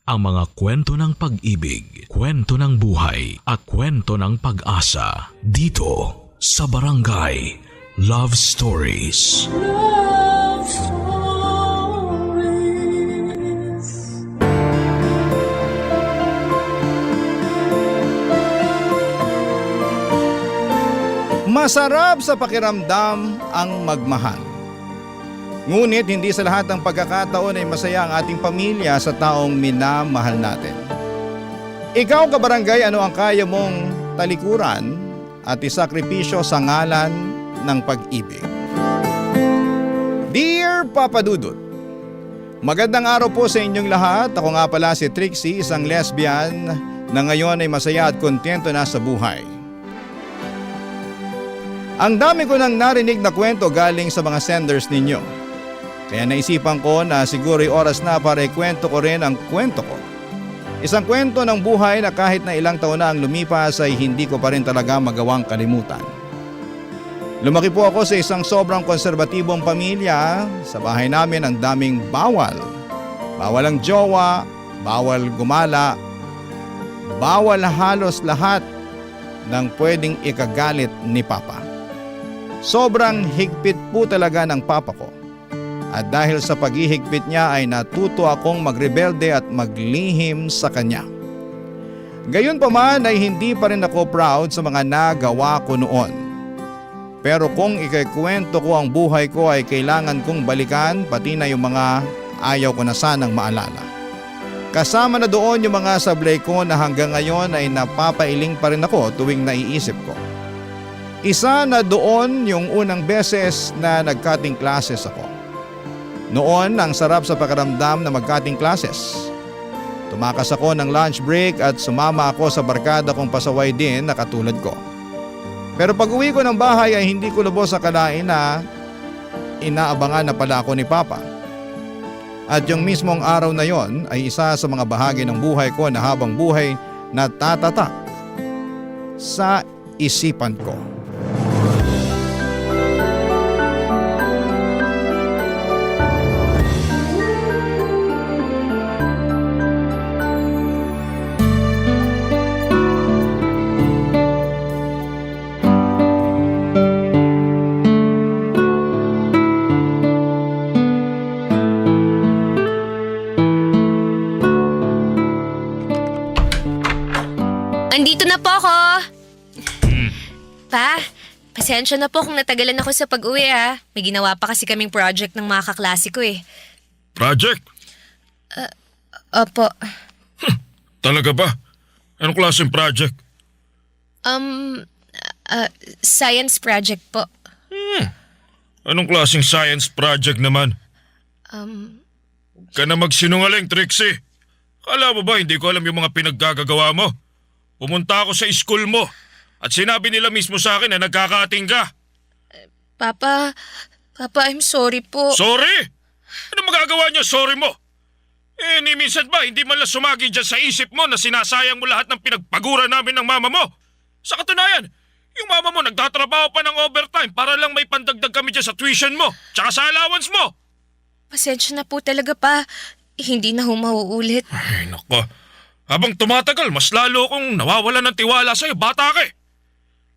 ang mga kwento ng pag-ibig, kwento ng buhay at kwento ng pag-asa dito sa Barangay Love Stories. Love Stories. Masarap sa pakiramdam ang magmahal. Ngunit hindi sa lahat ng pagkakataon ay masaya ang ating pamilya sa taong minamahal natin. Ikaw, kabarangay, ano ang kaya mong talikuran at isakripisyo sa ngalan ng pag-ibig? Dear Papa Dudut, magandang araw po sa inyong lahat. Ako nga pala si Trixie, isang lesbian na ngayon ay masaya at kontento na sa buhay. Ang dami ko nang narinig na kwento galing sa mga senders ninyo. Kaya naisipan ko na siguro'y oras na para ikwento ko rin ang kwento ko. Isang kwento ng buhay na kahit na ilang taon na ang lumipas ay hindi ko pa rin talaga magawang kalimutan. Lumaki po ako sa isang sobrang konserbatibong pamilya. Sa bahay namin ang daming bawal. Bawal ang jowa, bawal gumala, bawal halos lahat ng pwedeng ikagalit ni Papa. Sobrang higpit po talaga ng Papa ko. At dahil sa paghihigpit niya ay natuto akong magrebelde at maglihim sa kanya. Gayunpaman ay hindi pa rin ako proud sa mga nagawa ko noon. Pero kung ikikwento ko ang buhay ko ay kailangan kong balikan pati na yung mga ayaw ko na sanang maalala. Kasama na doon yung mga sablay ko na hanggang ngayon ay napapailing pa rin ako tuwing naiisip ko. Isa na doon yung unang beses na nag-cutting classes ako. Noon, ang sarap sa pakiramdam na mag-cutting classes. Tumakas ako ng lunch break at sumama ako sa barkada kong pasaway din na katulad ko. Pero pag uwi ko ng bahay ay hindi ko lubos akalain na inaabangan na pala ako ni Papa. At yung mismong araw na yon ay isa sa mga bahagi ng buhay ko na habang buhay na tatatak sa isipan ko. Andito na po ako. Pa, pasensya na po kung natagalan ako sa pag-uwi ha. May ginawa pa kasi kaming project ng mga kaklase ko eh. Project? Opo. Talaga ba? Anong klaseng project? Science project po. Anong klaseng science project naman? Huwag ka na magsinungaling, Trixie. Kala mo ba hindi ko alam yung mga pinaggagawa mo? Pumunta ako sa school mo at sinabi nila mismo sa akin na nagkakating ka. Papa, I'm sorry po. Sorry? Ano magagawa niyo sorry mo? Ni minsan ba hindi man lang sumagi dyan sa isip mo na sinasayang mo lahat ng pinagpagura namin ng mama mo? Sa katunayan, yung mama mo nagtatrabaho pa ng overtime para lang may pandagdag kami dyan sa tuition mo tsaka sa allowance mo. Pasensya na po talaga pa. Hindi na mauulit. Ay, nako. Habang tumatagal, mas lalo akong nawawala ng tiwala sa'yo, bata ka eh.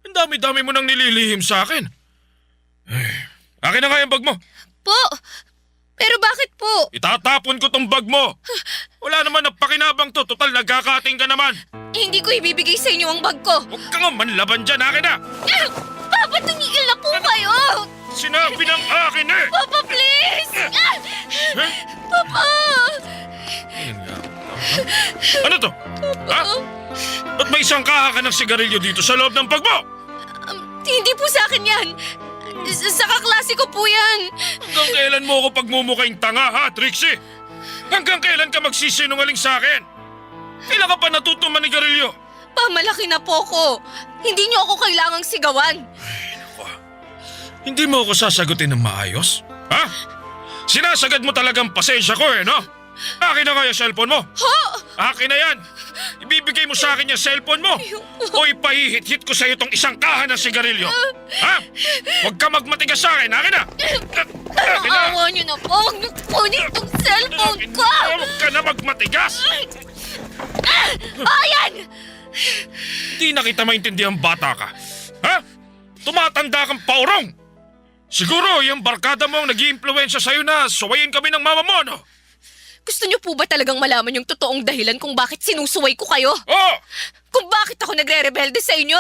Ang dami-dami mo nang nililihim sa akin. Ay, akin na nga yung bag mo. Po! Pero bakit po? Itatapon ko tong bag mo. Wala naman na pakinabang to, total nagkakating ka naman. Hindi ko ibibigay sa inyo ang bag ko. Huwag ka nga manlaban dyan, akin na. Papa, tumigil na po kayo! Sinabi ng akin eh. Papa, please! Eh? Papa! Ayun nga. Ano to? Ha? Ba't may isang kaha ka ng sigarilyo dito sa loob ng bag mo? Hindi po sa akin yan. Sa kaklase ko po yan. Hanggang kailan mo ako pagmumukhang tanga ha, Trixie? Hanggang kailan ka magsisinungaling sa akin? Kailan ka pa natuto manigarilyo? Pamalaki na po ko. Hindi niyo ako kailangang sigawan. Ay, naku. Hindi mo ako sasagutin ng maayos? Ha? Sinasagad mo talagang pasensya ko eh, no? Akin na kaya cellphone mo. Ho! Akin na yan! Ibibigay mo sa akin yung cellphone mo! O ipahihit-hit ko sa'yo tong isang kahan ng sigarilyo! Ha? Huwag ka magmatigas sa akin! Akin na! Akin na! Awa niyo na po! Huwag niyo kunin itong cellphone Akin ko! na! Huwag ka na magmatigas! Ayan! Hindi na kita maintindihan bata ka. Ha? Tumatanda kang paurong! Siguro yung barkada mo ang nag-iimpluwensya sa'yo na suwayin kami ng mama mo, no? Gusto niyo po ba talagang malaman yung totoong dahilan kung bakit sinusuway ko kayo? Oo! Kung bakit ako nagre-rebelde sa inyo?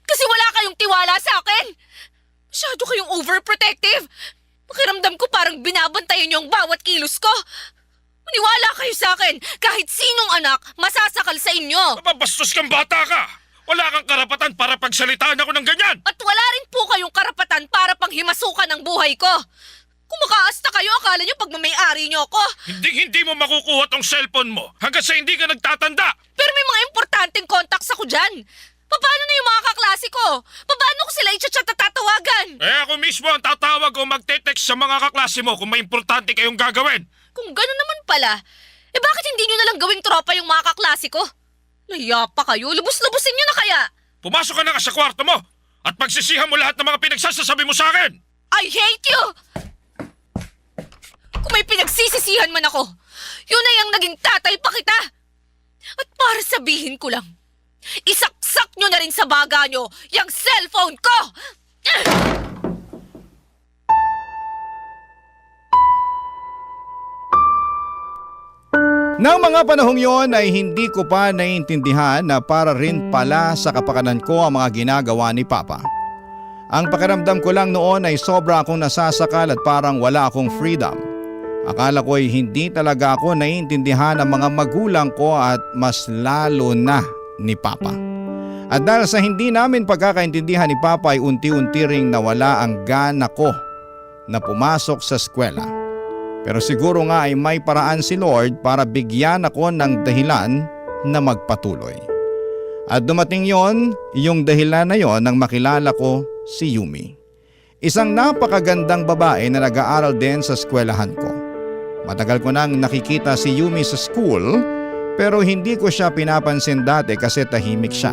Kasi wala kayong tiwala sa akin! Masyado kayong overprotective! Pakiramdam ko parang binabantayan niyo ang bawat kilos ko! Maniwala kayo sa akin! Kahit sinong anak, masasakal sa inyo! Mababastos kang bata ka! Wala kang karapatan para pagsalitaan ako ng ganyan! At wala rin po kayong karapatan para panghimasukan ang buhay ko! Kung makaasta kayo, akala niyo pagmamayari niyo ako! Hindi mo makukuha tong cellphone mo hanggang sa hindi ka nagtatanda! Pero may mga importanteng contacts ako dyan! Paano na yung mga kaklase ko? Paano ko sila i-chat at tatawagan? Eh ako mismo ang tatawag o magte-text sa mga kaklase mo kung may importante kayong gagawin! Kung gano'n naman pala, bakit hindi nyo nalang gawing tropa yung mga kaklase ko? Nahiya pa kayo, lubos-lubusin nyo na kaya! Pumasok ka na sa kwarto mo at pagsisihan mo lahat ng mga pinagsasasabi mo sa akin! I hate you! Kung may pinagsisisihan man ako, yun ay ang naging tatay pa kita! At para sabihin ko lang, isaksak nyo na rin sa baga nyo yung cellphone ko! Nang mga panahong yon ay hindi ko pa naiintindihan na para rin pala sa kapakanan ko ang mga ginagawa ni Papa. Ang pakiramdam ko lang noon ay sobra akong nasasakal at parang wala akong freedom. Akala ko ay hindi talaga ako naiintindihan ng mga magulang ko at mas lalo na ni Papa. At dahil sa hindi namin pagkakaintindihan ni Papa ay unti-unti ring nawala ang gana ko na pumasok sa eskwela. Pero siguro nga ay may paraan si Lord para bigyan ako ng dahilan na magpatuloy. At dumating yung dahilan na yon nang makilala ko si Yumi. Isang napakagandang babae na nag-aaral din sa eskwelahan ko. Matagal ko nang nakikita si Yumi sa school pero hindi ko siya pinapansin dati kasi tahimik siya.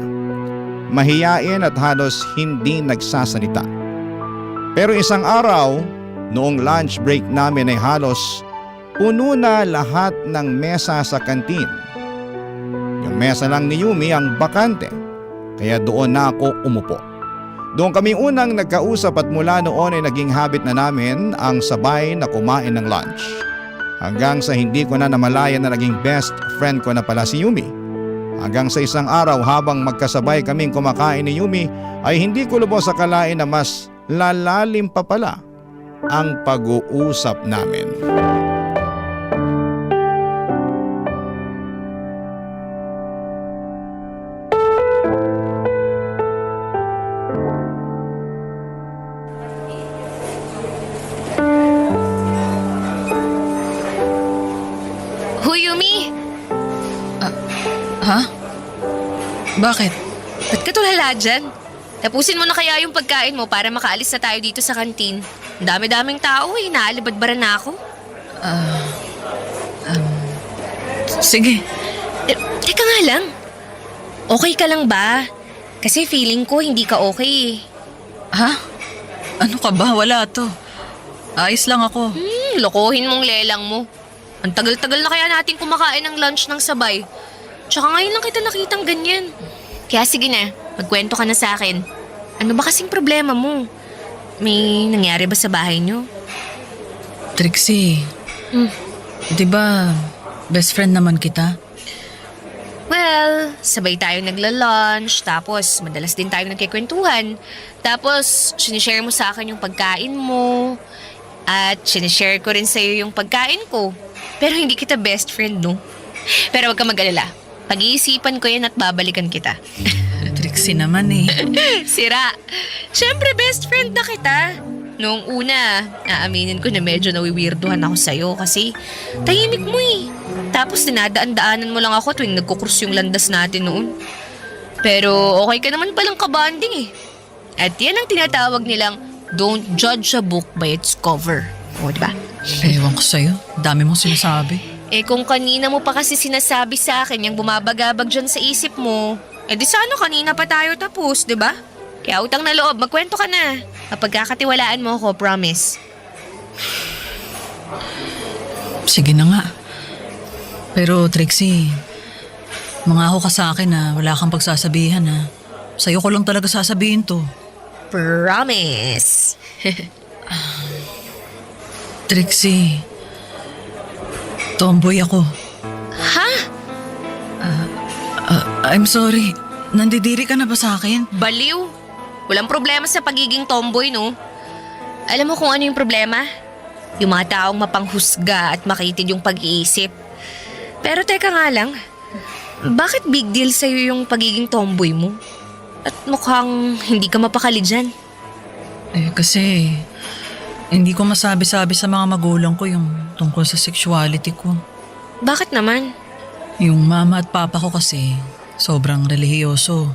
Mahiyain at halos hindi nagsasalita. Pero isang araw, noong lunch break namin ay halos puno na lahat ng mesa sa kantin. Yung mesa lang ni Yumi ang bakante, kaya doon na ako umupo. Doon kami unang nagkausap at mula noon ay naging habit na namin ang sabay na kumain ng lunch. Hanggang sa hindi ko na namalayan na naging best friend ko na pala si Yumi. Hanggang sa isang araw habang magkasabay kaming kumakain ni Yumi ay hindi ko lubos akalain na mas lalalim pa pala ang pag-uusap namin. Hoy, Yumi! Ha? Bakit? Ba't ka tulala dyan? Tapusin mo na kaya yung pagkain mo para makaalis na tayo dito sa kantin. Ang dami-daming tao eh, naalibadbara na ako. Sige. Teka nga lang. Okay ka lang ba? Kasi feeling ko hindi ka okay eh. Ha? Ano ka ba? Wala to. Ayos lang ako. Lokohin mong lelang mo. Ang tagal-tagal na kaya natin kumakain ng lunch ng sabay. Tsaka ngayon lang kita nakitang ganyan. Kaya sige na, magkwento ka na sa akin. Ano ba kasing problema mo? May nangyari ba sa bahay niyo? Trixie, di ba best friend naman kita? Well, sabay tayong nagla-lunch, tapos madalas din tayong nagkikwentuhan. Tapos, sinishare mo sa akin yung pagkain mo. At sinishare ko rin sa'yo yung pagkain ko. Pero hindi kita best friend, no? Pero wag ka mag-alala. Pag-iisipan ko yan at babalikan kita. Trixie naman eh. Sira. Siyempre, best friend na kita. Noong una, aaminin ko na medyo nawiwirduhan ako sa'yo kasi tahimik mo eh. Tapos dinadaan-daanan mo lang ako tuwing nagkukrus yung landas natin noon. Pero okay ka naman palang kabanding eh. At yan ang tinatawag nilang don't judge a book by its cover. O, diba? Ewan ko sa'yo. Dami mong sinasabi. Eh kung kanina mo pa kasi sinasabi sa akin yung bumabagabag dyan sa isip mo, eh di sana kanina pa tayo tapos, di ba? Kaya utang na loob, magkwento ka na. Mapagkakatiwalaan mo ako, promise. Sige na nga. Pero Trixie, mangako ka sa akin na wala kang pagsasabihan ha. Sa'yo ko lang talaga sasabihin to. Promise. Trixie, tomboy ako. Ha? I'm sorry. Nandidiri ka na ba sa akin? Baliw. Walang problema sa pagiging tomboy, no? Alam mo kung ano yung problema? Yung mga taong mapanghusga at makitid yung pag-iisip. Pero teka nga lang, bakit big deal sa'yo yung pagiging tomboy mo? At mukhang hindi ka mapakali dyan. Eh kasi, hindi ko masabi-sabi sa mga magulang ko yung tungkol sa sexuality ko. Bakit naman? Yung mama at papa ko kasi, sobrang relihiyoso.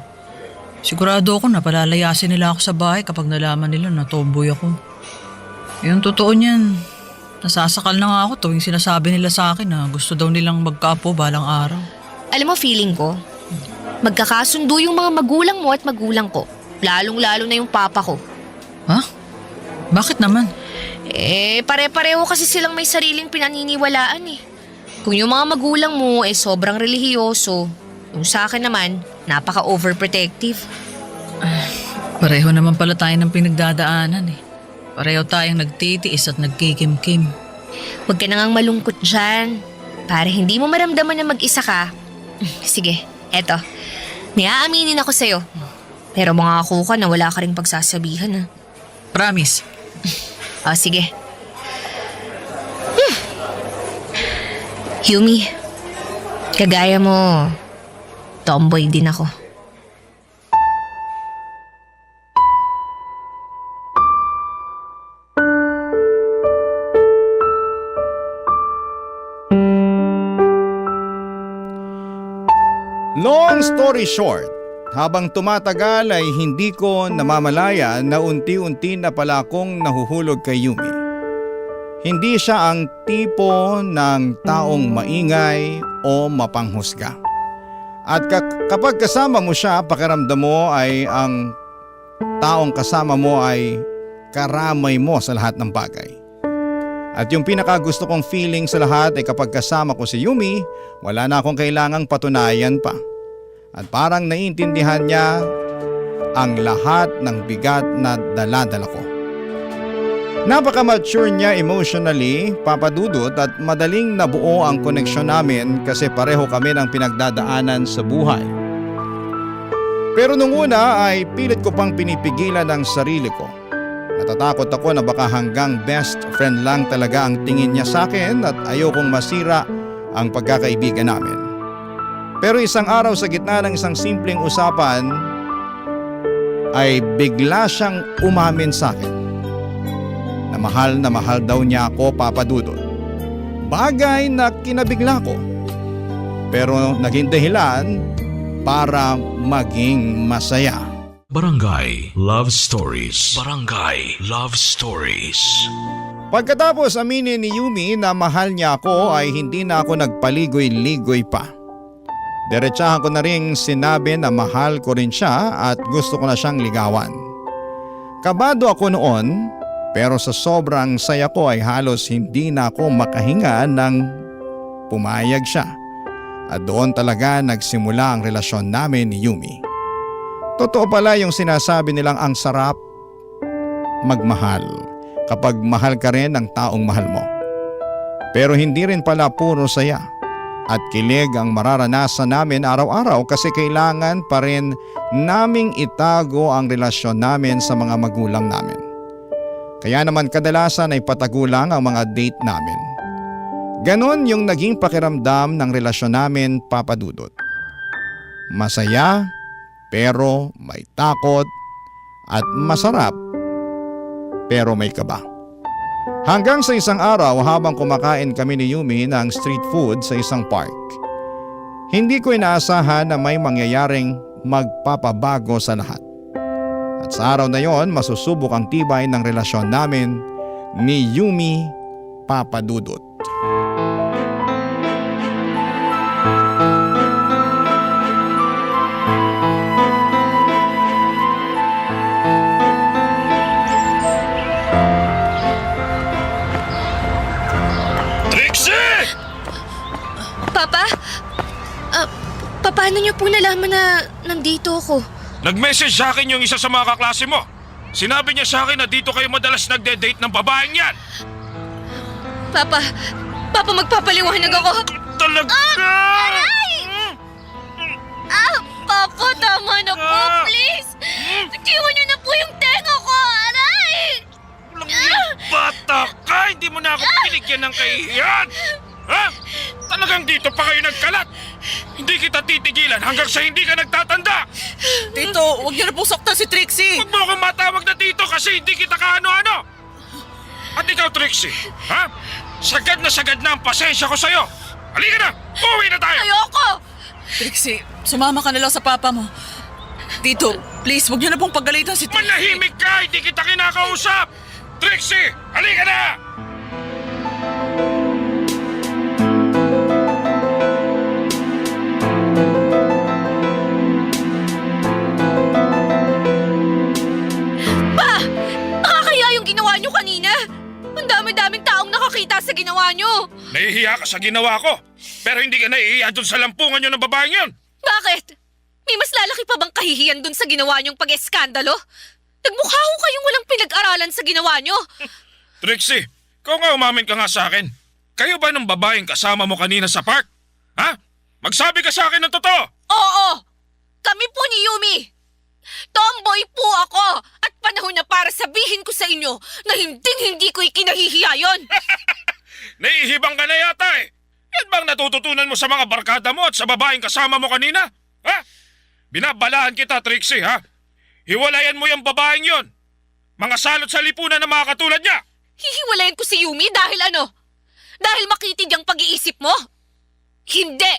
Sigurado ako na palalayasin nila ako sa bahay kapag nalaman nila na tomboy ako. Yung totoo niyan, nasasakal na nga ako tuwing sinasabi nila sa akin na gusto daw nilang magkapo balang araw. Alam mo, feeling ko, magkakasundo yung mga magulang mo at magulang ko. Lalong-lalo na yung papa ko. Ha? Bakit naman? Eh, pare-pareho kasi silang may sariling pinaniniwalaan eh. Kung yung mga magulang mo eh sobrang relihiyoso, yung sa akin naman, napaka-overprotective. Pareho naman pala tayo ng pinagdadaanan eh. Pareho tayong nagtitiis at nagkikimkim. Huwag ka na ngang malungkot dyan. Para hindi mo maramdaman na mag-isa ka. Sige, eto. May aaminin ako sa'yo. Pero mangako ka na wala ka ring pagsasabihan ha. Promise. O, sige. Yumi, kagaya mo, tomboy din ako. Long story short, habang tumatagal ay hindi ko namamalaya na unti-unti na pala akong nahuhulog kay Yumi. Hindi siya ang tipo ng taong maingay o mapanghusga. At kapag kasama mo siya, pakiramdam mo ay ang taong kasama mo ay karamay mo sa lahat ng bagay. At yung pinakagusto kong feeling sa lahat ay kapag kasama ko si Yumi, wala na akong kailangang patunayan pa. At parang naiintindihan niya ang lahat ng bigat na dala-dala ko. Napaka-mature niya emotionally, Papa Dudut, at madaling nabuo ang koneksyon namin kasi pareho kami ng pinagdadaanan sa buhay. Pero nung una ay pilit ko pang pinipigilan ang sarili ko. Natatakot ako na baka hanggang best friend lang talaga ang tingin niya sa akin at ayokong masira ang pagkakaibigan namin. Pero isang araw sa gitna ng isang simpleng usapan ay bigla siyang umamin sa akin na mahal daw niya ako, Papa Dudut. Bagay na kinabigla ko. Pero naging dahilan para maging masaya. Barangay Love Stories. Barangay Love Stories. Pagkatapos aminin ni Yumi na mahal niya ako ay hindi na ako nagpaligoy-ligoy pa. Diretsahan ko na ring sinabi na mahal ko rin siya at gusto ko na siyang ligawan. Kabado ako noon, pero sa sobrang saya ko ay halos hindi na ako makahinga nang pumayag siya. At doon talaga nagsimula ang relasyon namin ni Yumi. Totoo pala yung sinasabi nilang ang sarap magmahal kapag mahal ka rin ng taong mahal mo. Pero hindi rin pala puro saya at kilig ang mararanasan namin araw-araw kasi kailangan pa rin naming itago ang relasyon namin sa mga magulang namin. Kaya naman kadalasan ay patago lang ang mga date namin. Ganon yung naging pakiramdam ng relasyon namin, Papa Dudut. Masaya, pero may takot at masarap, pero may kaba. Hanggang sa isang araw habang kumakain kami ni Yumi ng street food sa isang park. Hindi ko inaasahan na may mangyayaring magpapabago sa lahat. At sa araw na yon, masusubok ang tibay ng relasyon namin ni Yumi, Papa Dudut. Paano niyo po nalaman na nandito ako? Nag-message sa akin yung isa sa mga kaklase mo. Sinabi niya sa akin na dito kayo madalas nagde-date ng babaeng yan. Papa, magpapaliwanag ako. Talaga! Papa, tama na po, please. Tiwan niyo na po yung tenga ko, aray! Walang yung bata ka! Hindi mo na ako binigyan ng kahihiyan! Ha? Talagang dito pa kayo nagkalat! Hindi kita titigilan hanggang sa hindi ka nagtatanda! Tito, huwag niyo na pong saktan si Trixie! Huwag mo akong matawag na dito kasi hindi kita kaano-ano! At ikaw, Trixie, ha? Sagad na ang pasensya ko sa'yo! Halika na! Uwi na tayo! Ayoko! Trixie, sumama ka na lang sa papa mo. Tito, please, huwag niyo na pong pagalitan si Trixie. Manahimik ka! Hindi kita kinakausap! Trixie, halika na! Nakakaya yung ginawa niyo kanina. Ang dami-daming taong nakakita sa ginawa niyo. Nahihiya ka sa ginawa ko, pero hindi ka nahihiya dun sa lampungan nyo ng babaeng yun! Bakit? May mas lalaki pa bang kahihiyan dun sa ginawa niyong pag-eskandalo? Nagmukha ko kayong walang pinag-aralan sa ginawa niyo. Trixie, ikaw nga umamin ka nga sa akin. Kayo ba ng babaeng kasama mo kanina sa park? Ha? Magsabi ka sa akin ng totoo! Oo! Kami po ni Yumi. Tomboy po ako at panahon na para sabihin ko sa inyo na hindi ko ikinahihiya yon. Naihibang ka na yata eh. Yan bang natututunan mo sa mga barkada mo at sa babaeng kasama mo kanina? Ha? Binabalaan kita, Trixie, ha? Hiwalayan mo yung babaeng yon. Mga salot sa lipunan ng mga katulad niya. Hihiwalayan ko si Yumi dahil ano? Dahil makitid ang pag-iisip mo? Hindi!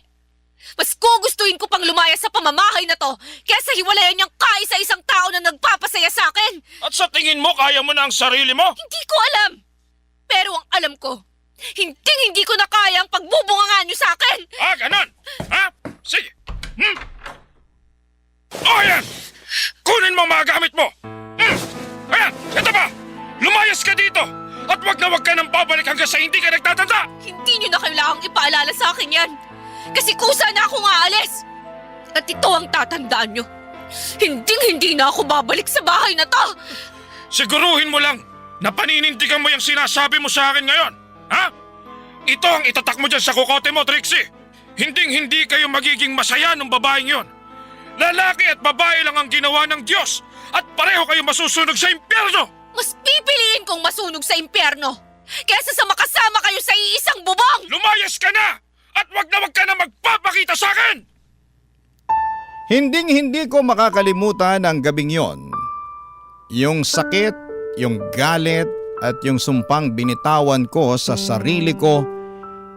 Mas gugustuhin ko pang lumaya sa pamamahay na to kaysa hiwalayan niyang kaisa-isang tao na nagpapasaya sa akin. At sa tingin mo, kaya mo na ang sarili mo? Hindi ko alam. Pero ang alam ko, hindi ko na kaya ang pagbubungangan niyo sa akin. Ah, ganon? Ha? Sige. O, yan! Kunin mo ang mga gamit mo! Ayan, ito pa! Lumayas ka dito! At wag ka nang babalik hanggang sa hindi ka nagtatanda! Hindi niyo na kailangang ipaalala sa akin yan. Kasi kusa na akong aalis. At ito ang tatandaan niyo. Hindi na ako babalik sa bahay na to. Siguruhin mo lang na paninindigan mo yung sinasabi mo sa akin ngayon. Ha? Ito ang itatak mo dyan sa kukote mo, Trixie. Hindi kayo magiging masaya ng babaeng yon. Lalaki at babae lang ang ginawa ng Diyos at pareho kayo masusunog sa impyerno. Mas pipiliin kong masunog sa impyerno kaysa sa makasama kayo sa iisang bubong. Lumayas ka na! At wag ka na magpapakita sa akin! Hindi ko makakalimutan ang gabing yon. Yung sakit, yung galit at yung sumpang binitawan ko sa sarili ko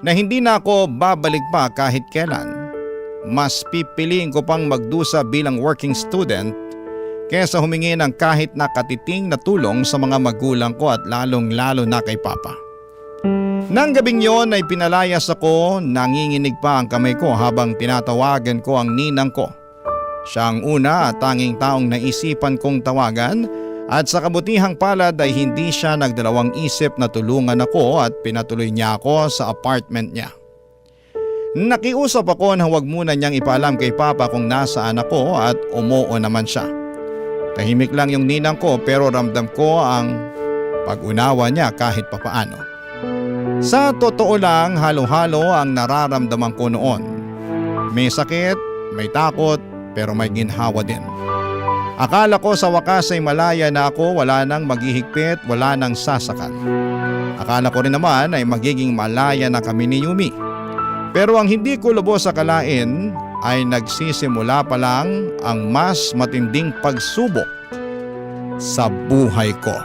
na hindi na ako babalik pa kahit kailan. Mas pipiliin ko pang magdusa bilang working student kaysa humingi ng kahit na katiting na tulong sa mga magulang ko at lalong-lalo na kay Papa. Nang gabing yon ay pinalayas ako, nanginginig pa ang kamay ko habang tinatawagan ko ang ninang ko. Siya ang una at tanging taong naisipan kong tawagan at sa kabutihang palad ay hindi siya nagdalawang isip na tulungan ako at pinatuloy niya ako sa apartment niya. Nakiusap ako na huwag muna niyang ipaalam kay Papa kung nasaan ako at umuo naman siya. Tahimik lang yung ninang ko pero ramdam ko ang pag-unawa niya kahit papaano. Sa totoo lang, halo-halo ang nararamdaman ko noon. May sakit, may takot, pero may ginhawa din. Akala ko sa wakas ay malaya na ako, wala nang maghihigpit, wala nang sasakal. Akala ko rin naman ay magiging malaya na kami ni Yumi. Pero ang hindi ko lubos akalain ay nagsisimula pa lang ang mas matinding pagsubok sa buhay ko.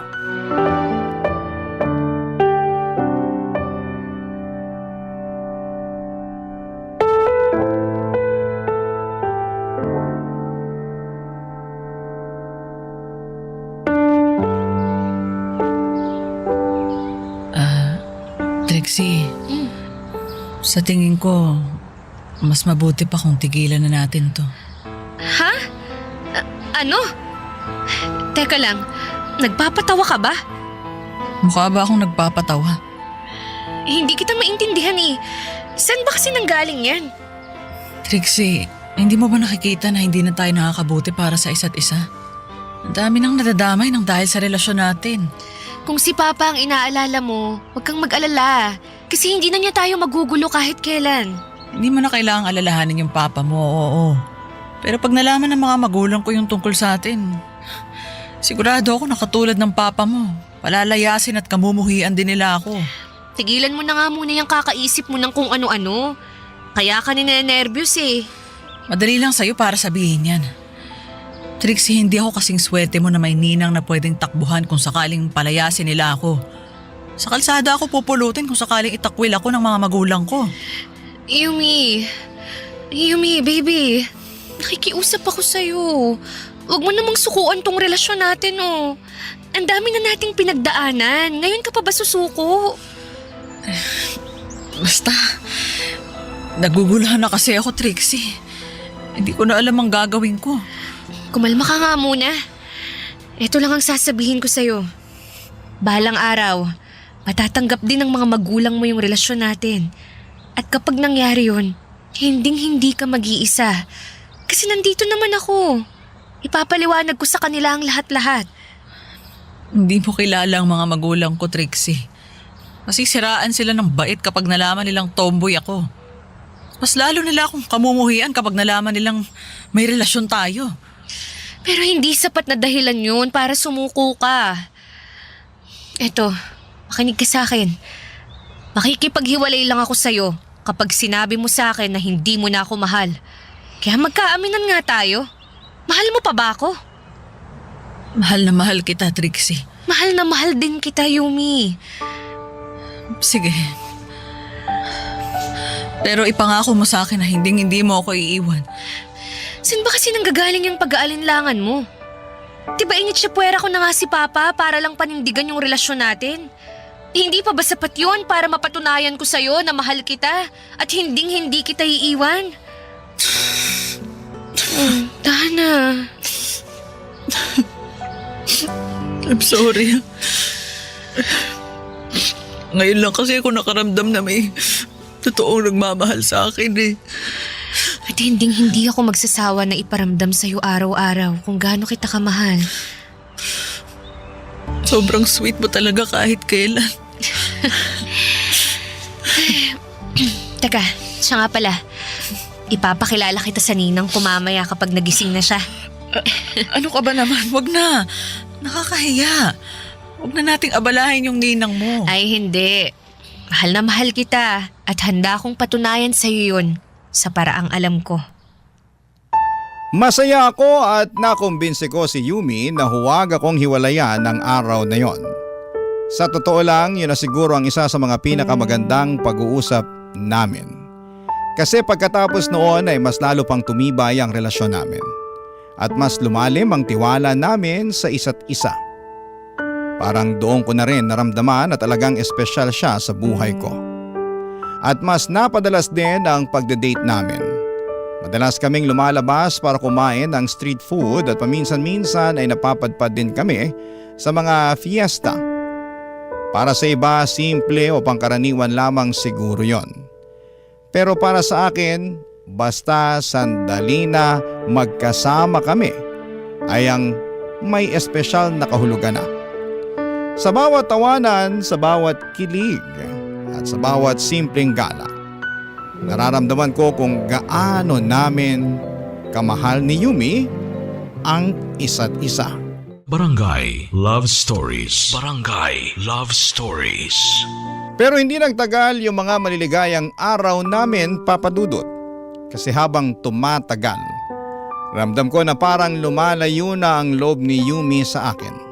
Trixie, sa tingin ko, mas mabuti pa kung tigilan na natin to. Ha? Ano? Teka lang, nagpapatawa ka ba? Mukha ba akong nagpapatawa? Hindi kita maintindihan eh. Saan ba kasi nanggaling yan? Trixie, Hindi mo ba nakikita na hindi na tayo nakakabuti para sa isa't isa? Ang dami nang nadadamay nang dahil sa relasyon natin. Kung si Papa ang inaalala mo, huwag kang mag-alala. Kasi hindi na niya tayo magugulo kahit kailan. Hindi mo na kailangang alalahanin yung papa mo, oo. Pero pag nalaman ng mga magulang ko yung tungkol sa atin, sigurado ako na katulad ng papa mo, palalayasin at kamumuhian din nila ako. Tigilan mo na nga muna yung kakaisip mo ng kung ano-ano. Kaya ka ninenervyos eh. Madali lang sa'yo para sabihin yan. Trixie, hindi ako kasing swerte mo na may ninang na pwedeng takbuhan kung sakaling palayasin nila ako. Sa kalsada ako pupulutin kung sakaling itakwil ako ng mga magulang ko. Yumi, baby. Nakikiusap ako sa'yo. Huwag mo namang sukuan tong relasyon natin, oh. Ang dami na nating pinagdaanan. Ngayon ka pa ba susuko? Basta, naguguluhan na kasi ako, Trixie. Hindi ko na alam ang gagawin ko. Kumalma ka nga muna. Ito lang ang sasabihin ko sa'yo. Balang araw, matatanggap din ng mga magulang mo yung relasyon natin. At kapag nangyari yun, hindi ka mag-iisa. Kasi nandito naman ako. Ipapaliwanag ko sa kanila ang lahat-lahat. Hindi mo kilala ang mga magulang ko, Trixie. Masisiraan sila ng bait kapag nalaman nilang tomboy ako. Mas lalo nila akong kamumuhian kapag nalaman nilang may relasyon tayo. Pero hindi sapat na dahilan yun para sumuko ka. Eto, makinig ka sa akin. Makikipaghiwalay lang ako sa'yo kapag sinabi mo sa akin na hindi mo na ako mahal. Kaya magkaaminan nga tayo. Mahal mo pa ba ako? Mahal na mahal kita, Trixie. Mahal na mahal din kita, Yumi. Sige. Pero ipangako mo sa akin na hindi mo ako iiwan. Saan ba kasi nanggagaling yung pag-aalinlangan mo? Diba initsipwera ko na nga si Papa para lang panindigan yung relasyon natin? Hindi pa ba sapat yun para mapatunayan ko sa'yo na mahal kita at hindi kita iiwan? Dana. I'm sorry. Ngayon lang kasi ako nakaramdam na may totoong nagmamahal sa akin eh. At hindi ako magsasawa na iparamdam sa'yo araw-araw kung gaano kita kamahal. Sobrang sweet mo talaga kahit kailan. Teka, siya nga pala. Ipapakilala kita sa ninang ko mamaya kapag nagising na siya. Ano ka ba naman? Wag na. Nakakahiya. Wag na nating abalahin yung ninang mo. Ay hindi. Mahal na mahal kita at handa akong patunayan sa'yo yun sa paraang alam ko. Masaya ako at nakumbinsi ko si Yumi na huwag akong hiwalayan ng araw na yon. Sa totoo lang, yun na siguro ang isa sa mga pinakamagandang pag-uusap namin. Kasi pagkatapos noon ay mas lalo pang tumibay ang relasyon namin. At mas lumalim ang tiwala namin sa isa't isa. Parang doon ko na rin naramdaman na talagang espesyal siya sa buhay ko. At mas napadalas din ang pagde-date namin. Madalas kaming lumalabas para kumain ng street food at paminsan-minsan ay napapadpad din kami sa mga fiesta. Para sa iba, simple o pangkaraniwan lamang siguro yon. Pero para sa akin, basta sandali na magkasama kami ay ang may espesyal na kahulugan na. Sa bawat tawanan, sa bawat kilig at sa bawat simpleng gala, nararamdaman ko kung gaano namin kamahal ni Yumi ang isa't isa. Barangay Love Stories. Barangay Love Stories. Pero hindi nagtagal yung mga maliligayang araw namin, Papa Dudut. Kasi habang tumatagal, ramdam ko na parang lumalayo na ang loob ni Yumi sa akin.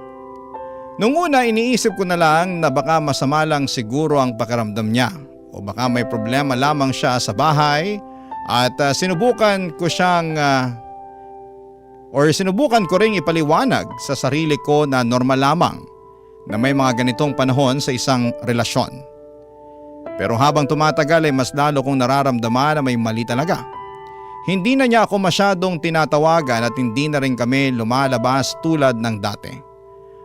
Nung una iniisip ko na lang na baka masama lang siguro ang pakiramdam niya o baka may problema lamang siya sa bahay at sinubukan ko ring ipaliwanag sa sarili ko na normal lamang na may mga ganitong panahon sa isang relasyon. Pero habang tumatagal ay mas lalo kong nararamdaman na may mali talaga. Hindi na niya ako masyadong tinatawagan at hindi na rin kami lumalabas tulad ng dati.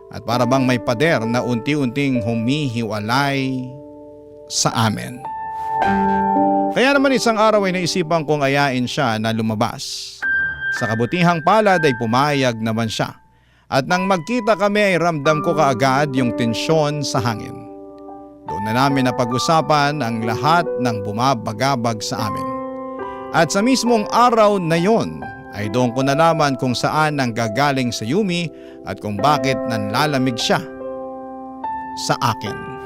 At para bang may pader na unti-unting humihiwalay sa amin. Kaya naman isang araw ay naisipan kong ayain siya na lumabas. Sa kabutihang palad ay pumayag naman siya. At nang magkita kami ay ramdam ko kaagad yung tensyon sa hangin. Doon na namin napag-usapan ang lahat ng bumabagabag sa amin. At sa mismong araw na yon ay doon ko nalaman kung saan nanggagaling sa Yumi at kung bakit nanlalamig siya sa akin.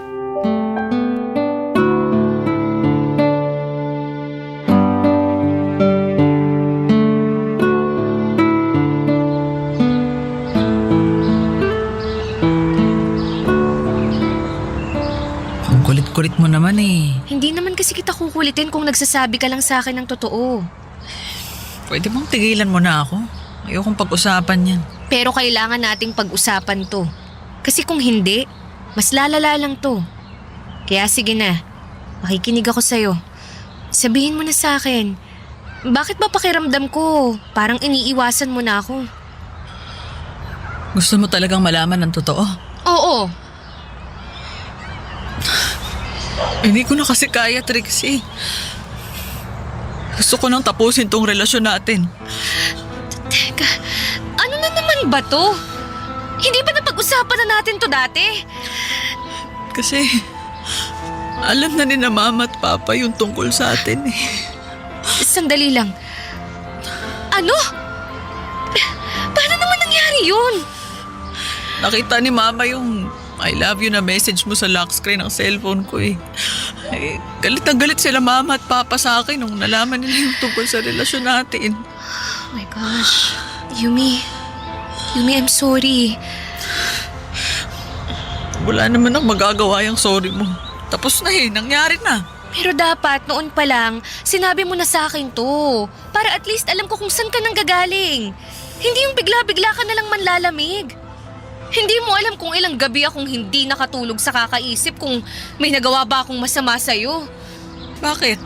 Ang kulit-kulit mo naman eh. Hindi naman kasi kita kukulitin kung nagsasabi ka lang sa akin ng totoo. Pwede bang tigilan mo na ako? Ayokong pag-usapan yan. Pero kailangan nating pag-usapan to. Kasi kung hindi, mas lalala lang to. Kaya sige na, makikinig ako sa'yo. Sabihin mo na sa akin, bakit ba pakiramdam ko parang iniiwasan mo na ako? Gusto mo talagang malaman ng totoo? Oo, Hindi ko na kasi kaya, Trixie. Gusto ko nang tapusin tong relasyon natin. teka, ano na naman ba to? Hindi ba napag-usapan na natin to dati? Kasi alam na ni na Mama at Papa yung tungkol sa atin eh. Sandali lang. Ano? Paano naman nangyari yun? Nakita ni Mama yung I love you na message mo sa lock screen ng cellphone ko eh. Galit na galit sila Mama at Papa sa akin nung nalaman nila yung tungkol sa relasyon natin. Oh my gosh. Yumi, I'm sorry. Wala naman ang magagawa yung sorry mo. Tapos na eh, nangyari na. Pero dapat noon pa lang, sinabi mo na sa akin to. Para at least alam ko kung saan ka nang gagaling. Hindi yung bigla-bigla ka na lang manlalamig. Hindi mo alam kung ilang gabi akong hindi nakatulog sa kakaisip kung may nagawa ba akong masama sa'yo. Bakit?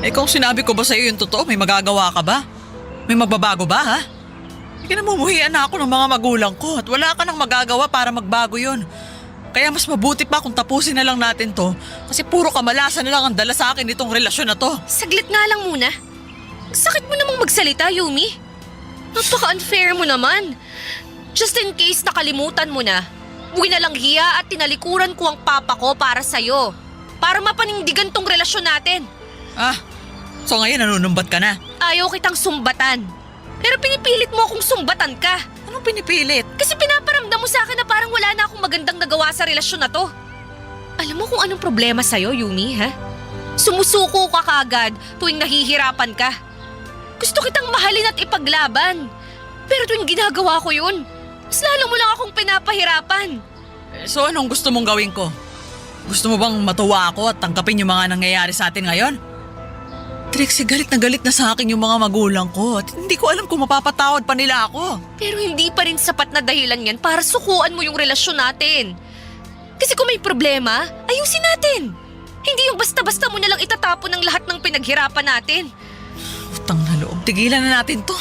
Eh kung sinabi ko ba sa'yo yung totoo, may magagawa ka ba? May magbabago ba ha? Kinamumuhian na ako ng mga magulang ko at wala ka nang magagawa para magbago yon. Kaya mas mabuti pa kung tapusin na lang natin to kasi puro kamalasan na lang ang dala sa akin itong relasyon na to. Saglit nga lang muna. Sakit mo namang magsalita, Yumi. Napaka-unfair mo naman. Just in case nakalimutan mo na, winalang hiya at tinalikuran ko ang papa ko para sa'yo. Para mapanindigan tong relasyon natin. Ah, so ngayon nanunumbat ka na? Ayaw kitang sumbatan. Pero pinipilit mo akong sumbatan ka. Anong pinipilit? Kasi pinaparamdam mo sa akin na parang wala na akong magandang nagawa sa relasyon na to. Alam mo kung anong problema sa'yo, Yumi, ha? Sumusuko ka kagad tuwing nahihirapan ka. Gusto kitang mahalin at ipaglaban. Pero tuwing ginagawa ko yun, mas lalo mo lang akong pinapahirapan. So anong gusto mong gawin ko? Gusto mo bang matuwa ako at tangkapin yung mga nangyayari sa atin ngayon? Trixie, galit na sa akin yung mga magulang ko at hindi ko alam kung mapapatawad pa nila ako. Pero hindi pa rin sapat na dahilan yan para sukuan mo yung relasyon natin. Kasi kung may problema, ayusin natin. Hindi yung basta-basta mo na lang itatapon ng lahat ng pinaghirapan natin. Utang na loob, tigilan na natin to.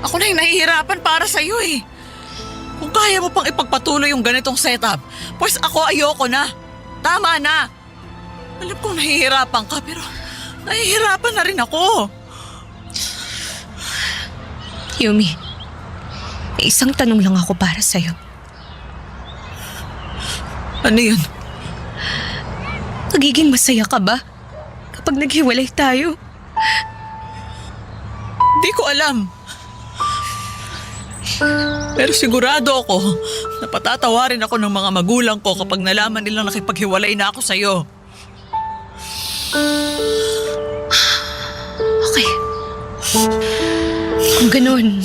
Ako na yung nahihirapan para sa'yo eh. Kung kaya mo pang ipagpatuloy yung ganitong setup, pues ako ayoko na. Tama na. Alam kong nahihirapan ka pero nahihirapan na rin ako. Yumi, may isang tanong lang ako para sa'yo. Ano yun? Magiging masaya ka ba kapag naghiwalay tayo? Di ko alam. Pero sigurado ako na patatawarin ako ng mga magulang ko kapag nalaman nilang nakipaghiwalay na ako sa'yo. Okay. Kung ganun,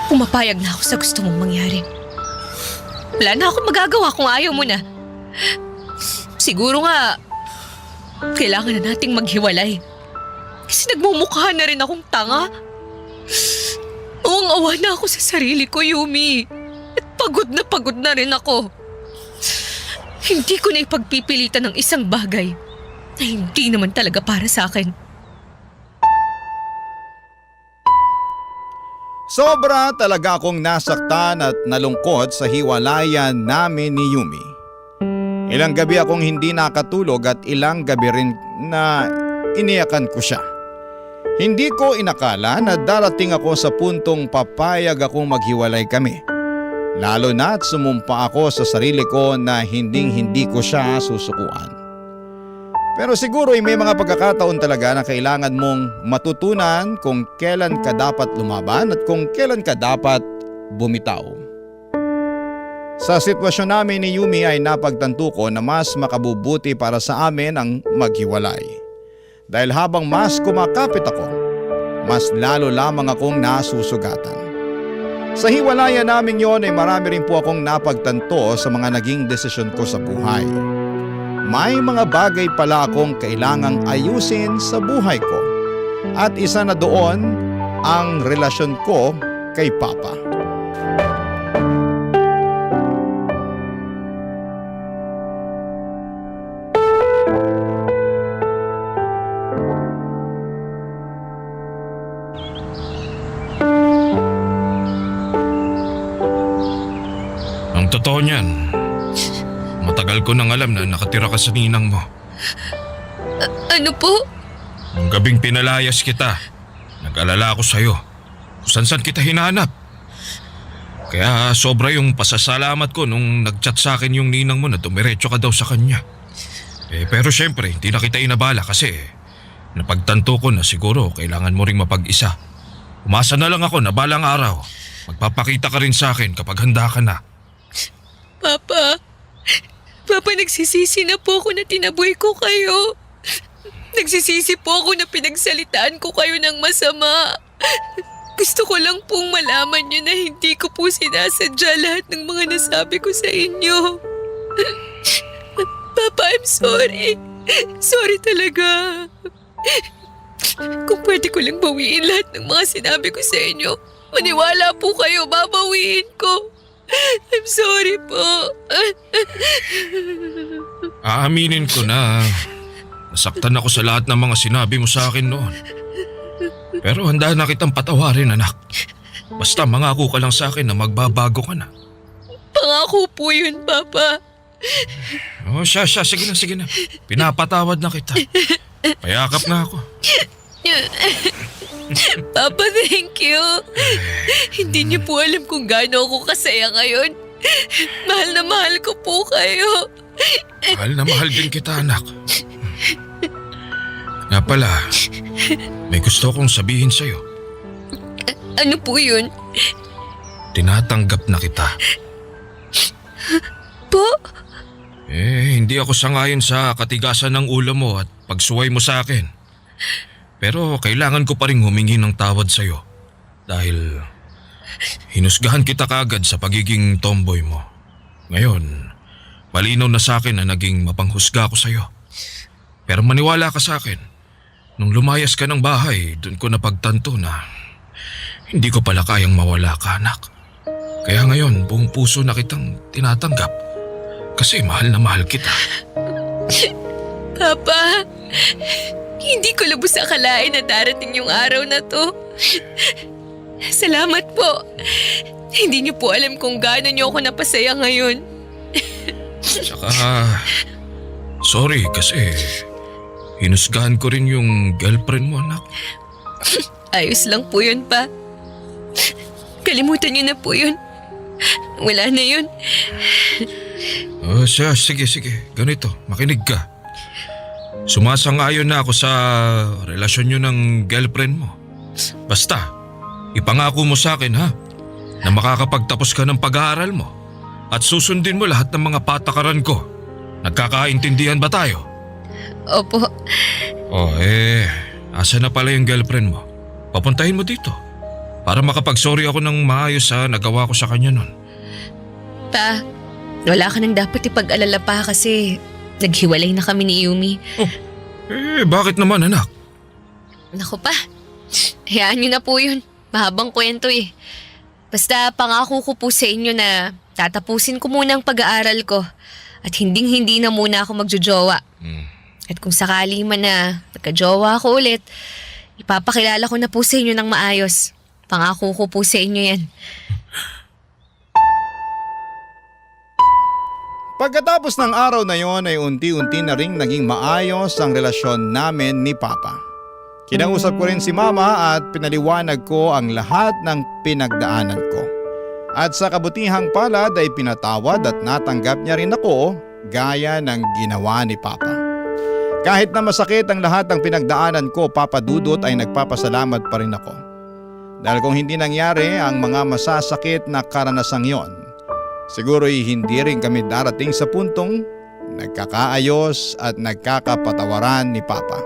pumapayag na ako sa gusto mong mangyari. Wala na akong magagawa kung ayaw mo na. Siguro nga, kailangan na nating maghiwalay. Kasi nagmumukha na rin akong tanga. Awang-awa na ako sa sarili ko, Yumi. At pagod na rin ako. Hindi ko na ipagpipilitan ng isang bagay na hindi naman talaga para sa akin. Sobra talaga akong nasaktan at nalungkot sa hiwalayan namin ni Yumi. Ilang gabi akong hindi nakatulog at ilang gabi rin na iniyakan ko siya. Hindi ko inakala na darating ako sa puntong papayag akong maghiwalay kami. Lalo na't sumumpa ako sa sarili ko na hindi ko siya susukuan. Pero siguro ay may mga pagkakataon talaga na kailangan mong matutunan kung kailan ka dapat lumaban at kung kailan ka dapat bumitaw. Sa sitwasyon namin ni Yumi ay napagtanto ko na mas makabubuti para sa amin ang maghiwalay. Dahil habang mas kumakapit ako, mas lalo lamang akong nasusugatan. Sa hiwalayan namin yon ay marami rin po akong napagtanto sa mga naging desisyon ko sa buhay. May mga bagay pala akong kailangang ayusin sa buhay ko. At isa na doon ang relasyon ko kay Papa. Ang totoo niyan, matagal ko nang alam na nakatira ka sa ninang mo. Ano po? Nung gabing pinalayas kita, nag-alala ako sa'yo. Kung saan kita hinanap. Kaya sobra yung pasasalamat ko nung nag-chat sa akin yung ninang mo na dumiretso ka daw sa kanya. Pero syempre, hindi na kita inabala kasi napagtanto ko na siguro kailangan mo ring mapag-isa. Umasa na lang ako na balang araw. Magpapakita ka rin sa akin kapag handa ka na. Papa, nagsisisi na po ako na tinaboy ko kayo. Nagsisisi po ako na pinagsalitaan ko kayo ng masama. Gusto ko lang pong malaman niyo na hindi ko po sinasadya lahat ng mga nasabi ko sa inyo. Papa, I'm sorry. Sorry talaga. Kung pwede ko lang bawiin lahat ng mga sinabi ko sa inyo, maniwala po kayo, babawiin ko. I'm sorry po. Aaminin ko na nasaktan ako sa lahat ng mga sinabi mo sa akin noon. Pero handa na kitang patawarin, anak. Basta mangako ka lang sa akin na magbabago ka na. Pangako po yun, Papa. Oh, siya, sige na. Pinapatawad na kita. Payakap na ako. Papa, thank you. Hindi niyo po alam kung gaano ako kasaya ngayon. Mahal na mahal ko po kayo. Mahal na mahal din kita, anak. Nga pala, may gusto kong sabihin sa'yo. Ano po yun? Tinatanggap na kita. Po? Hindi ako sangayon sa katigasan ng ulo mo at pagsuway mo sa akin. Pero kailangan ko pa rin humingi ng tawad sa'yo. Dahil hinusgahan kita kaagad sa pagiging tomboy mo. Ngayon, malinaw na sa akin na naging mapanghusga ako sa'yo. Pero maniwala ka sa akin, nung lumayas ka ng bahay, dun ko napagtanto na hindi ko pala kayang mawala ka, anak. Kaya ngayon, buong puso na kitang tinatanggap. Kasi mahal na mahal kita. Papa, hindi ko lubos akalain na darating yung araw na to. Salamat po. Hindi niyo po alam kung gaano niyo ako napasaya ngayon. Tsaka, sorry kasi hinusgahan ko rin yung girlfriend mo, anak. Ayos lang po yun, Pa. Kalimutan niyo na po yun. Wala na yun. Sige. Ganito, makinig ka. Sumasang-ayon na ako sa relasyon nyo ng girlfriend mo. Basta, ipangako mo sa akin, ha? Na makakapagtapos ka ng pag-aaral mo at susundin mo lahat ng mga patakaran ko. Nagkakaintindihan ba tayo? Opo. Asa na pala yung girlfriend mo? Papuntahin mo dito para makapag-sorry ako ng maayos sa nagawa ko sa kanya nun. Pa, wala ka nang dapat ipag-alala pa kasi naghiwalay na kami ni Yumi. Bakit naman, anak? Naku pa, hayaan niyo na po yun. Mahabang kwento eh. Basta pangako ko po sa inyo na tatapusin ko muna ang pag-aaral ko at hindi na muna ako magjojowa. At kung sakali man na nagka-jowa ako ulit, ipapakilala ko na po sa inyo ng maayos. Pangako ko po sa inyo yan. Pagkatapos ng araw na yon ay unti-unti na ring naging maayos ang relasyon namin ni Papa. Kinausap ko rin si Mama at pinaliwanag ko ang lahat ng pinagdaanan ko. At sa kabutihang palad ay pinatawad at natanggap niya rin ako gaya ng ginawa ni Papa. Kahit na masakit ang lahat ng pinagdaanan ko, Papa Dudut, ay nagpapasalamat pa rin ako. Dahil kung hindi nangyari ang mga masasakit na karanasang yon, siguro'y hindi rin kami darating sa puntong nagkakaayos at nagkakapatawaran ni Papa.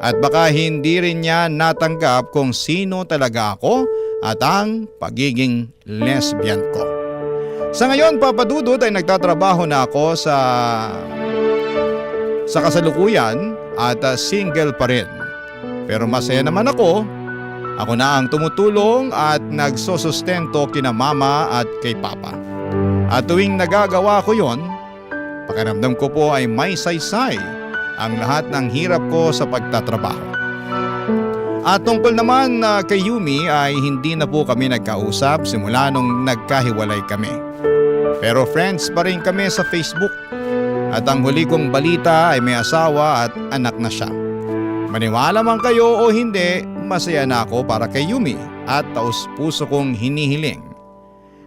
At baka hindi rin niya natanggap kung sino talaga ako at ang pagiging lesbian ko. Sa ngayon, Papa Dudut, ay nagtatrabaho na ako sa kasalukuyan at single pa rin. Pero masaya naman ako. Ako na ang tumutulong at nagsusustento kina Mama at kay Papa. At tuwing nagagawa ko yon, pakiramdam ko po ay may saysay ang lahat ng hirap ko sa pagtatrabaho. At tungkol naman kay Yumi ay hindi na po kami nagkausap simula nung nagkahiwalay kami. Pero friends pa rin kami sa Facebook. At ang huli kong balita ay may asawa at anak na siya. Maniwala man kayo o hindi, masaya na ako para kay Yumi at taus-puso kong hinihiling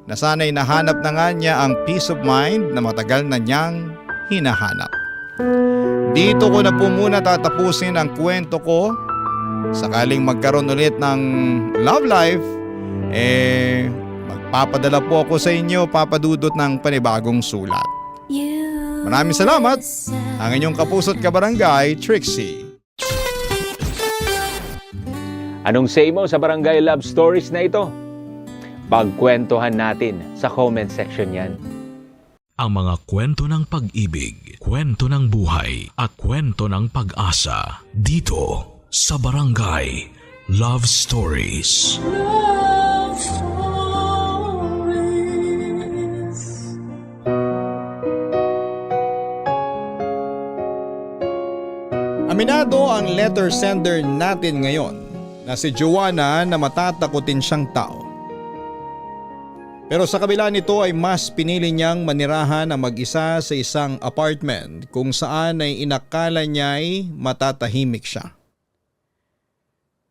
na sana'y nahanap na nga niya ang peace of mind na matagal na niyang hinahanap. Dito ko na po muna tatapusin ang kwento ko. Sakaling magkaroon ulit ng love life, magpapadala po ako sa inyo, Papa Dudut, ng panibagong sulat. Maraming salamat. Ang inyong kapuso't kabarangay, Trixie. Anong say mo sa Barangay Love Stories na ito? Pagkwentuhan natin sa comment section yan. Ang mga kwento ng pag-ibig, kwento ng buhay at kwento ng pag-asa dito sa Barangay Love Stories. Love Stories. Aminado ang letter sender natin ngayon na si Joanna na matatakutin siyang tao. Pero sa kabila nito ay mas pinili niyang manirahan ang mag-isa sa isang apartment kung saan ay inakala niya ay matatahimik siya.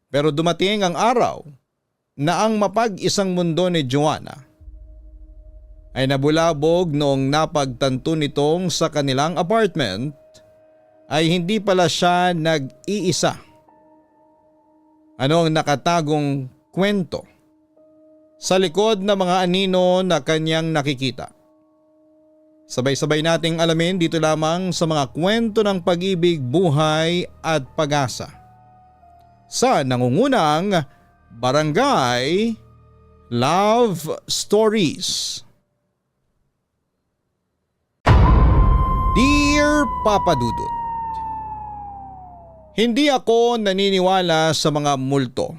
Pero dumating ang araw na ang mapag-isang mundo ni Joanna ay nabulabog noong napagtanto nitong sa kanilang apartment ay hindi pala siya nag-iisa. Ano ang nakatagong kwento sa likod ng mga anino na kanyang nakikita? Sabay-sabay nating alamin dito lamang sa mga kwento ng pag-ibig, buhay at pag-asa sa nangungunang Barangay Love Stories. Dear Papa Dudut, hindi ako naniniwala sa mga multo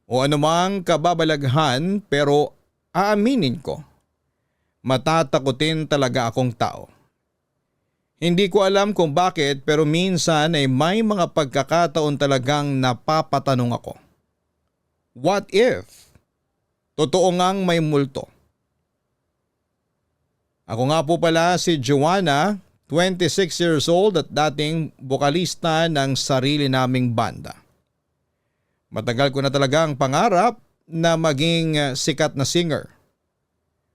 o anumang kababalaghan, pero aaminin ko, matatakutin talaga akong tao. Hindi ko alam kung bakit, pero minsan ay may mga pagkakataon talagang napapatanong ako. What if totoo ngang may multo? Ako nga po pala si Joanna, 26 years old at dating bokalista ng sarili naming banda. Matagal ko na talagang pangarap na maging sikat na singer.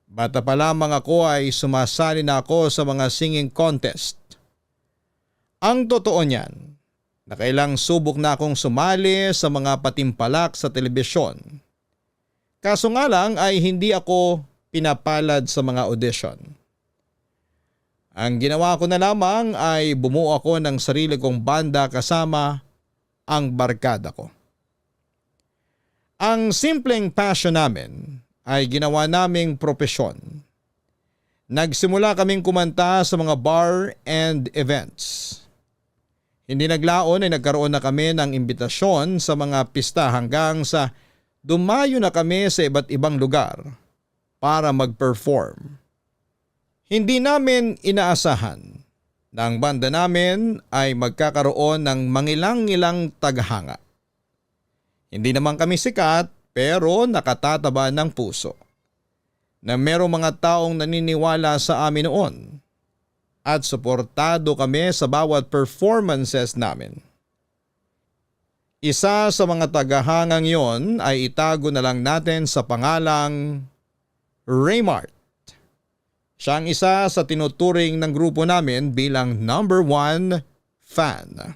Bata pa lamang ako ay sumasali na ako sa mga singing contest. Ang totoo niyan, nakailang subok na akong sumali sa mga patimpalak sa telebisyon. Kaso nga lang ay hindi ako pinapalad sa mga audition. Ang ginawa ko na lamang ay bumuo ako ng sarili kong banda kasama ang barkada ko. Ang simpleng passion namin ay ginawa naming propesyon. Nagsimula kaming kumanta sa mga bar and events. Hindi naglaon ay nagkaroon na kami ng imbitasyon sa mga pista hanggang sa dumayo na kami sa iba't ibang lugar para mag-perform. Hindi namin inaasahan na ang banda namin ay magkakaroon ng mangilang-ilang taghanga. Hindi naman kami sikat pero nakatataba ng puso. na merong mga taong naniniwala sa amin noon at suportado kami sa bawat performances namin. Isa sa mga tagahangang yon ay itago na lang natin sa pangalang Raymart. Siya ang isa sa tinuturing ng grupo namin bilang number 1 fan.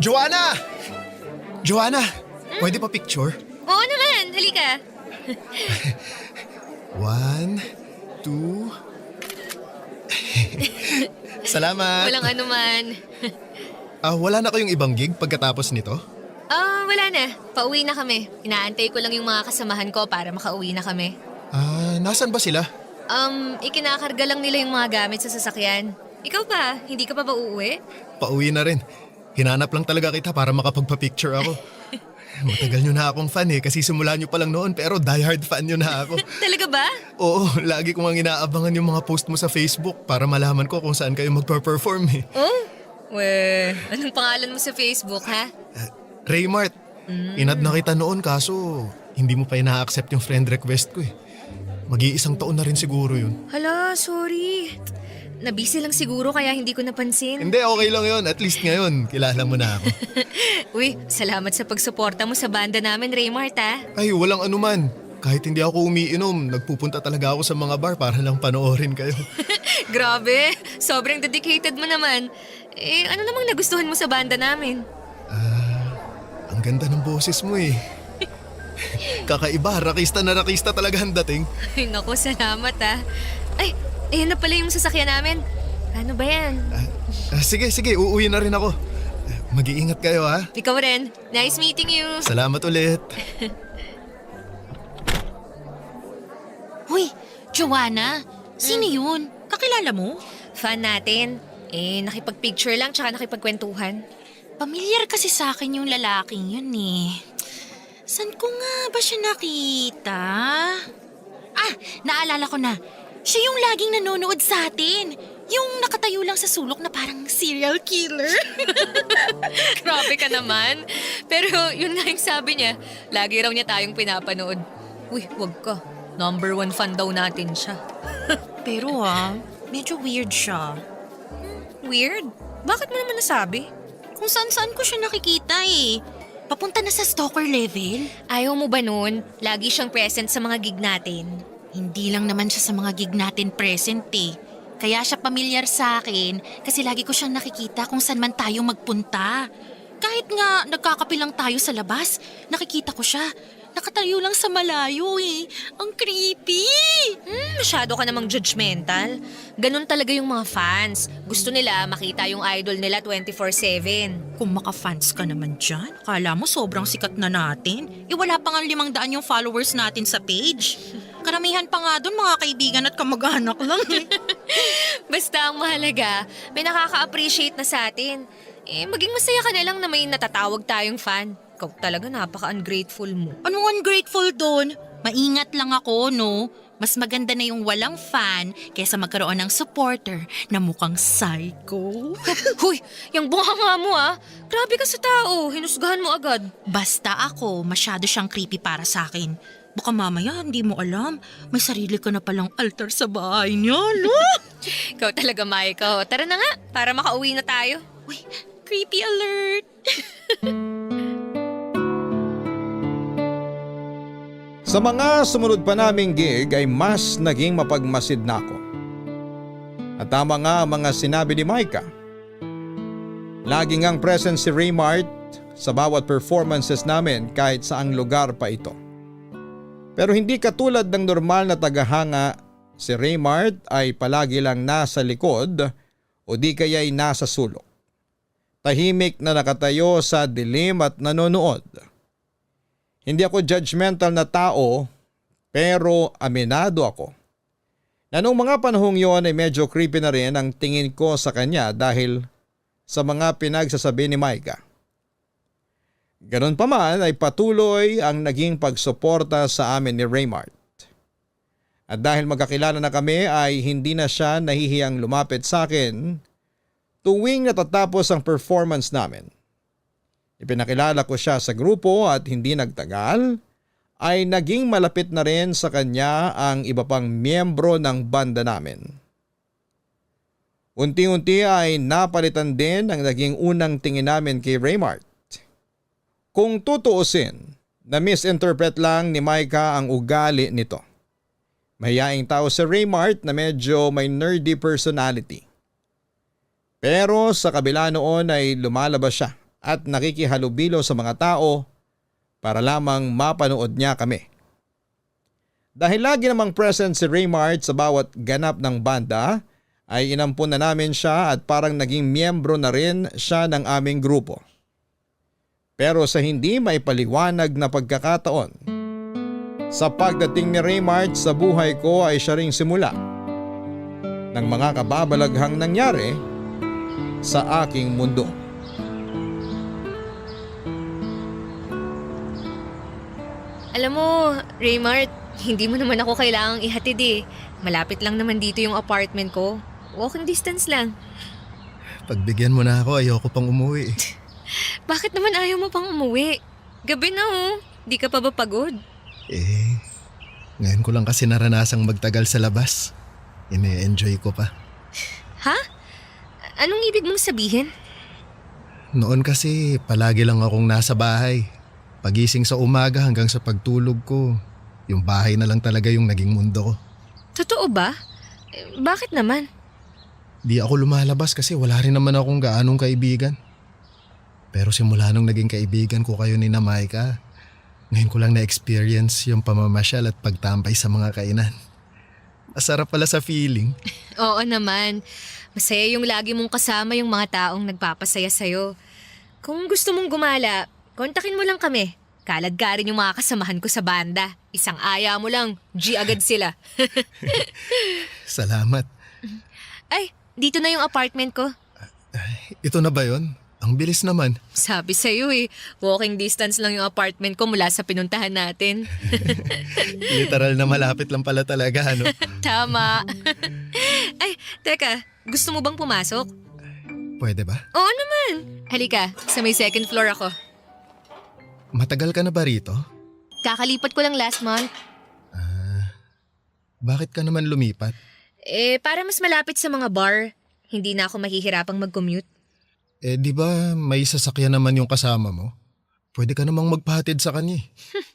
Joanna! Joanna! Pwede pa picture? Oo naman, halika. 1, 2... Salamat! Walang anuman. Wala na kayong ibang gig pagkatapos nito? Wala na. Pauwi na kami. Inaantay ko lang yung mga kasamahan ko para makauwi na kami. Nasaan ba sila? Ikinakarga lang nila yung mga gamit sa sasakyan. Ikaw pa, hindi ka pa ba uuwi? Pauwi na rin. Hinanap lang talaga kita para makapagpa-picture ako. Matagal nyo na akong fan kasi simula nyo pa lang noon pero diehard fan nyo na ako. Talaga ba? Oo, lagi ko nga inaabangan yung mga post mo sa Facebook para malaman ko kung saan kayo magpa-perform Oh? Anong pangalan mo sa Facebook, ha? Raymart, inad na kita noon kaso hindi mo pa ina-accept yung friend request ko Mag-iisang taon na rin siguro yun. Hala, sorry. Nabisi lang siguro kaya hindi ko napansin. Hindi, okay lang yun. At least ngayon, kilala mo na ako. Uy, salamat sa pagsuporta mo sa banda namin, Raymart, ha? Ay, walang anuman. Kahit hindi ako umiinom, nagpupunta talaga ako sa mga bar para lang panoorin kayo. Grabe, sobrang dedicated mo naman. Ano namang nagustuhan mo sa banda namin? Ang ganda ng boses mo Kakaiba, rakista na rakista talaga ang dating. Ay, naku, salamat, ha? Ay, ayan na pala yung sasakyan namin. Ano ba yan? Sige, uuwi na rin ako. Mag-iingat kayo Ikaw rin. Nice meeting you. Salamat ulit. Hoy, Joanna, sino yun? Kakilala mo? Fan natin. Nakipag-picture lang tsaka nakipagkwentuhan. Pamilyar kasi sa akin yung lalaking yun San ko nga ba siya nakita? Naalala ko na. Siya yung laging nanonood sa atin. Yung nakatayo lang sa sulok na parang serial killer. Grabe ka naman. Pero yun nga yung sabi niya. Lagi raw niya tayong pinapanood. Uy, wag ka. Number 1 fan daw natin siya. Pero medyo weird siya. Weird? Bakit mo naman nasabi? Kung saan-saan ko siya nakikita Papunta na sa stalker level. Ayaw mo ba nun? Lagi siyang present sa mga gig natin. Hindi lang naman siya sa mga gig natin present Kaya siya pamilyar sa akin kasi lagi ko siyang nakikita kung saan man tayo magpunta. Kahit nga nagkakape lang tayo sa labas, nakikita ko siya. Nakatayo lang sa malayo Ang creepy! Masyado ka namang judgmental. Ganun talaga yung mga fans. Gusto nila makita yung idol nila 24/7. Kung maka-fans ka naman dyan, akala mo sobrang sikat na natin. Wala pa nga 500 yung followers natin sa page. Karamihan pa nga doon mga kaibigan at kamag-anak lang Basta ang mahalaga, may nakaka-appreciate na sa atin. Maging masaya ka na lang na may natatawag tayong fan. Ikaw talaga napaka-ungrateful mo. Anong ungrateful doon? Maingat lang ako, no? Mas maganda na yung walang fan kaysa magkaroon ng supporter na mukhang psycho. Huy, yung bunganga mo Grabe ka sa tao, hinusgahan mo agad. Basta ako, masyado siyang creepy para sa akin. Baka mamaya hindi mo alam, may sarili ka na palang altar sa bahay niya, no? Ikaw talaga, Maiko. Tara na nga, para makauwi na tayo. Uy, creepy alert! Sa mga sumunod pa naming gig ay mas naging mapagmasid na ako. At tama nga ang mga sinabi ni Micah. Lagi ngang present si Raymart sa bawat performances namin kahit saang lugar pa ito. Pero hindi katulad ng normal na tagahanga, si Raymart ay palagi lang nasa likod o di kaya'y nasa sulok. Tahimik na nakatayo sa dilim at nanonood. Hindi ako judgmental na tao pero aminado ako Na noong mga panahong yon ay medyo creepy na rin ang tingin ko sa kanya dahil sa mga pinagsasabi ni Micah. Ganon pa man ay patuloy ang naging pagsuporta sa amin ni Raymart. At dahil magkakilala na kami ay hindi na siya nahihiyang lumapit sa akin tuwing natatapos ang performance namin. Ipinakilala ko siya sa grupo at hindi nagtagal ay naging malapit na rin sa kanya ang iba pang miyembro ng banda namin. Unti-unti ay napalitan din ang naging unang tingin namin kay Raymart. Kung tutuusin, na-misinterpret lang ni Micah ang ugali nito. Mahiyaing tao si Raymart na medyo may nerdy personality. Pero sa kabila noon ay lumalabas siya at nakikihalubilo sa mga tao para lamang mapanood niya kami. Dahil lagi namang present si Raymart sa bawat ganap ng banda, ay inampun na namin siya at parang naging miyembro na rin siya ng aming grupo. Pero sa hindi maipaliwanag na pagkakataon, sa pagdating ni Raymart sa buhay ko ay siya ring simula ng mga kababalaghang nangyari sa aking mundo. Alam mo, Raymart, hindi mo naman ako kailangang ihatid eh. Malapit lang naman dito yung apartment ko. Walking distance lang. Pagbigyan mo na ako, ayoko pang umuwi. Bakit naman ayaw mo pang umuwi? Gabi na oh. Di ka pa ba pagod? Ngayon ko lang kasi naranasang magtagal sa labas. Ine-enjoy ko pa. Ha? Anong ibig mong sabihin? Noon kasi palagi lang akong nasa bahay. Pagising sa umaga hanggang sa pagtulog ko, yung bahay na lang talaga yung naging mundo ko. Totoo ba? Bakit naman? Di ako lumalabas kasi wala rin naman akong gaanong kaibigan. Pero simula nung naging kaibigan ko kayo ni Micah, ngayon ko lang na-experience yung pamamasyal at pagtambay sa mga kainan. Masarap pala sa feeling. Oo naman. Masaya yung lagi mong kasama yung mga taong nagpapasaya sa'yo. Kung gusto mong gumala, kontakin mo lang kami. Kalad-garin yung mga kasamahan ko sa banda. Isang aya mo lang, G agad sila. Salamat. Ay, dito na yung apartment ko. Ito na ba yon? Ang bilis naman. Sabi sa'yo eh, walking distance lang yung apartment ko mula sa pinuntahan natin. Literal na malapit lang pala talaga, ano? Tama. Ay, teka, gusto mo bang pumasok? Pwede ba? Oo naman. Halika, sa may second floor ako. Matagal ka na ba rito? Kakalipat ko lang last month. Bakit ka naman lumipat? Para mas malapit sa mga bar. Hindi na ako mahihirapang mag-commute. Di ba may sasakyan naman yung kasama mo? Pwede ka namang magpahatid sa kanya.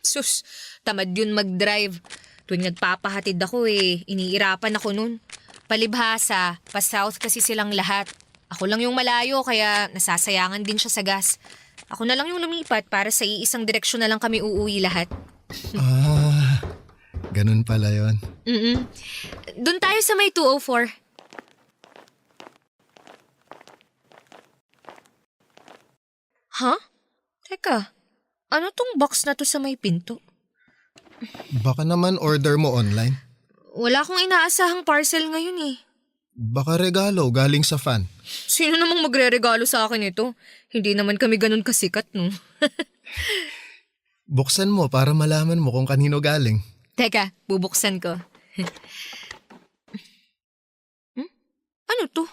Sus, tamad yun mag-drive. Tuwing nagpapahatid ako iniirapan ako nun. Palibhasa, pa-south kasi silang lahat. Ako lang yung malayo kaya nasasayangan din siya sa gas. Ako na lang yung lumipat para sa iisang direksyon na lang kami uuwi lahat. Ganun pala yon. Doon tayo sa may 204. Ha? Teka, ano tong box na to sa may pinto? Baka naman order mo online? Wala akong inaasahang parcel ngayon eh. Baka regalo galing sa fan. Sino namang magre-regalo sa akin ito? Hindi naman kami ganun kasikat, no? Buksan mo para malaman mo kung kanino galing. Teka, bubuksan ko. Ano to?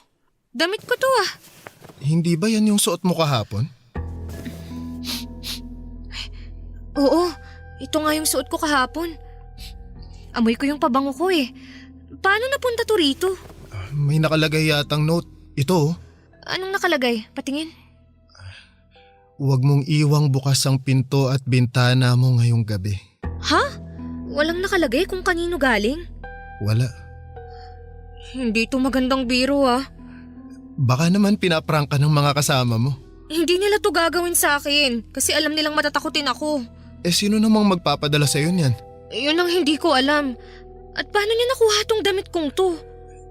Damit ko to ah. Hindi ba yan yung suot mo kahapon? Oo, ito nga yung suot ko kahapon. Amoy ko yung pabango ko eh. Paano napunta to rito? May nakalagay yatang note. Ito. Anong nakalagay? Patingin. Huwag mong iwang bukas ang pinto at bintana mo ngayong gabi. Ha? Walang nakalagay kung kanino galing? Wala. Hindi to magandang biro ah. Baka naman pinaprank ka ng mga kasama mo. Hindi nila to gagawin sa akin kasi alam nilang matatakutin ako. Sino namang magpapadala sa'yo niyan? Yun ang hindi ko alam. At paano niya nakuha tong damit kong to?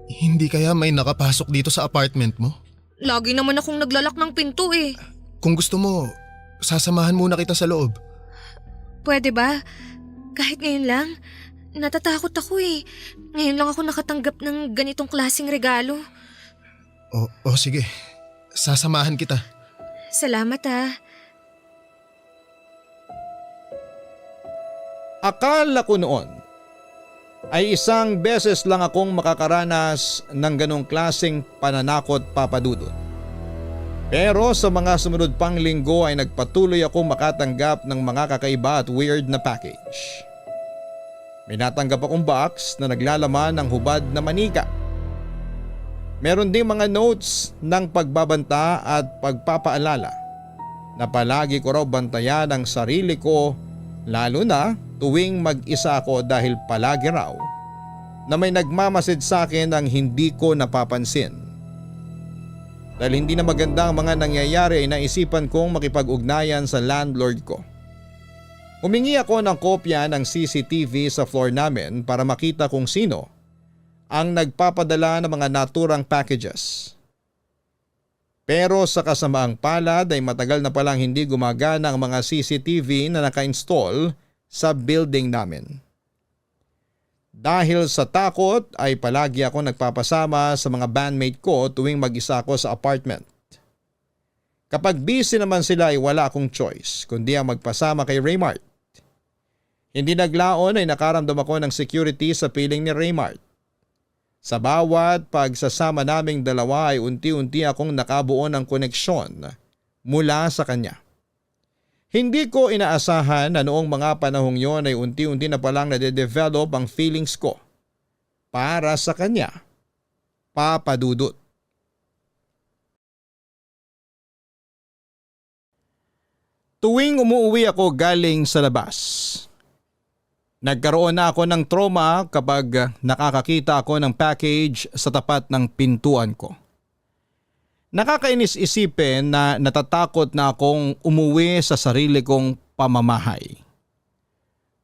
Hindi kaya may nakapasok dito sa apartment mo? Lagi naman akong naglalak ng pinto eh. Kung gusto mo, sasamahan muna kita sa loob. Pwede ba? Kahit ngayon lang? natatakot ako eh. Ngayon lang ako nakatanggap ng ganitong klaseng regalo. O sige, sasamahan kita. Salamat ah. Akala ko noon ay isang beses lang akong makakaranas ng ganong klaseng pananakot, Papa Dudut. Pero sa mga sumunod pang linggo ay nagpatuloy akong makatanggap ng mga kakaiba at weird na package. May natanggap akong box na naglalaman ng hubad na manika. Meron ding mga notes ng pagbabanta at pagpapaalala na palagi ko raw bantayan ang sarili ko, lalo na tuwing mag-isa ako dahil palagi raw na may nagmamasid sa akin ang hindi ko napapansin. Dahil hindi na maganda ang mga nangyayari ay naisipan kong makipag-ugnayan sa landlord ko. Humingi ako ng kopya ng CCTV sa floor namin para makita kung sino ang nagpapadala ng mga naturang packages. Pero sa kasamaang palad ay matagal na palang hindi gumagana ang mga CCTV na naka-install sa building namin. Dahil sa takot ay palagi ako nagpapasama sa mga bandmate ko tuwing mag-isa ako sa apartment. Kapag busy naman sila ay wala akong choice kundi ang magpasama kay Raymart. Hindi naglaon ay nakaramdam ako ng security sa piling ni Raymart. Sa bawat pagsasama naming dalawa ay unti-unti akong nakabuo ng koneksyon mula sa kanya. Hindi ko inaasahan na noong mga panahong yon ay unti-unti na palang nade-develop ang feelings ko para sa kanya, Papa Dudut. Tuwing umuwi ako galing sa labas, nagkaroon na ako ng trauma kapag nakakakita ako ng package sa tapat ng pintuan ko. Nakakainis isipin na natatakot na akong umuwi sa sarili kong pamamahay.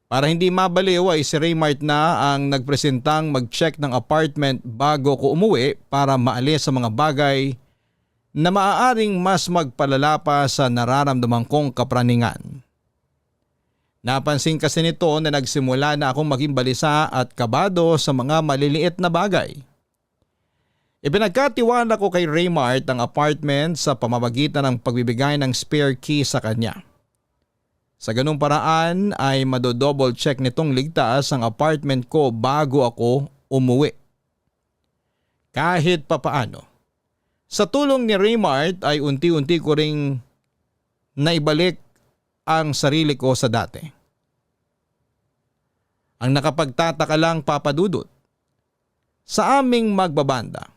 Para hindi mabaliw ay si Raymart na ang nagpresentang mag-check ng apartment bago ko umuwi para maalis sa mga bagay na maaaring mas magpalala pa sa nararamdaman kong kapraningan. Napansin kasi nito na nagsimula na akong maging balisa at kabado sa mga maliliit na bagay. Ipinagkatiwala ko kay Raymart ang apartment sa pamamagitan ng pagbibigay ng spare key sa kanya. Sa ganung paraan ay madodouble check nitong ligtas ang apartment ko bago ako umuwi. Kahit papaano, sa tulong ni Raymart ay unti-unti ko ring naibalik ang sarili ko sa dati. Ang nakapagtataka lang, Papa Dudut, sa aming magbabanda,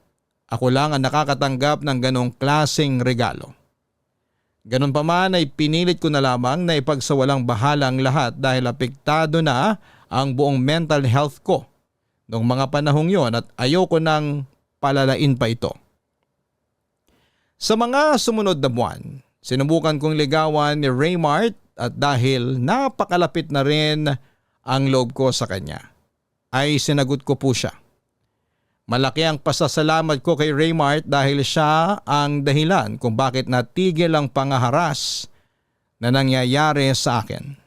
ako lang ang nakakatanggap ng ganong klaseng regalo. Ganon pa man ay pinilit ko na lamang na ipagsawalang bahala ang lahat dahil apektado na ang buong mental health ko noong mga panahong yon at ayoko nang palalain pa ito. Sa mga sumunod na buwan, sinubukan kong ligawan ni Raymart at dahil napakalapit na rin ang loob ko sa kanya, ay sinagot ko po siya. Malaki ang pasasalamat ko kay Raymart dahil siya ang dahilan kung bakit natigil ang pangaharas na nangyayari sa akin.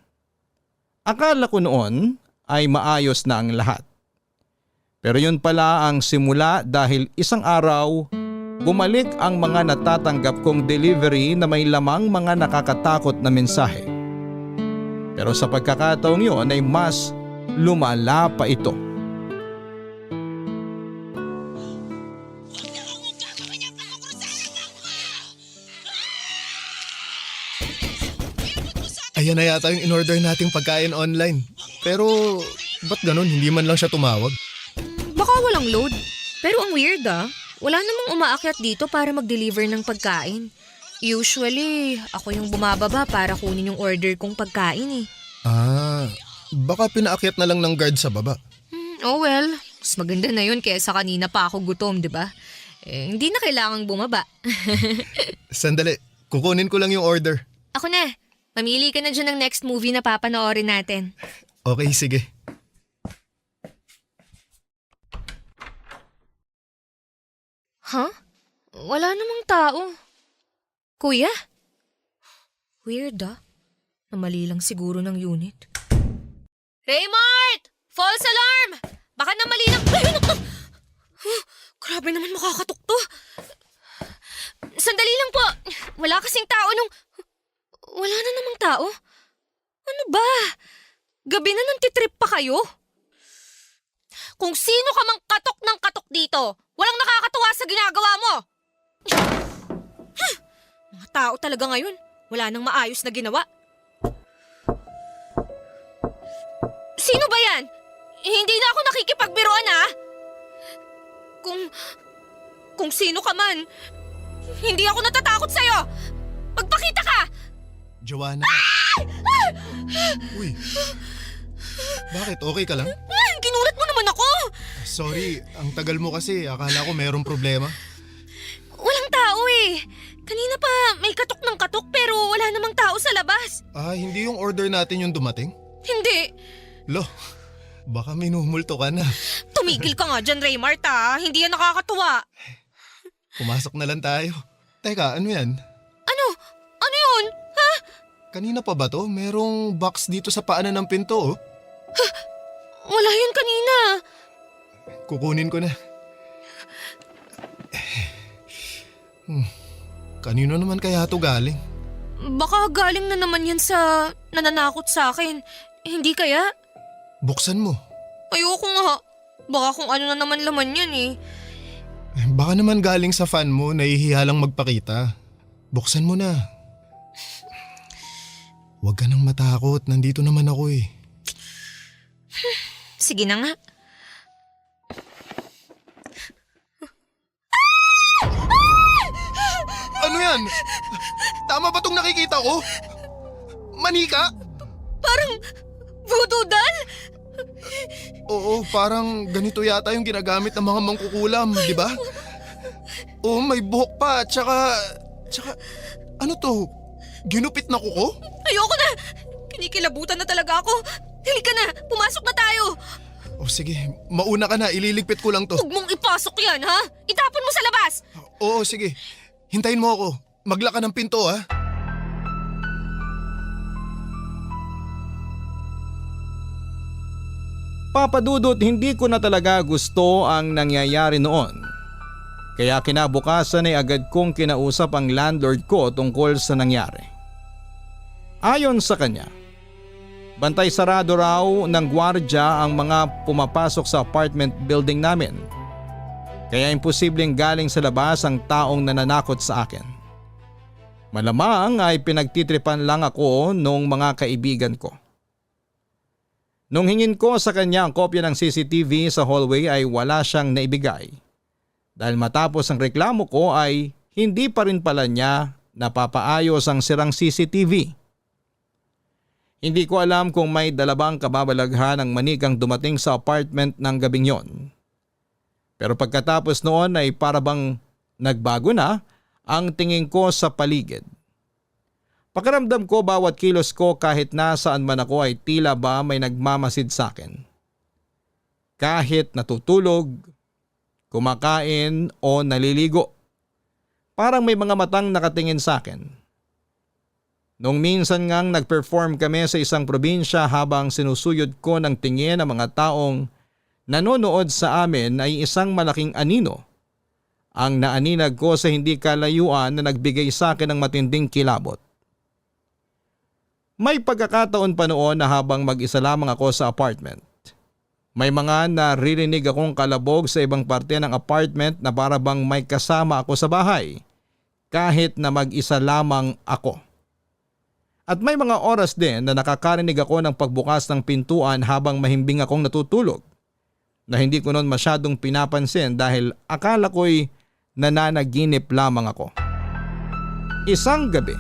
Akala ko noon ay maayos na ang lahat. Pero yun pala ang simula dahil isang araw bumalik ang mga natatanggap kong delivery na may lamang mga nakakatakot na mensahe. Pero sa pagkakataong yun ay mas lumala pa ito. Ayan na yata yung in-order nating pagkain online. Pero ba't ganun? Hindi man lang siya tumawag. Baka walang load. Pero ang weird ah. Wala namang umaakyat dito para mag-deliver ng pagkain. Usually, ako yung bumababa para kunin yung order kong pagkain eh. Baka pinaakyat na lang ng guard sa baba. Oh well, mas maganda na yun kaysa kanina pa ako gutom, di ba? Hindi na kailangang bumaba. Sandali, kukunin ko lang yung order. Ako na. Mamili ka na dyan ng next movie na papanoorin natin. Okay, sige. Huh? Wala namang tao. Kuya? Weird ah. Namali lang siguro ng unit. Raymart! False alarm! Baka na mali lang. Ay, naku! Grabe naman makakatok to. Sandali lang po. Wala kasing tao nung... Wala na namang tao. Ano ba? Gabi na nang titrip pa kayo? Kung sino ka mang katok ng katok dito, walang nakakatuwa sa ginagawa mo. Mga tao talaga ngayon. Wala nang maayos na ginawa. Sino ba yan? Hindi na ako nakikipagbiruan, ha? Kung sino ka man, hindi ako natatakot sa'yo. Magpakita ka! Joanna. Uy. Bakit? Okay ka lang? Ay, ginulat mo naman ako! Sorry, ang tagal mo kasi. Akala ko mayroong problema. Walang tao eh. Kanina pa may katok ng katok pero wala namang tao sa labas. Hindi yung order natin yung dumating? Hindi. Lo, baka minumulto ka na. Tumigil ka nga dyan, Raymart, ha? Hindi yan nakakatuwa. Pumasok na lang tayo. Teka, ano yan? Ano? Ano yun? Ha? Kanina pa ba to? Merong box dito sa paanan ng pinto, oh. Wala yun kanina. Kukunin ko na. Kanino naman kaya to galing? Baka galing na naman yan sa nananakot sa akin. Hindi kaya? Buksan mo. Ayoko nga. Baka kung ano na naman laman yan eh. Baka naman galing sa fan mo, nahihiya lang magpakita. Buksan mo na. Huwag ka nang matakot, nandito naman ako eh. Sige na nga. Ano yan? Tama ba tong nakikita ko? Manika? Parang voodoo doll? Oo, parang ganito yata yung ginagamit ng mga mangkukulam, di ba? Oo, may buhok pa, tsaka, ano to? Ginupit na kuko? Ayoko na! Kinikilabutan na talaga ako. Halika na, pumasok na tayo. O sige, mauna ka na, ililigpit ko lang to. Huwag mong ipasok yan, ha? Itapon mo sa labas. Oo, sige. Hintayin mo ako. Magla ka ng pinto, ha? Papadudot, hindi ko na talaga gusto ang nangyayari noon. Kaya kinabukasan ay agad kong kinausap ang landlord ko tungkol sa nangyari. Ayon sa kanya, bantay sarado raw ng gwardya ang mga pumapasok sa apartment building namin. Kaya imposibleng galing sa labas ang taong nananakot sa akin. Malamang ay pinagtitripan lang ako nung mga kaibigan ko. Nung hingin ko sa kanya ang kopya ng CCTV sa hallway ay wala siyang naibigay. Dahil matapos ang reklamo ko ay hindi pa rin pala niya napapaayos ang sirang CCTV. Hindi ko alam kung may dalabang kababalaghan ang manikang dumating sa apartment ng gabing yon. Pero pagkatapos noon ay parabang nagbago na ang tingin ko sa paligid. Pakiramdam ko bawat kilos ko kahit nasaan man ako ay tila ba may nagmamasid sa akin. Kahit natutulog, kumakain o naliligo. Parang may mga matang nakatingin sa akin. Nung minsan ngang nag-perform kami sa isang probinsya habang sinusuyod ko ng tingin ang mga taong nanonood sa amin ay isang malaking anino. Ang naaninag ko sa hindi kalayuan na nagbigay sa akin ng matinding kilabot. May pagkakataon pa noon na habang mag-isa lamang ako sa apartment. May mga naririnig akong kalabog sa ibang parte ng apartment na para bang may kasama ako sa bahay kahit na mag-isa lamang ako. At may mga oras din na nakakarinig ako ng pagbukas ng pintuan habang mahimbing akong natutulog na hindi ko noon masyadong pinapansin dahil akala ko'y nananaginip lamang ako. Isang gabi,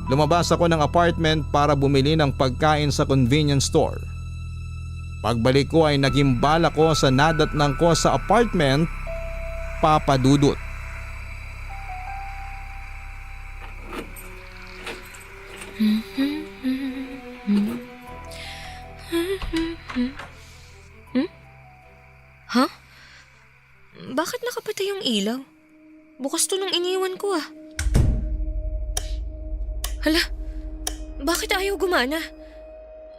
lumabas ako ng apartment para bumili ng pagkain sa convenience store. Pagbalik ko ay nagimbala ko sa nadatnang ko sa apartment, papadudot. Ha? Bakit nakapatay yung ilaw? Bukas to nung iniwan ko ah. Hala, bakit ayaw gumana?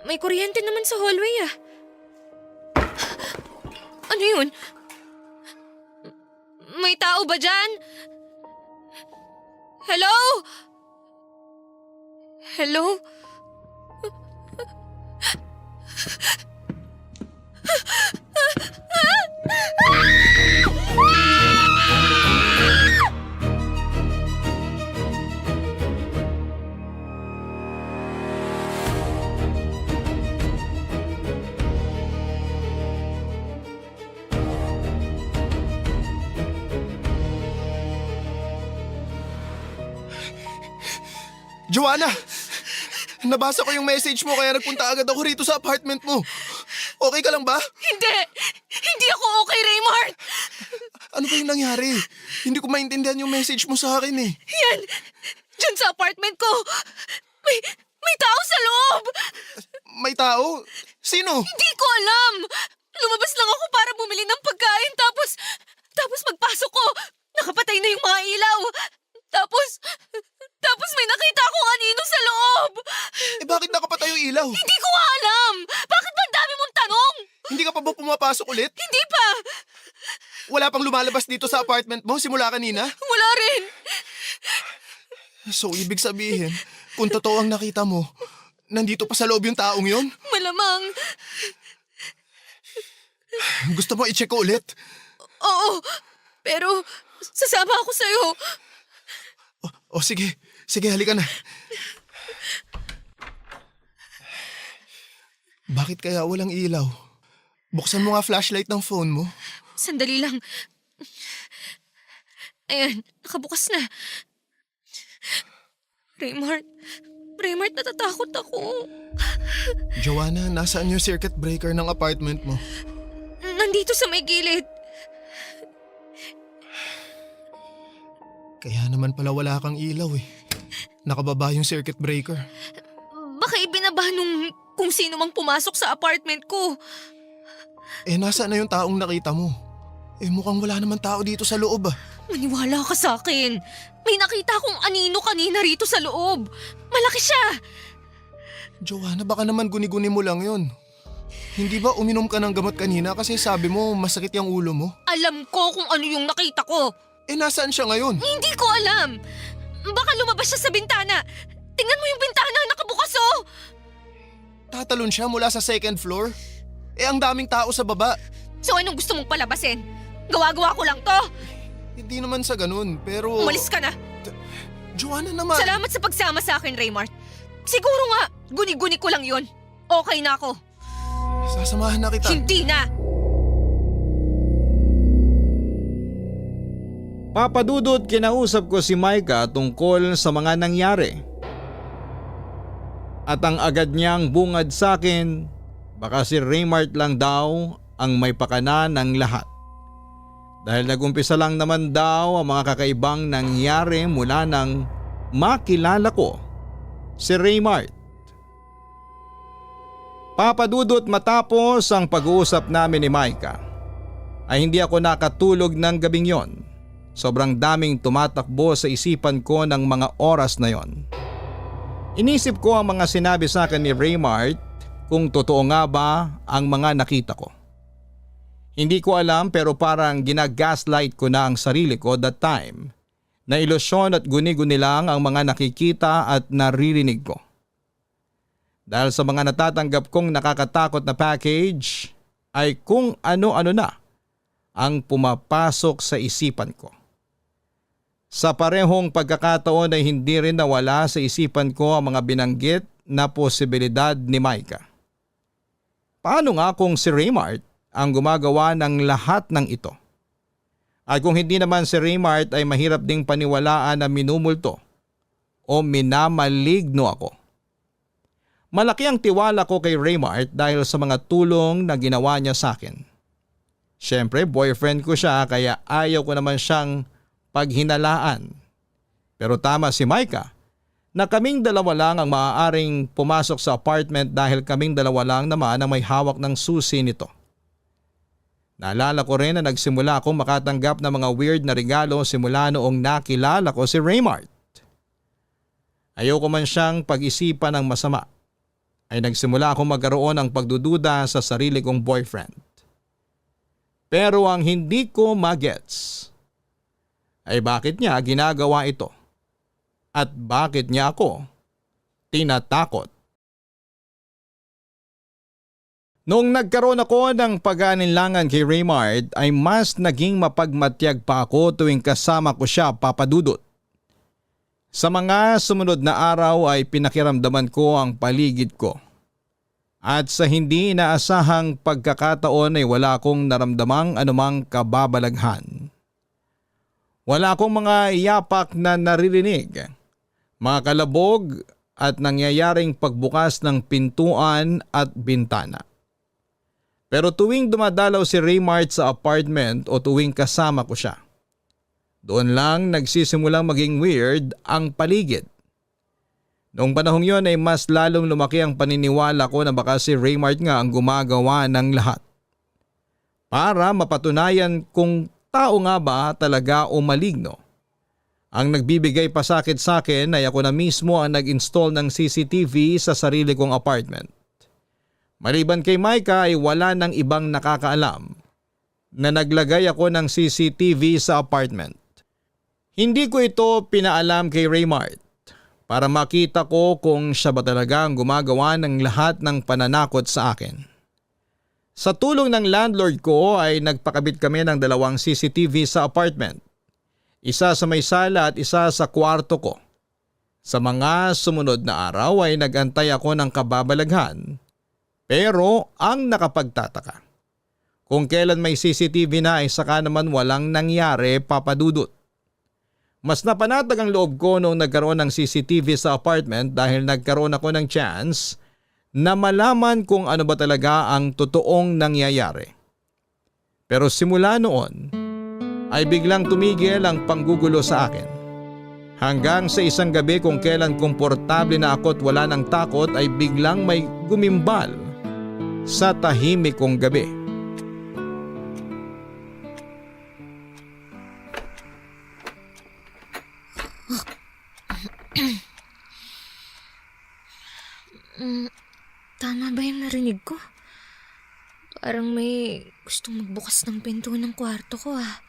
May kuryente naman sa hallway ah. yun? May tao ba dyan? Hello? Hello? Joanna! Nabasa ko yung message mo kaya nagpunta agad ako rito sa apartment mo. Okay ka lang ba? Hindi! Hindi ako okay, Raymart! Ano ba yung nangyari? Hindi ko maintindihan yung message mo sa akin eh. Yan! Diyan sa apartment ko! May tao sa loob! May tao? Sino? Hindi ko alam! Lumabas lang ako para bumili ng pagkain tapos pagpasok ko, nakapatay na yung mga ilaw. Tapos may nakita akong anino sa loob! Eh bakit nakapatay yung ilaw? Hindi ko nga alam! Bakit ba ang dami mong tanong? Hindi ka pa ba pumapasok ulit? Hindi pa! Wala pang lumalabas dito sa apartment mo simula kanina? Wala rin! So ibig sabihin, kung totoo ang nakita mo, nandito pa sa loob yung taong yon? Malamang. Gusto mo i-check ko ulit? Oo, pero sasama ako sa'yo. O sige, halika na. Bakit kaya walang ilaw? Buksan mo nga flashlight ng phone mo. Sandali lang. Ayan, nakabukas na. Raymart, natatakot ako. Joanna, nasaan yung circuit breaker ng apartment mo? Nandito sa may gilid. Kaya naman pala wala kang ilaw eh. Nakababa yung circuit breaker. Baka ibinaba nung kung sino mang pumasok sa apartment ko. Eh nasaan na yung taong nakita mo? Eh mukhang wala naman tao dito sa loob ah. Maniwala ka sa akin. May nakita akong anino kanina rito sa loob. Malaki siya. Joanna, baka naman guni-guni mo lang yun. Hindi ba uminom ka ng gamot kanina kasi sabi mo masakit yung ulo mo? Alam ko kung ano yung nakita ko. Eh nasaan siya ngayon? Hindi ko alam. Baka lumabas siya sa bintana. Tingnan mo yung bintana, nakabukas oh. Tatalon siya mula sa second floor? Eh ang daming tao sa baba. So anong gusto mong palabasin? Gawa-gawa ko lang to. Hindi naman sa ganun, pero... Umalis ka na. Joanna naman. Salamat sa pagsama sa akin, Raymart. Siguro nga, guni-guni ko lang yun. Okay na ako. Sasamahan na kita. Hindi na. Papadudot, kinausap ko si Micah tungkol sa mga nangyari. At ang agad niyang bungad sa akin, baka si Raymart lang daw ang may pakana ng lahat. Dahil nagumpisa lang naman daw ang mga kakaibang nangyari mula nang makilala ko si Raymart. Papadudot, matapos ang pag-uusap namin ni Micah, ay hindi ako nakatulog ng gabing yon. Sobrang daming tumatakbo sa isipan ko ng mga oras na yon. Inisip ko ang mga sinabi sa akin ni Raymart kung totoo nga ba ang mga nakita ko. Hindi ko alam pero parang ginagaslight ko na ang sarili ko that time na ilusyon at guni-guni lang ang mga nakikita at naririnig ko. Dahil sa mga natatanggap kong nakakatakot na package ay kung ano-ano na ang pumapasok sa isipan ko. Sa parehong pagkakataon ay hindi rin nawala sa isipan ko ang mga binanggit na posibilidad ni Micah. Paano nga kung si Raymart ang gumagawa ng lahat ng ito? At kung hindi naman si Raymart ay mahirap ding paniwalaan na minumulto o minamaligno ako. Malaki ang tiwala ko kay Raymart dahil sa mga tulong na ginawa niya sa akin. Siyempre boyfriend ko siya kaya ayaw ko naman siyang paghinalaan. Pero tama si Micah na kaming dalawa lang ang maaaring pumasok sa apartment dahil kaming dalawa lang naman ang may hawak ng susi nito. Naalala ko rin na nagsimula akong makatanggap ng mga weird na regalo simula noong nakilala ko si Raymart. Ayoko man siyang pag-isipan ng masama, ay nagsimula akong magkaroon ng pagdududa sa sarili kong boyfriend. Pero ang hindi ko magets ay bakit niya ginagawa ito at bakit niya ako tinatakot. Noong nagkaroon ako ng pag-aalinlangan kay Raymart ay mas naging mapagmatyag pa ako tuwing kasama ko siya, Papa Dudut. Sa mga sumunod na araw ay pinakiramdaman ko ang paligid ko. At sa hindi inaasahang pagkakataon ay wala akong naramdamang anumang kababalaghan. Wala akong mga iyapak na naririnig, mga kalabog at nangyayaring pagbukas ng pintuan at bintana. Pero tuwing dumadalaw si Raymart sa apartment o tuwing kasama ko siya, doon lang nagsisimulang maging weird ang paligid. Noong panahong yon ay mas lalong lumaki ang paniniwala ko na baka si Raymart nga ang gumagawa ng lahat. Para mapatunayan kung tao nga ba talaga o maligno. Ang nagbibigay pasakit sa akin ay ako na mismo ang nag-install ng CCTV sa sarili kong apartment. Maliban kay Micah ay wala nang ibang nakakaalam na naglagay ako ng CCTV sa apartment. Hindi ko ito pinaalam kay Raymart para makita ko kung siya ba talaga ang gumagawa ng lahat ng pananakot sa akin. Sa tulong ng landlord ko ay nagpakabit kami ng 2 CCTV sa apartment. Isa sa may sala at isa sa kwarto ko. Sa mga sumunod na araw ay nagantay ako ng kababalaghan. Pero ang nakapagtataka, kung kailan may CCTV na ay saka naman walang nangyari, Papa Dudut. Mas napanatag ang loob ko noong nagkaroon ng CCTV sa apartment dahil nagkaroon ako ng chance na malaman kung ano ba talaga ang totoong nangyayari. Pero simula noon ay biglang tumigil ang panggugulo sa akin. Hanggang sa isang gabi kung kailan komportable na ako at wala ng takot ay biglang may gumimbal sa tahimik kong gabi. Tama ba yung narinig ko? Parang may gustong magbukas ng pinto ng kwarto ko ah.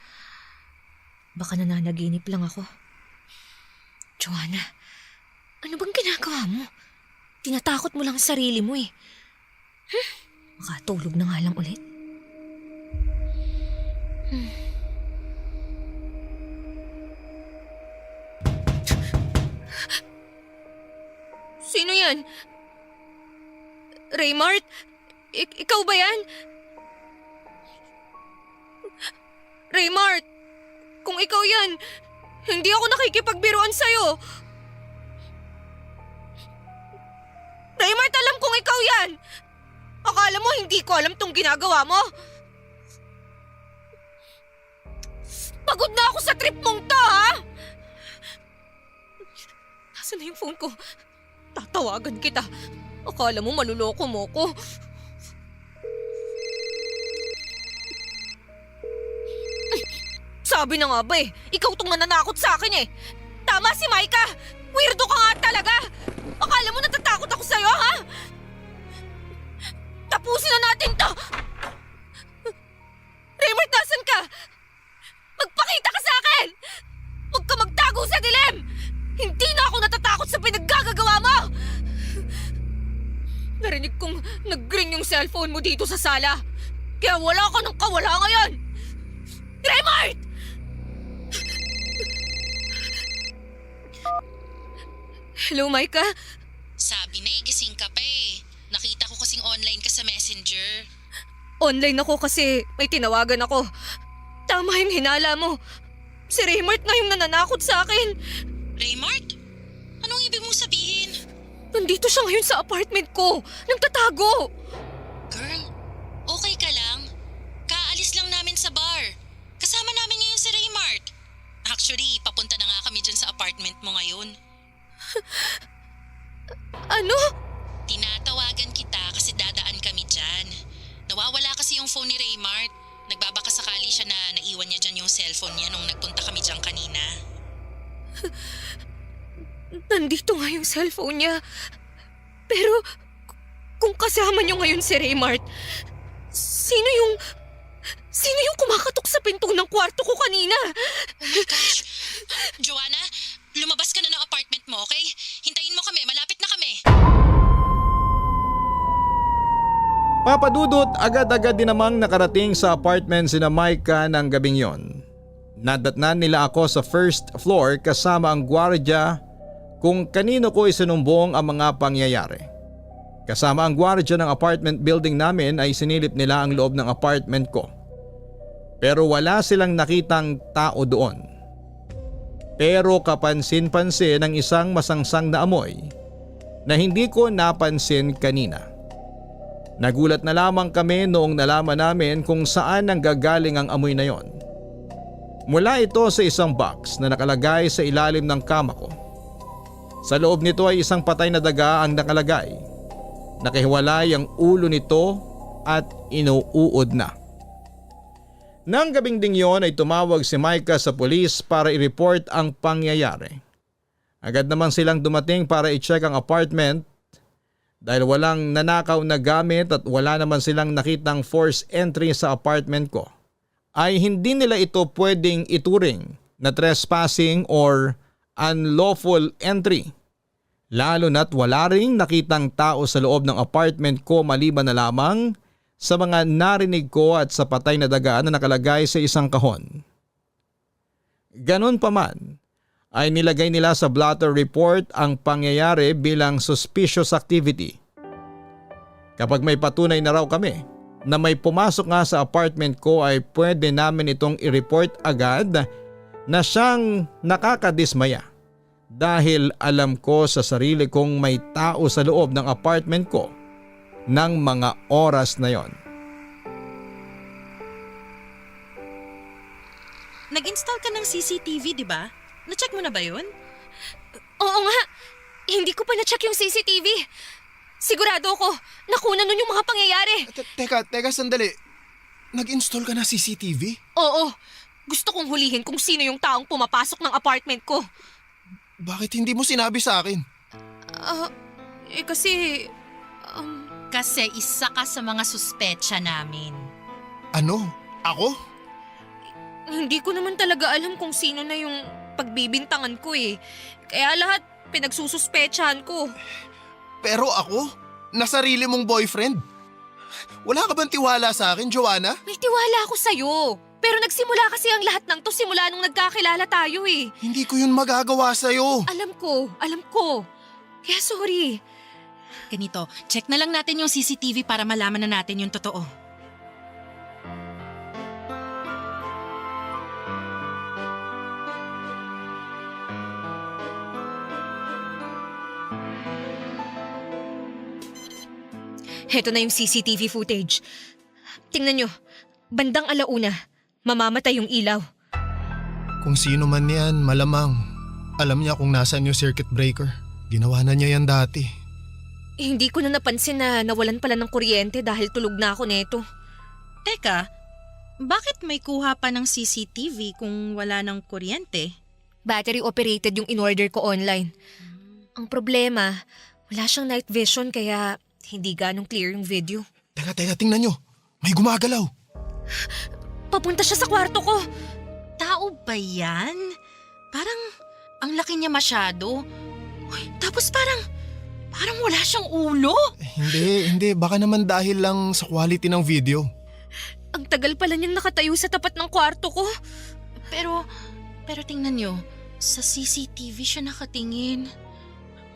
Baka nananaginip lang ako. Joanna, ano bang ginagawa mo? Tinatakot mo lang ang sarili mo eh. Makatulog na nga lang ulit. Sino yan? Raymart? Ikaw ba yan? Raymart, kung ikaw yan, hindi ako nakikipagbiruan sa'yo. Raymart, alam kong ikaw yan. Akala mo hindi ko alam tong ginagawa mo? Pagod na ako sa trip mong to, ha? Nasaan na yung phone ko? Tatawagan kita. Akala mo maluloko mo ko. Sabi na nga ba eh, ikaw tong nananakot sa akin eh. Tama si Micah! Weirdo ka nga talaga! Akala mo natatakot ako sa'yo, ha? Tapusin na natin to! Raymart, nasan ka? Magpakita ka sa akin! Huwag ka magtago sa dilim! Hindi na ako natatakot sa pinaggagawa mo! Narinig kong nag-ring yung cellphone mo dito sa sala. Kaya wala ka ng kawala ngayon! Raymart! Hello, Micah? Sabi na gising ka pa eh. Nakita ko kasing online ka sa Messenger. Online ako kasi may tinawagan ako. Tama yung hinala mo. Si Raymart na yung nananakot sa akin. Raymart? Anong ibig mong sabihin? Nandito siya ngayon sa apartment ko. Nagtatago. Girl, okay ka lang? Kaalis lang namin sa bar. Kasama namin ngayon si Raymart. Actually, papunta na nga kami dyan sa apartment mo ngayon. Ano? Tinatawagan kita kasi dadaan kami dyan. Nawawala kasi yung phone ni Raymart. Nagbabaka sakali siya na naiwan niya dyan yung cellphone niya nung nagpunta kami dyan kanina. Nandito nga yung cellphone niya. Pero kung kasama niyo ngayon si Raymart, sino yung pinto ng kwarto ko kanina. Gosh. Joanna, lumabas ka na ng apartment mo, okay? Hintayin mo kami, malapit na kami. Papadudot, agad-agad din namang nakarating sa apartment sina Micah ng gabing yon. Nadatnan nila ako sa first floor kasama ang gwardiya kung kanino ko isinumbong ang mga pangyayari. Kasama ang gwardiya ng apartment building namin ay sinilip nila ang loob ng apartment ko. Pero wala silang nakitang tao doon. Pero kapansin-pansin ang isang masangsang na amoy na hindi ko napansin kanina. Nagulat na lamang kami noong nalaman namin kung saan nanggagaling ang amoy na yon. Mula ito sa isang box na nakalagay sa ilalim ng kama ko. Sa loob nito ay isang patay na daga ang nakalagay. Nakahiwalay ang ulo nito at inuuod na. Nang gabing ding yon ay tumawag si Micah sa pulis para i-report ang pangyayari. Agad naman silang dumating para i-check ang apartment. Dahil walang nanakaw na gamit at wala naman silang nakitang forced entry sa apartment ko, ay hindi nila ito pwedeng ituring na trespassing or unlawful entry. Lalo na't wala ring nakitang tao sa loob ng apartment ko maliban na lamang sa mga narinig ko at sa patay na daga na nakalagay sa isang kahon. Ganon pa man, ay nilagay nila sa blotter report ang pangyayari bilang suspicious activity. Kapag may patunay na raw kami na may pumasok nga sa apartment ko ay pwede namin itong i-report agad na siyang nakakadismaya dahil alam ko sa sarili kong may tao sa loob ng apartment ko ng mga oras na yon. Nag-install ka ng CCTV, di ba? Na-check mo na ba yun? Oo nga, hindi ko pa na-check yung CCTV. Sigurado ako, nakuna nun yung mga pangyayari. Teka, sandali. Nag-install ka na CCTV? Oo, gusto kong hulihin kung sino yung taong pumapasok ng apartment ko. Bakit hindi mo sinabi sa akin? Kasi... Kasi isa ka sa mga suspetsya namin. Ano? Ako? Hindi ko naman talaga alam kung sino na yung pagbibintangan ko eh. Kaya lahat pinagsususpetsahan ko. Pero ako? Nasarili mong boyfriend? Wala ka bang tiwala sa akin, Joanna? May tiwala ako sa'yo. Pero nagsimula kasi ang lahat ng to simula nung nagkakilala tayo eh. Hindi ko yun magagawa sa'yo. Alam ko. Kaya sorry. Ganito, check na lang natin yung CCTV para malaman na natin yung totoo. Heto na yung CCTV footage. Tingnan nyo, bandang 1:00, mamamatay yung ilaw. Kung sino man yan, malamang. Alam niya kung nasaan yung circuit breaker. Ginawa na niya yan dati. Hindi ko na napansin na nawalan pala ng kuryente dahil tulog na ako neto. Teka, bakit may kuha pa ng CCTV kung wala ng kuryente? Battery operated yung in-order ko online. Ang problema, wala siyang night vision kaya hindi ganong clear yung video. Teka, tingnan nyo. May gumagalaw. Papunta siya sa kwarto ko. Tao ba yan? Parang ang laki niya masyado. Uy, tapos parang wala siyang ulo. Hindi. Baka naman dahil lang sa quality ng video. Ang tagal pala niyang nakatayo sa tapat ng kwarto ko. Pero tingnan nyo, sa CCTV siya nakatingin.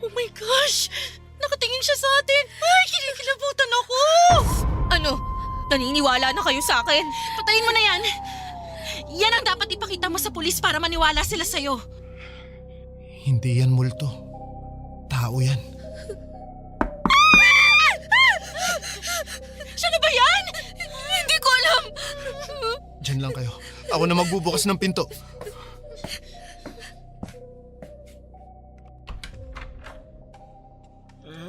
Oh my gosh! Nakatingin siya sa atin! Ay, kinikilabutan ako! Ano? Naniniwala na kayo sa akin? Patayin mo na yan! Yan ang dapat ipakita mo sa pulis para maniwala sila sa'yo. Hindi yan multo. Tao yan. Siya na ba yan? Hindi ko alam. Diyan lang kayo. Ako na magbubukas ng pinto.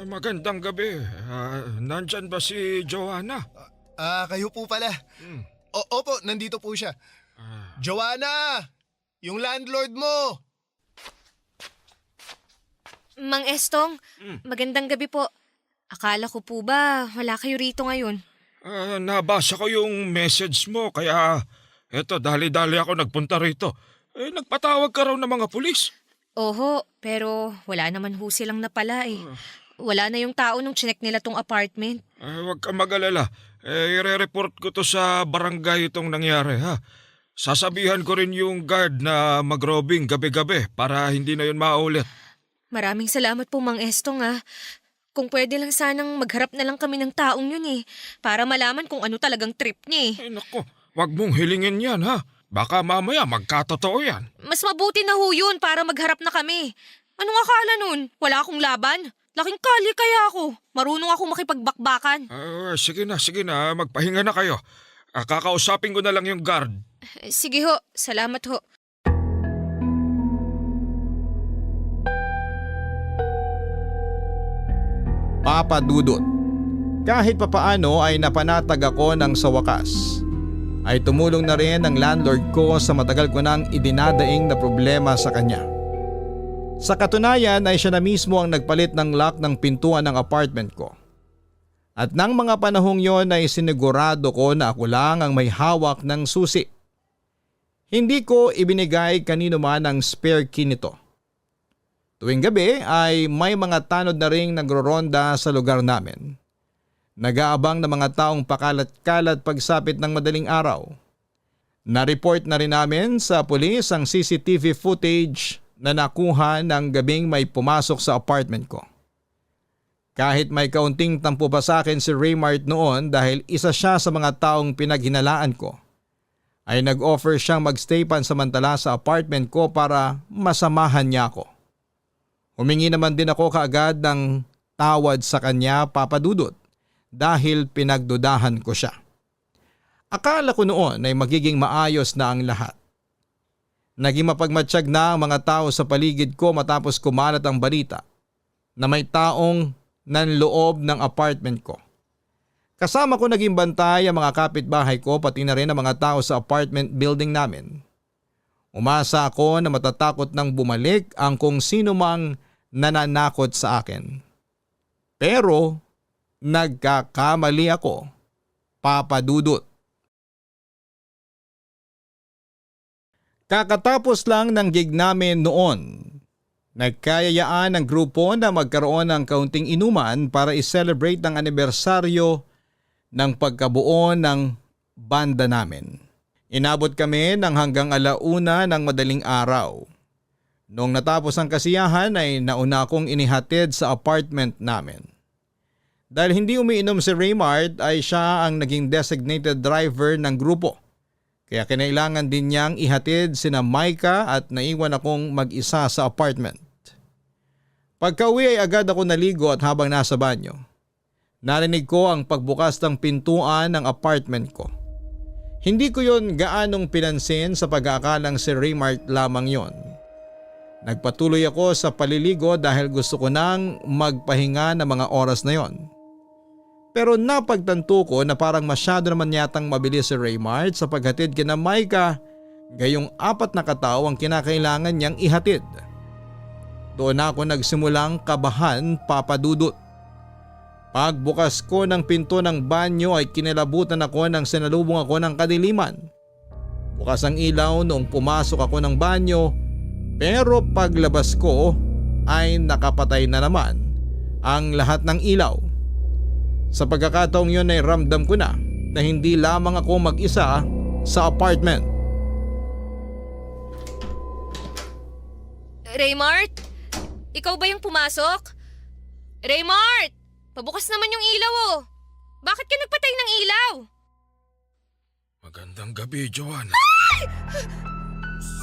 Magandang gabi. Nandyan ba si Joanna? Kayo po pala. Opo, nandito po siya. Joanna! Yung landlord mo! Mang Estong, magandang gabi po. Akala ko po ba wala kayo rito ngayon? Nabasa ko yung message mo kaya Eto, dali-dali ako nagpunta rito. Nagpatawag ka raw ng mga pulis. Oho, pero wala naman ho silang napala eh. Wala na yung tao nung chinek nila tong apartment. Huwag kang mag-alala. I-report ko to sa barangay itong nangyari, ha? Sasabihan ko rin yung guard na mag-robbing gabi-gabi para hindi na yun maulit. Maraming salamat po, Mang Estong ah. Kung pwede lang sanang magharap na lang kami ng taong yun eh. Para malaman kung ano talagang trip niya eh. Ay naku, wag mong hilingin yan, ha? Baka mamaya magkatotoo yan. Mas mabuti na ho yun para magharap na kami. Anong akala nun? Wala akong laban? Laking kali kaya ako. Marunong ako makipagbakbakan. Sige na. Magpahinga na kayo. Kakausapin ko na lang yung guard. Sige ho, salamat ho. Papa Dudut. Kahit papaano ay napanatag ako ng sa wakas. Ay tumulong na rin ang landlord ko sa matagal ko nang idinadaing na problema sa kanya. Sa katunayan ay siya na mismo ang nagpalit ng lock ng pintuan ng apartment ko. At nang mga panahong yon ay sinigurado ko na ako lang ang may hawak ng susi. Hindi ko ibinigay kanino man ang spare key nito. Tuwing gabi ay may mga tanod na ring nagroronda sa lugar namin. Nag-aabang ng mga taong pakalat-kalat pagsapit ng madaling araw. Na-report na rin namin sa pulis ang CCTV footage na nakuha ng gabing may pumasok sa apartment ko. Kahit may kaunting tampo pa sa akin si Raymart noon dahil isa siya sa mga taong pinaghinalaan ko, ay nag-offer siyang magstay pansamantala sa apartment ko para masamahan niya ako. Humingi naman din ako kaagad ng tawad sa kanya, Papa Dudut, dahil pinagdudahan ko siya. Akala ko noon ay magiging maayos na ang lahat. Naging mapagmatsyag na ang mga tao sa paligid ko matapos kumalat ang balita na may taong nanloob ng apartment ko. Kasama ko naging bantay ang mga kapitbahay ko pati na rin ang mga tao sa apartment building namin. Umasa ako na matatakot nang bumalik ang kung sino mang nananakot sa akin. Pero nagkakamali ako, Papa Dudut. Kakatapos lang ng gig namin noon, nagkayayaan ng grupo na magkaroon ng kaunting inuman para i-celebrate ang anibersaryo ng pagkabuo ng banda namin. Inabot kami ng hanggang 1:00 ng madaling araw. Noong natapos ang kasiyahan ay nauna akong inihatid sa apartment namin. Dahil hindi umiinom si Raymart ay siya ang naging designated driver ng grupo. Kaya kinailangan din niyang ihatid sina Micah at naiwan akong mag-isa sa apartment. Pagka-uwi ay agad ako naligo at habang nasa banyo, narinig ko ang pagbukas ng pintuan ng apartment ko. Hindi ko yon gaanong pinansin sa pag-aakalang si Raymart lamang yon. Nagpatuloy ako sa paliligo dahil gusto ko nang magpahinga ng mga oras na yon. Pero napagtanto ko na parang masyado naman yatang mabilis si Raymart sa paghatid kina Micah, gayong 4 na katao ang kinakailangan niyang ihatid. Doon ako nagsimulang kabahan, Papa Dudut. Pagbukas ko ng pinto ng banyo ay kinilabutan ako nang sinalubong ako ng kadiliman. Bukas ang ilaw noong pumasok ako ng banyo, pero paglabas ko ay nakapatay na naman ang lahat ng ilaw. Sa pagkakataong yun ay ramdam ko na hindi lamang ako mag-isa sa apartment. Raymart? Ikaw ba yung pumasok? Raymart! Pabukas naman yung ilaw oh. Bakit ka nagpatay ng ilaw? Magandang gabi, Joanna. Ay!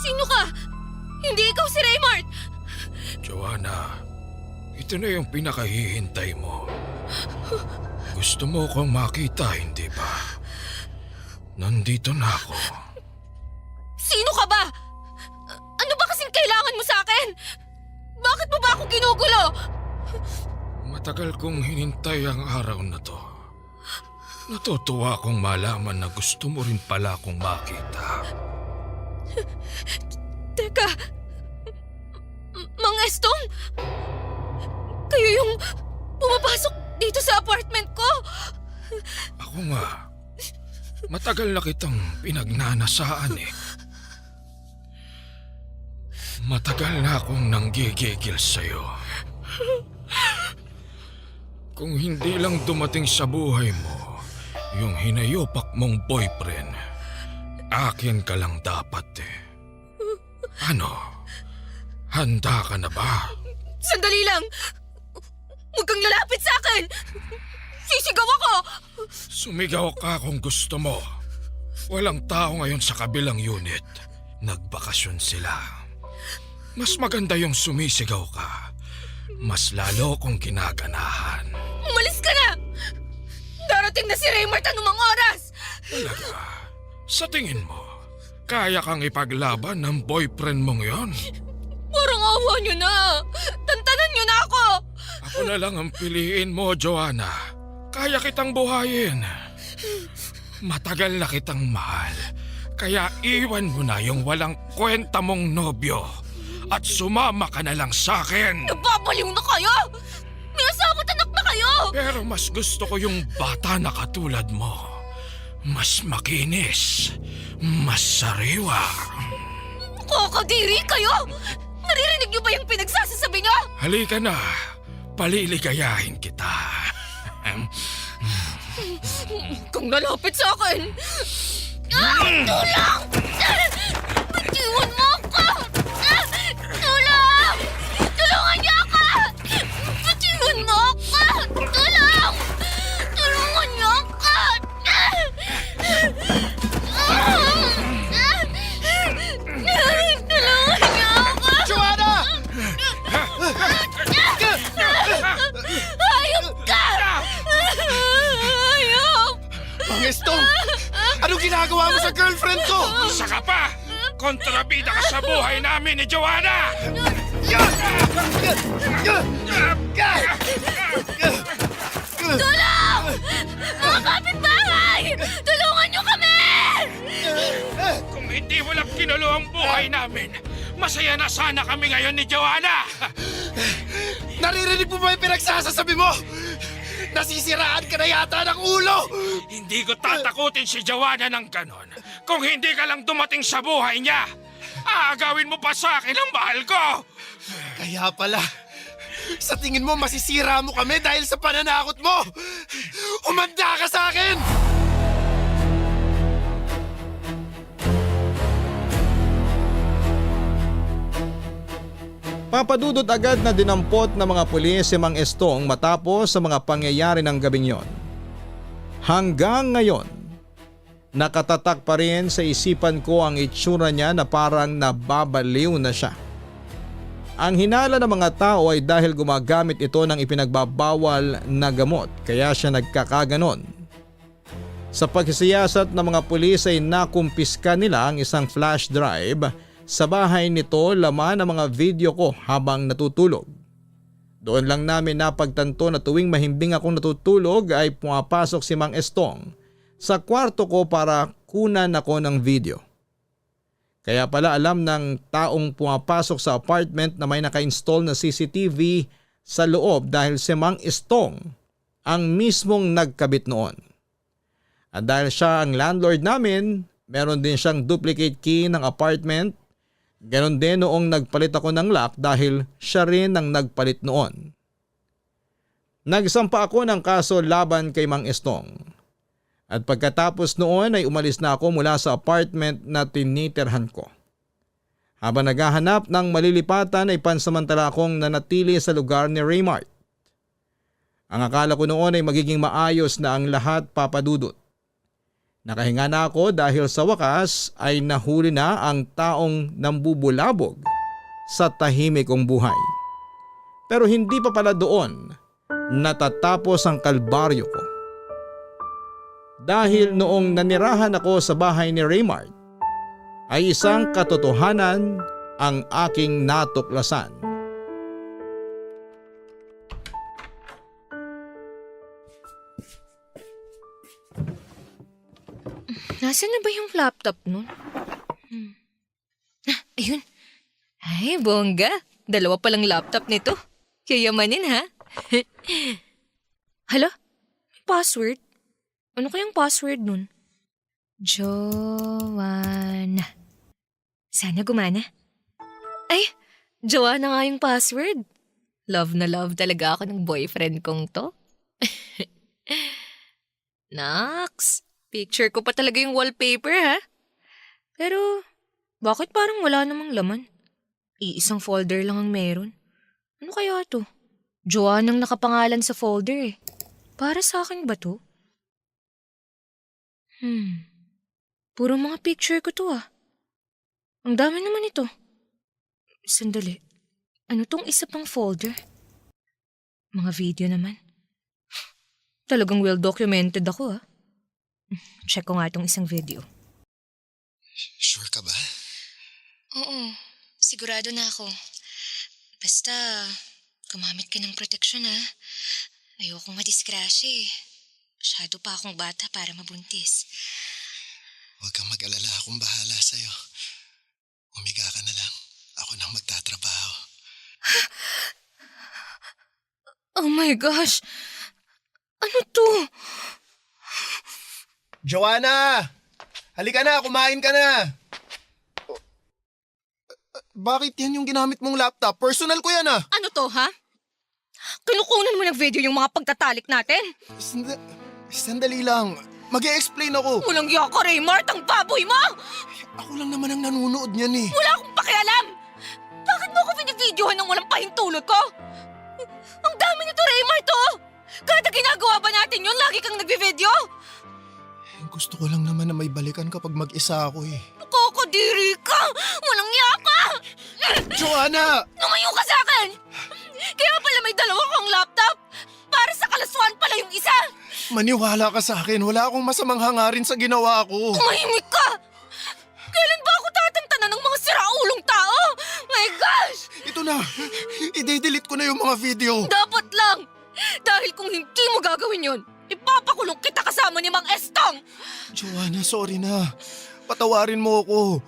Sino ka? Hindi ikaw si Raymart! Joanna, ito na yung pinakahihintay mo. Gusto mo kong makita, hindi ba? Nandito na ako. Sino ka ba? Ano ba kasing kailangan mo sa akin? Bakit mo ba ako ginugulo? Matagal kong hinintay ang araw na to. Natutuwa akong malaman na gusto mo rin pala akong makita. Teka, Mang Estong? Kayo yung pumapasok dito sa apartment ko? Ako nga. Matagal na kitang pinagnanasaan eh. Matagal na akong nanggigigil sa'yo. Kung hindi lang dumating sa buhay mo yung hinayupak mong boyfriend, akin ka lang dapat eh. Ano? Handa ka na ba? Sandali lang! Huwag kang lalapit sa akin! Sisigaw ako! Sumigaw ka kung gusto mo. Walang tao ngayon sa kabilang unit. Nagbakasyon sila. Mas maganda yung sumisigaw ka. Mas lalo kong ginaganahan. Umalis ka na! Darating na si Raymart anumang oras! Talaga? Sa tingin mo, kaya kang ipaglaban ng boyfriend mong yon? Parang awa niyo na! Tantanan niyo na ako! Ako na lang ang piliin mo, Joanna. Kaya kitang buhayin. Matagal na kitang mahal. Kaya iwan mo na yung walang kwenta mong nobyo. At sumama ka na lang sa akin. Nababaliw na kayo! May asawa at anak na kayo! Pero mas gusto ko yung bata na katulad mo. Mas makinis. Mas sariwa. Kakadiri kayo! Naririnig niyo ba yung pinagsasasabi niyo? Halika na. Paliligayahin kita. Kung lalapit sa akin! Tulong! Bitiwan mo ako! Tulong! Tulungan niyo ako! Bitiwan mo ako! Tulong! Tulungan niyo ako! Tulungan niyo ako! Joanna! Hayop ka! Hayop! Pangestong! Anong ginagawa mo sa girlfriend ko? Isa ka pa! Kontrabida ka sa buhay namin ni Joanna! Tulong! Mga kapitbahay! Tulungan niyo kami! Kung hindi mo lang kinulo ang buhay namin, masaya na sana kami ngayon ni Joanna! Naririnig mo ba yung pinagsasasabi mo? Nasisiraan ka na yata ng ulo! Hindi ko tatakutin si Joanna ng ganon. Kung hindi ka lang dumating sa buhay niya, aagawin mo pa sa akin ang mahal ko! Kaya pala, sa tingin mo masisira mo kami dahil sa pananakot mo! Umanda ka sa akin! Papadudot agad na dinampot ng mga pulis si Mang Estong matapos sa mga pangyayari ng gabing yon. Hanggang ngayon, nakatatak pa rin sa isipan ko ang itsura niya na parang nababaliw na siya. Ang hinala ng mga tao ay dahil gumagamit ito ng ipinagbabawal na gamot kaya siya nagkakaganon. Sa pagsisiyasat ng mga pulis ay nakumpiska nila ang isang flash drive. Sa bahay nito laman ang mga video ko habang natutulog. Doon lang namin napagtanto na tuwing mahimbing akong natutulog ay pumapasok si Mang Estong sa kwarto ko para kunan ako ng video. Kaya pala alam ng taong pumapasok sa apartment na may naka-install na CCTV sa loob dahil si Mang Estong ang mismong nagkabit noon. At dahil siya ang landlord namin, meron din siyang duplicate key ng apartment. Ganon din noong nagpalit ako ng lock dahil siya rin ang nagpalit noon. Nagsampa ako ng kaso laban kay Mang Estong. At pagkatapos noon ay umalis na ako mula sa apartment na tinitirhan ko. Habang naghahanap ng malilipatan ay pansamantala akong nanatili sa lugar ni Raymart. Ang akala ko noon ay magiging maayos na ang lahat, papadudot. Nakahinga na ako dahil sa wakas ay nahuli na ang taong nambubulabog sa tahimik kong buhay. Pero hindi pa pala doon natatapos ang kalbaryo ko. Dahil noong nanirahan ako sa bahay ni Raymart, ay isang katotohanan ang aking natuklasan. Nasaan na ba yung laptop nun? Ayun. Ay, bongga. Dalawa palang laptop nito. Yayamanin ha? Hala? May password? Ano kayang password nun? Joanna. Sana gumana. Ay, Joanna nga yung password. Love na love talaga ako ng boyfriend kong to. Naks, picture ko pa talaga yung wallpaper ha. Pero, bakit parang wala namang laman? Iisang folder lang ang meron. Ano kaya to? Joanna ang nakapangalan sa folder eh. Para sa akin ba to? Puro mga picture ko to ah. Ang dami naman ito. Sandali. Ano tong isa pang folder? Mga video naman. Talagang well documented ako ah. Check ko nga itong isang video. Sure ka ba? Oo, sigurado na ako. Basta, gumamit ka ng proteksyon ah. Ayokong madisgrasya eh. Masyado pa akong bata para mabuntis. Huwag kang mag-alala, akong bahala sa'yo. Umiga ka na lang. Ako nang magtatrabaho. Oh my gosh! Ano to? Joanna! Halika na, kumain ka na! Bakit yan yung ginamit mong laptop? Personal ko yan ah! Ano to ha? Kinukunan mo ng video yung mga pagtatalik natin? Sandali lang. Mag-e-explain ako. Walang iya ka, Raymart! Ang baboy mo! Ako lang naman ang nanonood niyan eh. Wala akong pakialam! Bakit mo ako binibidyohan ng walang pahintulot ko? Ang dami nito, Raymart, oh! Kada ginagawa ba natin yun, lagi kang nagbi-video? Gusto ko lang naman na may balikan kapag mag-isa ako eh. Nakakadiri ka! Walang iya ka! Joanna! Lumayo ka sa akin! Kaya pala may dalawa kang laptop! Para sa kalaswan pala yung isa! Maniwala ka sa akin. Wala akong masamang hangarin sa ginawa ko. Tumahimik ka! Kailan ba ako tatantanan ng mga siraulong tao? My gosh! Ito na. I-delete ko na yung mga video. Dapat lang! Dahil kung hindi mo gagawin yun, ipapakulong kita kasama ni Mang Estong! Joanna, sorry na. Patawarin mo ako.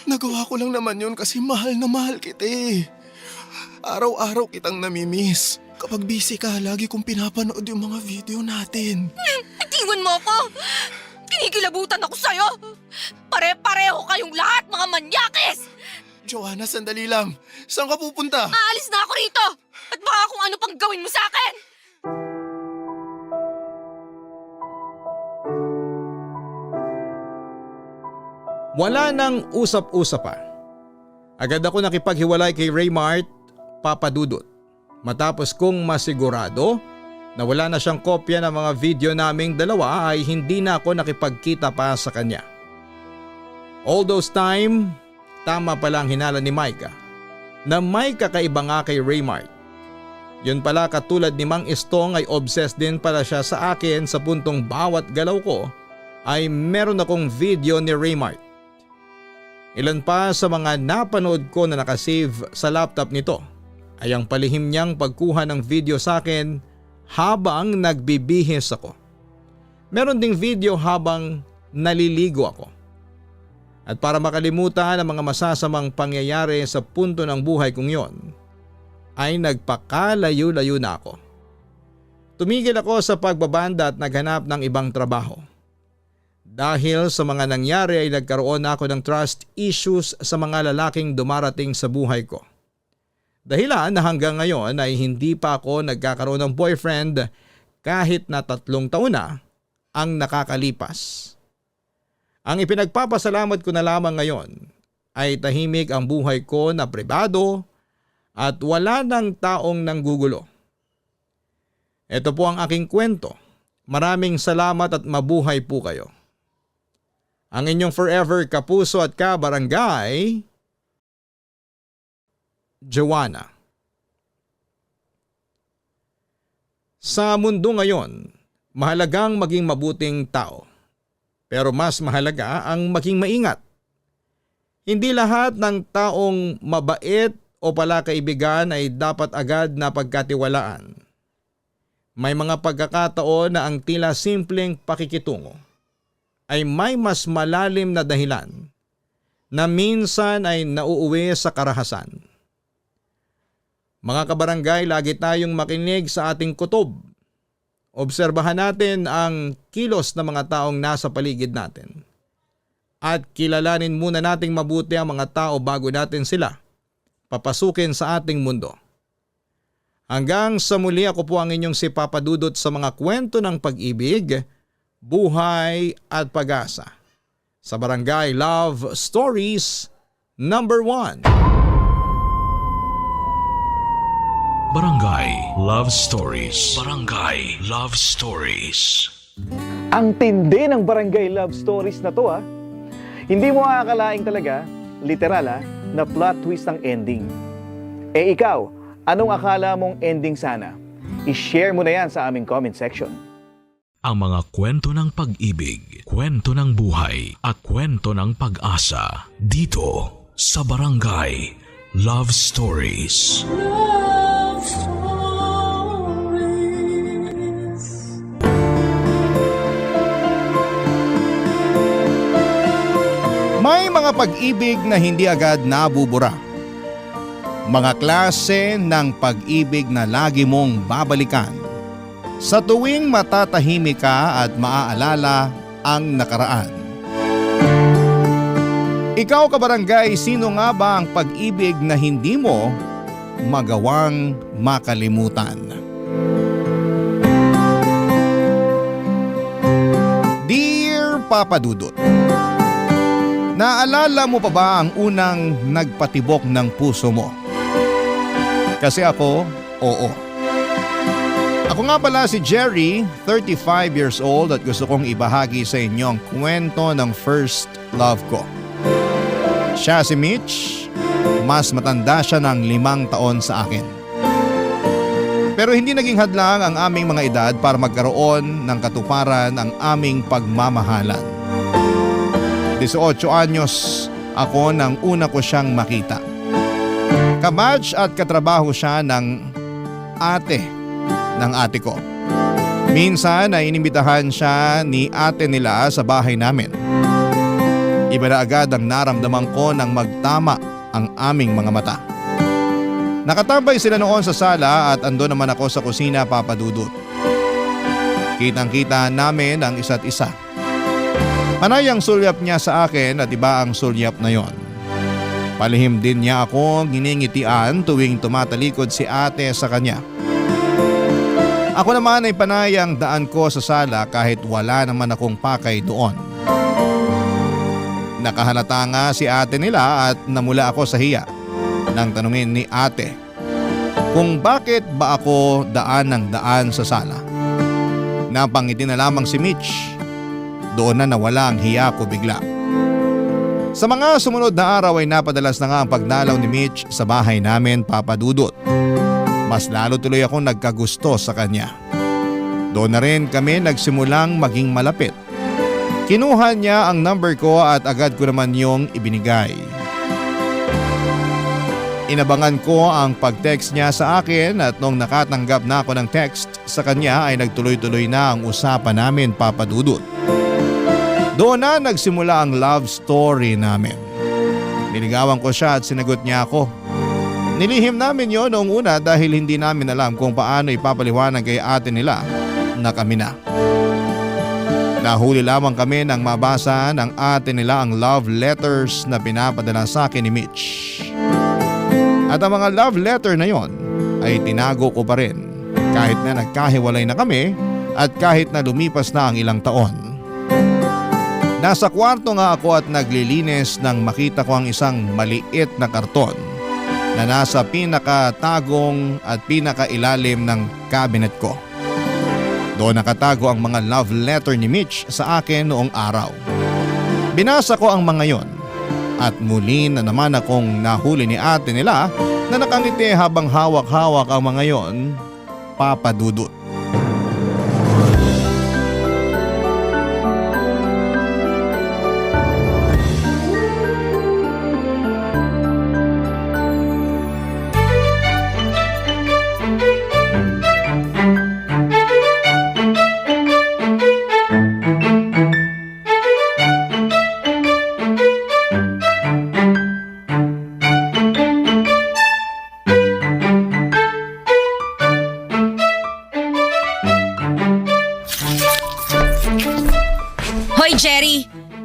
Nagawa ko lang naman yun kasi mahal na mahal kita eh. Araw-araw kitang namimiss. Kapag busy ka, lagi kong pinapanood yung mga video natin. Itiwan mo ako! Pinigilabutan ako sa'yo! Pare-pareho kayong lahat, mga manyakis! Joanna, sandali lang. Saan ka pupunta? Aalis na ako rito! At baka kung ano pang gawin mo sa akin! Wala nang usap-usap pa. Agad ako nakipaghiwalay kay Raymart, Papa Dudut. Matapos kong masigurado na wala na siyang kopya ng mga video naming dalawa ay hindi na ako nakipagkita pa sa kanya. All those time, tama pala ang hinala ni Micah na may kakaiba nga kay Raymart. Yun pala, katulad ni Mang Estong ay obsessed din pala siya sa akin sa puntong bawat galaw ko ay meron akong video ni Raymart. Ilan pa sa mga napanood ko na nakasave sa laptop nito ay ang palihim niyang pagkuha ng video sa akin habang nagbibihis ako. Meron ding video habang naliligo ako. At para makalimutan ang mga masasamang pangyayari sa punto ng buhay kong yon, ay nagpakalayo-layo na ako. Tumigil ako sa pagbabanda at naghanap ng ibang trabaho. Dahil sa mga nangyari ay nagkaroon ako ng trust issues sa mga lalaking dumarating sa buhay ko. Dahilan na hanggang ngayon ay hindi pa ako nagkakaroon ng boyfriend kahit na 3 taon na ang nakakalipas. Ang ipinagpapasalamat ko na lamang ngayon ay tahimik ang buhay ko na pribado at wala ng taong nanggugulo. Ito po ang aking kwento. Maraming salamat at mabuhay po kayo. Ang inyong forever kapuso at kabarangay, Joanna. Sa mundo ngayon, mahalagang maging mabuting tao. Pero mas mahalaga ang maging maingat. Hindi lahat ng taong mabait o palakaibigan ay dapat agad na pagkatiwalaan. May mga pagkakataon na ang tila simpleng pakikitungo ay may mas malalim na dahilan na minsan ay nauuwi sa karahasan. Mga kabarangay, lagi tayong makinig sa ating kutob Obserbahan natin ang kilos ng mga taong nasa paligid natin. At kilalanin muna nating mabuti ang mga tao bago natin sila papasukin sa ating mundo. Hanggang sa muli, ako po ang inyong si Papa Dudut sa mga kwento ng pag-ibig, buhay at pag-asa. Sa Barangay Love Stories number 1. Barangay Love Stories. Barangay Love Stories. Ang tindi ng Barangay Love Stories na to Hindi mo aakalaing talaga, literal na plot twist ang ending. Eh ikaw, anong akala mong ending sana? I-share mo na yan sa aming comment section. Ang mga kwento ng pag-ibig, kwento ng buhay at kwento ng pag-asa dito sa Barangay Love Stories. Love Stories. May mga pag-ibig na hindi agad nabubura. Mga klase ng pag-ibig na lagi mong babalikan sa tuwing matatahimik ka at maaalala ang nakaraan. Ikaw kabarangay, sino nga ba ang pag-ibig na hindi mo magawang makalimutan? Dear Papa Dudut, naalala mo pa ba ang unang nagpatibok ng puso mo? Kasi ako, oo. Ako nga pala si Jerry, 35 years old at gusto kong ibahagi sa inyo ang kwento ng first love ko. Siya si Mitch, mas matanda siya ng 5 taon sa akin. Pero hindi naging hadlang ang aming mga edad para magkaroon ng katuparan ang aming pagmamahalan. 18 anyos ako nang una ko siyang makita. Kabatch at katrabaho siya ng ate ko. Minsan ay inimbitahan siya ni ate nila sa bahay namin. Iba na agad ang naramdaman ko nang magtama ang aming mga mata. Nakatambay sila noon sa sala at ando naman ako sa kusina, Papa Dudut. Kitang-kita namin ang isa't isa. Panay ang sulyap niya sa akin at iba ang sulyap na yon. Palihim din niya ako giningitian tuwing tumatalikod si ate sa kanya. Ako naman ay panay ang daan ko sa sala kahit wala naman akong pakay doon. Nakahalata nga si ate nila at namula ako sa hiya nang tanungin ni ate kung bakit ba ako daan ng daan sa sala. Napangiti na lamang si Mitch. Doon na nawala ang hiya ko bigla. Sa mga sumunod na araw ay napadalas na nga ang pagdalaw ni Mitch sa bahay namin, Papa Dudut. Mas lalo tuloy akong nagkagusto sa kanya. Doon na rin kami nagsimulang maging malapit. Kinuha niya ang number ko at agad ko naman yung ibinigay. Inabangan ko ang pag-text niya sa akin at nung nakatanggap na ako ng text sa kanya ay nagtuloy-tuloy na ang usapan namin, Papa Dudut. Doon na nagsimula ang love story namin. Niligawan ko siya at sinagot niya ako. Nilihim namin yon noong una dahil hindi namin alam kung paano ipapaliwanag kay ate nila na kami na. Nahuli lamang kami nang mabasa ng ate nila ang love letters na pinapadala sa akin ni Mitch. At ang mga love letter na yon ay tinago ko pa rin kahit na nagkahiwalay na kami at kahit na lumipas na ang ilang taon. Nasa kwarto nga ako at naglilinis nang makita ko ang isang maliit na karton na nasa pinakatagong at pinakailalim ng cabinet ko. Doon nakatago ang mga love letter ni Mitch sa akin noong araw. Binasa ko ang mga yon at muli na naman akong nahuli ni ate nila na nakangiti habang hawak-hawak ang mga yon, Papa Dudut.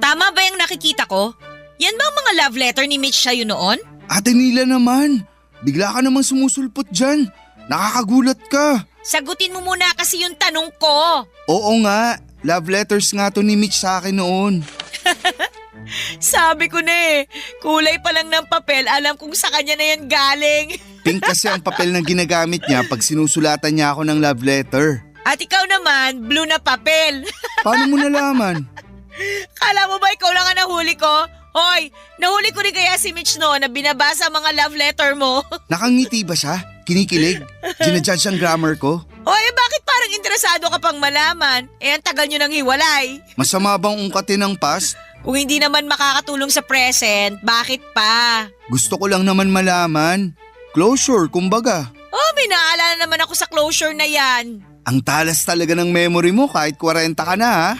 Tama ba yung nakikita ko? Yan bang mga love letter ni Mitch sa'yo noon? Ate Nila naman, bigla ka namang sumusulpot dyan. Nakakagulat ka. Sagutin mo muna kasi yung tanong ko. Oo nga, love letters nga to ni Mitch sa akin noon. Sabi ko na eh, kulay pa lang ng papel, alam kong sa kanya na yan galing. Pink kasi ang papel na ginagamit niya pag sinusulatan niya ako ng love letter. At ikaw naman, blue na papel. Paano mo nalaman? Kala mo ba ikaw lang ang nahuli ko? Hoy, nahuli ko rin kaya si Mitch noon na binabasa mga love letter mo. Nakangiti ba siya? Kinikilig? Ginajudge ang grammar ko? Hoy, bakit parang interesado ka pang malaman? Eh, ang tagal nyo nang hiwalay. Masama bang ungkatin ng past? Kung hindi naman makakatulong sa present, bakit pa? Gusto ko lang naman malaman. Closure, kumbaga. Oh, may naalala naman ako sa closure na yan. Ang talas talaga ng memory mo kahit 40 ka na ha.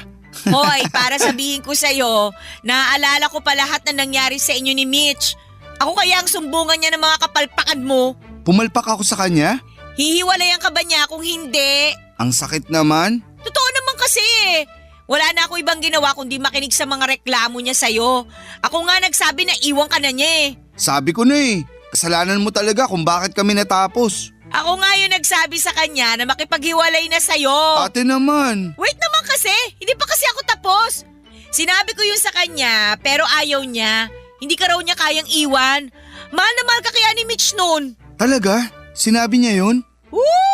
Hoy, para sabihin ko sa'yo, naaalala ko pa lahat na nangyari sa inyo ni Mitch. Ako kaya ang sumbungan niya ng mga kapalpakan mo. Pumalpak ako sa kanya? Hihiwalayan ka ba niya kung hindi? Ang sakit naman. Totoo naman kasi eh. Wala na ako ibang ginawa kundi makinig sa mga reklamo niya sa'yo. Ako nga nagsabi na iwan ka na niya eh. Sabi ko na eh, kasalanan mo talaga kung bakit kami natapos. Ako nga yung nagsabi sa kanya na makipaghiwalay na sa'yo. Ate naman. Wait naman kasi, hindi pa kasi ako tapos. Sinabi ko yun sa kanya pero ayaw niya. Hindi ka raw niya kayang iwan. Mahal na mahal ka kaya ni Mitch noon. Talaga? Sinabi niya yun?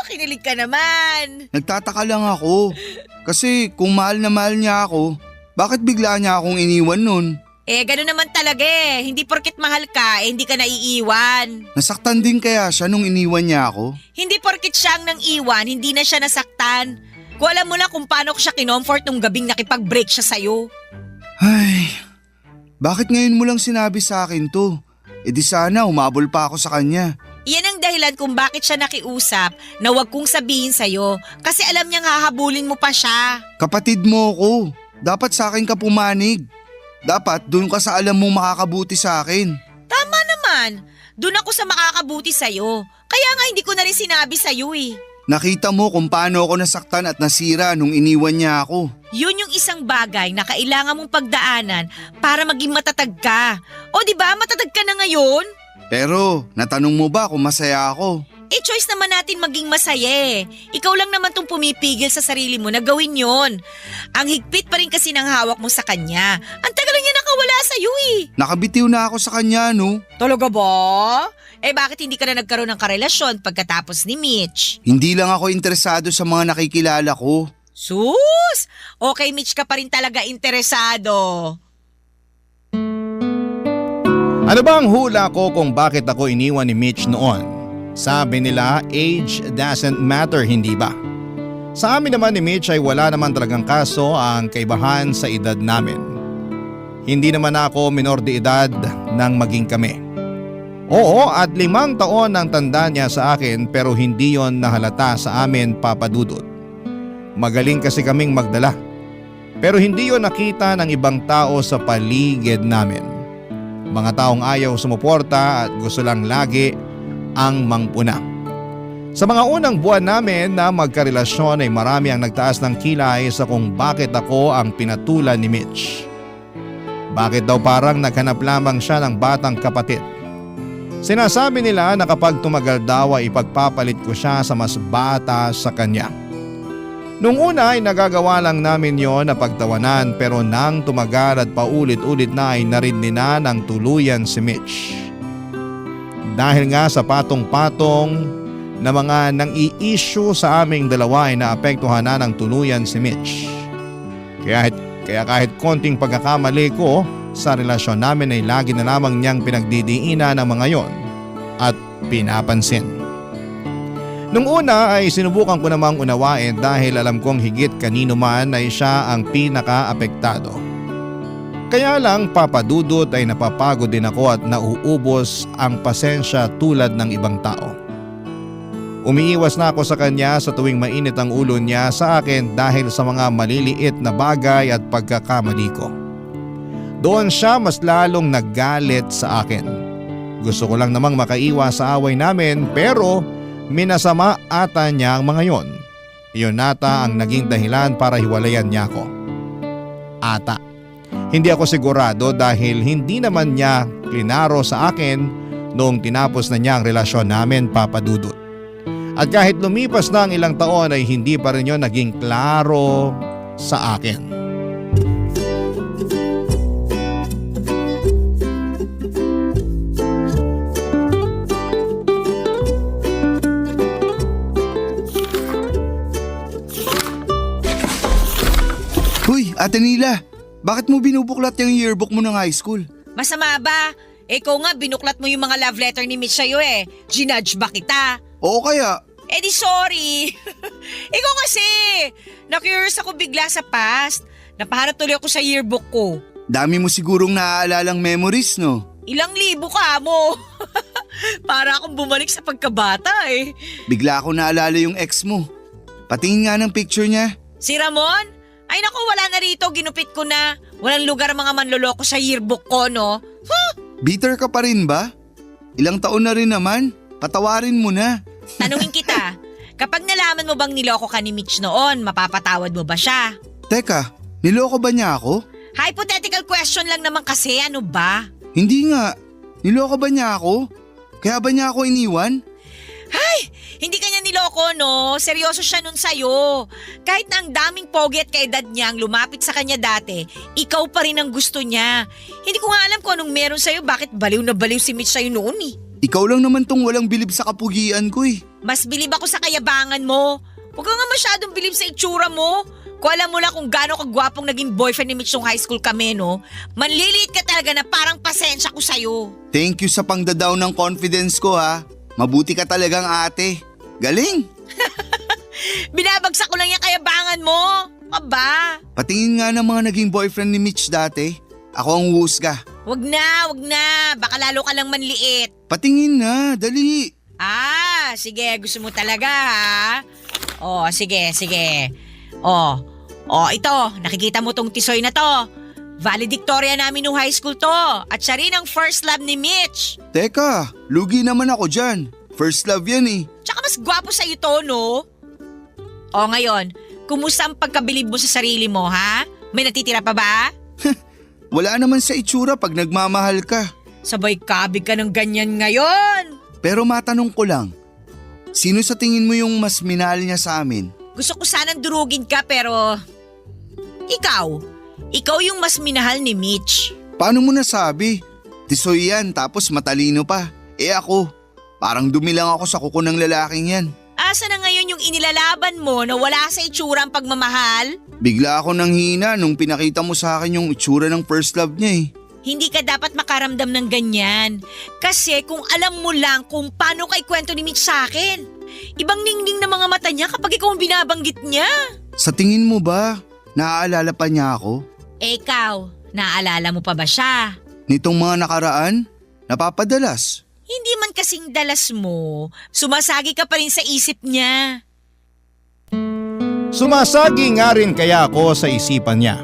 Kinilig ka naman. Nagtataka lang ako. Kasi kung mahal na mahal niya ako, bakit bigla niya akong iniwan nun? Eh, gano'n naman talaga eh. Hindi porket mahal ka, hindi ka naiiwan. Nasaktan din kaya siya nung iniwan niya ako? Hindi porket siyang nang iwan, hindi na siya nasaktan. Kung alam mo na kung paano ko siya kinomfort nung gabing nakipag-break siya sa'yo. Ay, bakit ngayon mo lang sinabi sa akin to? E di sana umabol pa ako sa kanya. Iyan ang dahilan kung bakit siya nakiusap na wag kong sabihin sa'yo. Kasi alam niyang hahabulin mo pa siya. Kapatid mo ko, dapat sa akin ka pumanig. Dapat doon ka sa alam mong makakabuti sa akin. Tama naman, doon ako sa makakabuti sa'yo. Kaya nga hindi ko na rin sinabi sa'yo eh. Nakita mo kung paano ako nasaktan at nasira nung iniwan niya ako. Yun yung isang bagay na kailangan mong pagdaanan para maging matatag ka. O di ba matatag ka na ngayon? Pero natanong mo ba kung masaya ako? Eh choice naman natin maging masaya eh. Ikaw lang naman tong pumipigil sa sarili mo na gawin yon. Ang higpit pa rin kasi ng hawak mo sa kanya. Ang tagal niya nakawala sa'yo eh. Nakabitiw na ako sa kanya no. Talaga ba? Eh bakit hindi ka na nagkaroon ng karelasyon pagkatapos ni Mitch? Hindi lang ako interesado sa mga nakikilala ko. Sus! Okay Mitch ka pa rin talaga interesado. Ano ba ang hula ko kung bakit ako iniwan ni Mitch noon? Sabi nila, age doesn't matter, hindi ba? Sa amin naman ni Mitch ay wala naman talagang kaso ang kaibahan sa edad namin. Hindi naman ako minor de edad nang maging kami. Oo, at 5 taon ang tanda niya sa akin pero hindi yon nahalata sa amin, Papa Dudut. Magaling kasi kaming magdala. Pero hindi yon nakita ng ibang tao sa paligid namin. Mga taong ayaw sumuporta at gusto lang lagi ang mangpuna. Sa mga unang buwan namin na magkarelasyon ay marami ang nagtaas ng kilay sa kung bakit ako ang pinatulan ni Mitch. Bakit daw parang naghanap lamang siya ng batang kapatid. Sinasabi nila na kapag tumagal daw ay ipagpapalit ko siya sa mas bata sa kanya. Nung una ay nagagawa lang namin yon na pagtawanan pero nang tumagal at paulit-ulit na ay narindi na ng tuluyan si Mitch. Dahil nga sa patong-patong na mga nang-i-issue sa aming dalawa ay naapektuhan na ng tuluyan si Mitch. Kaya kahit konting pagkakamali ko sa relasyon namin ay lagi na lamang niyang pinagdidiinan ng mga yon at pinapansin. Nung una ay sinubukan ko namang unawain dahil alam kong higit kanino man ay siya ang pinaka-apektado. Kaya lang Papa Dudut ay napapagod din ako at nauubos ang pasensya tulad ng ibang tao. Umiiwas na ako sa kanya sa tuwing mainit ang ulo niya sa akin dahil sa mga maliliit na bagay at pagkakamali ko. Doon siya mas lalong naggalit sa akin. Gusto ko lang namang makaiwas sa away namin pero minasama ata niya ang mga yon. Iyon ata ang naging dahilan para hiwalayan niya ako. Ata. Hindi ako sigurado dahil hindi naman niya klinaro sa akin noong tinapos na niya ang relasyon namin, Papa Dudut. At kahit lumipas na ang ilang taon ay hindi pa rin yun naging klaro sa akin. Hoy, Ate Nila, bakit mo binubuklat yung yearbook mo ng high school? Masama ba? Ikaw nga, binuklat mo yung mga love letter ni Mitch sa'yo eh. Ginudge ba kita? Oo kaya, Eh di sorry. Ikaw kasi, na-curious ako bigla sa past. Napaharap tuloy ako sa yearbook ko. dami mo sigurong naaalalang memories, no? Ilang libo ka mo. Para akong bumalik sa pagkabata eh. Bigla ako naalala yung ex mo. Patingin nga ng picture niya. Si Ramon? Ay naku, wala na rito, ginupit ko na. Walang lugar mga manloloko sa yearbook ko, no? Bitter ka pa rin ba? Ilang taon na rin naman. Patawarin mo na. Tanungin kita, kapag nalaman mo bang niloko ka ni Mitch noon, mapapatawad mo ba siya? Teka, niloko ba niya ako? Hypothetical question lang naman kasi, ano ba? Hindi nga. Niloko ba niya ako? Kaya ba niya ako iniwan? Ay, hindi kanya niloko, no? Seryoso siya nun sa'yo. Kahit na ang daming pogi at kaedad niya ang lumapit sa kanya dati, ikaw pa rin ang gusto niya. Hindi ko nga alam kung anong meron sa'yo, bakit baliw na baliw si Mitch sa'yo noon eh. Ikaw lang naman tong walang bilib sa kapugian ko eh. Mas bilib ako sa kayabangan mo. Huwag ka nga masyadong bilib sa itsura mo. Kung alam mo lang kung gaano kagwapong naging boyfriend ni Mitch nung high school kami, no? Manliliit ka talaga na parang pasensya ko sa'yo. Thank you sa pangdadaw ng confidence ko ha. Mabuti ka talagang ate. Galing! Binabagsak ko lang yung kayabangan mo. Aba. Patingin nga ng mga naging boyfriend ni Mitch dati. Ako ang husga. Wag na. Baka lalo ka lang manliit. Patingin na, dali. Ah, sige. Gusto mo talaga, ha? Oh, sige. Oh, ito. Nakikita mo tong tisoy na to. Valedictorian namin nung high school to. At siya rin ang first love ni Mitch. Teka, lugi naman ako dyan. First love yan eh. Tsaka mas gwapo sa'yo to, no? O ngayon, kumusta ang pagkabilib mo sa sarili mo, ha? May natitira pa ba? Wala naman sa itsura pag nagmamahal ka. Sabay kabig ka ng ganyan ngayon. Pero matanong ko lang, sino sa tingin mo yung mas minahal niya sa amin? Gusto ko sanang durugin ka pero... Ikaw yung mas minahal ni Mitch. Paano mo nasabi? Tisoy yan tapos matalino pa. Eh ako, parang dumi lang ako sa kuko ng lalaking yan. Asa na ngayon yung inilalaban mo na wala sa itsura ang pagmamahal? Bigla ako nang hina nung pinakita mo sa akin yung itsura ng first love niya eh. Hindi ka dapat makaramdam ng ganyan. Kasi kung alam mo lang kung paano kay kwento ni Mitch sa akin. Ibang ningning na mga mata niya kapag ikaw ang binabanggit niya. Sa tingin mo ba, naaalala pa niya ako? Ikaw, naaalala mo pa ba siya? Nitong mga nakaraan, napapadalas. Hindi man kasing dalas mo, sumasagi ka pa rin sa isip niya. Sumasagi nga rin kaya ako sa isipan niya.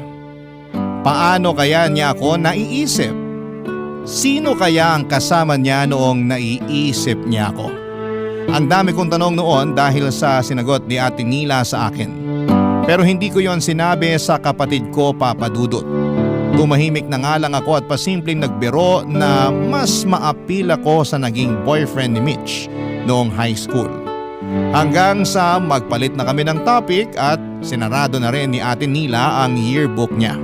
Paano kaya niya ako naiisip? Sino kaya ang kasama niya noong naiisip niya ako? Ang dami kong tanong noon dahil sa sinagot ni Ate Nila sa akin. Pero hindi ko yon sinabi sa kapatid ko, Papa Dudut. Tumahimik na nga lang ako at pasimpleng nagbiro na mas maapil ako sa naging boyfriend ni Mitch noong high school. Hanggang sa magpalit na kami ng topic at sinarado na rin ni Ate Nila ang yearbook niya.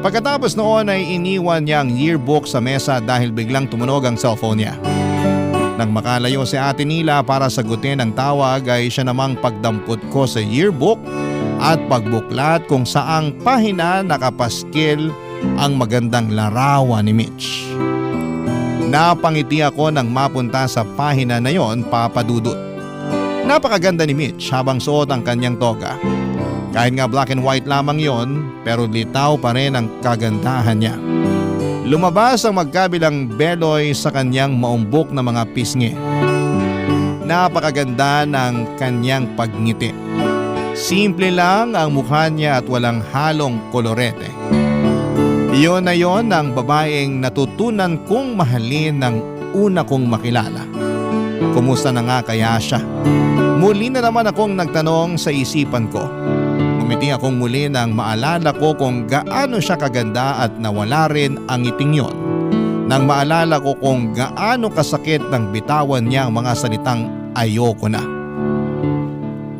Pagkatapos noon ay iniwan niya ang yearbook sa mesa dahil biglang tumunog ang cellphone niya. Nang makalayo si Ate Nila para sagutin ang tawag ay siya namang pagdampot ko sa yearbook at pagbuklat kung saang pahina nakapaskil ang magandang larawan ni Mitch. Napangiti ako nang mapunta sa pahina na yon, Papa Dudut. Napakaganda ni Mitch habang suot ang kanyang toga. Kahit nga black and white lamang yon, pero litaw pa rin ang kagandahan niya. Lumabas ang magkabilang beloy sa kanyang maumbok na mga pisngi. Napakaganda ng kanyang pagngiti. Simple lang ang mukha niya at walang halong kolorete. Iyon na yon ang babaeng natutunan kong mahalin ng una kong makilala. Kumusta na nga kaya siya? Muli na naman akong nagtanong sa isipan ko. Ngumiti akong muli nang maalala ko kung gaano siya kaganda at nawala rin ang ngiting yon. Nang maalala ko kung gaano kasakit nang bitawan niya ang mga salitang ayoko na.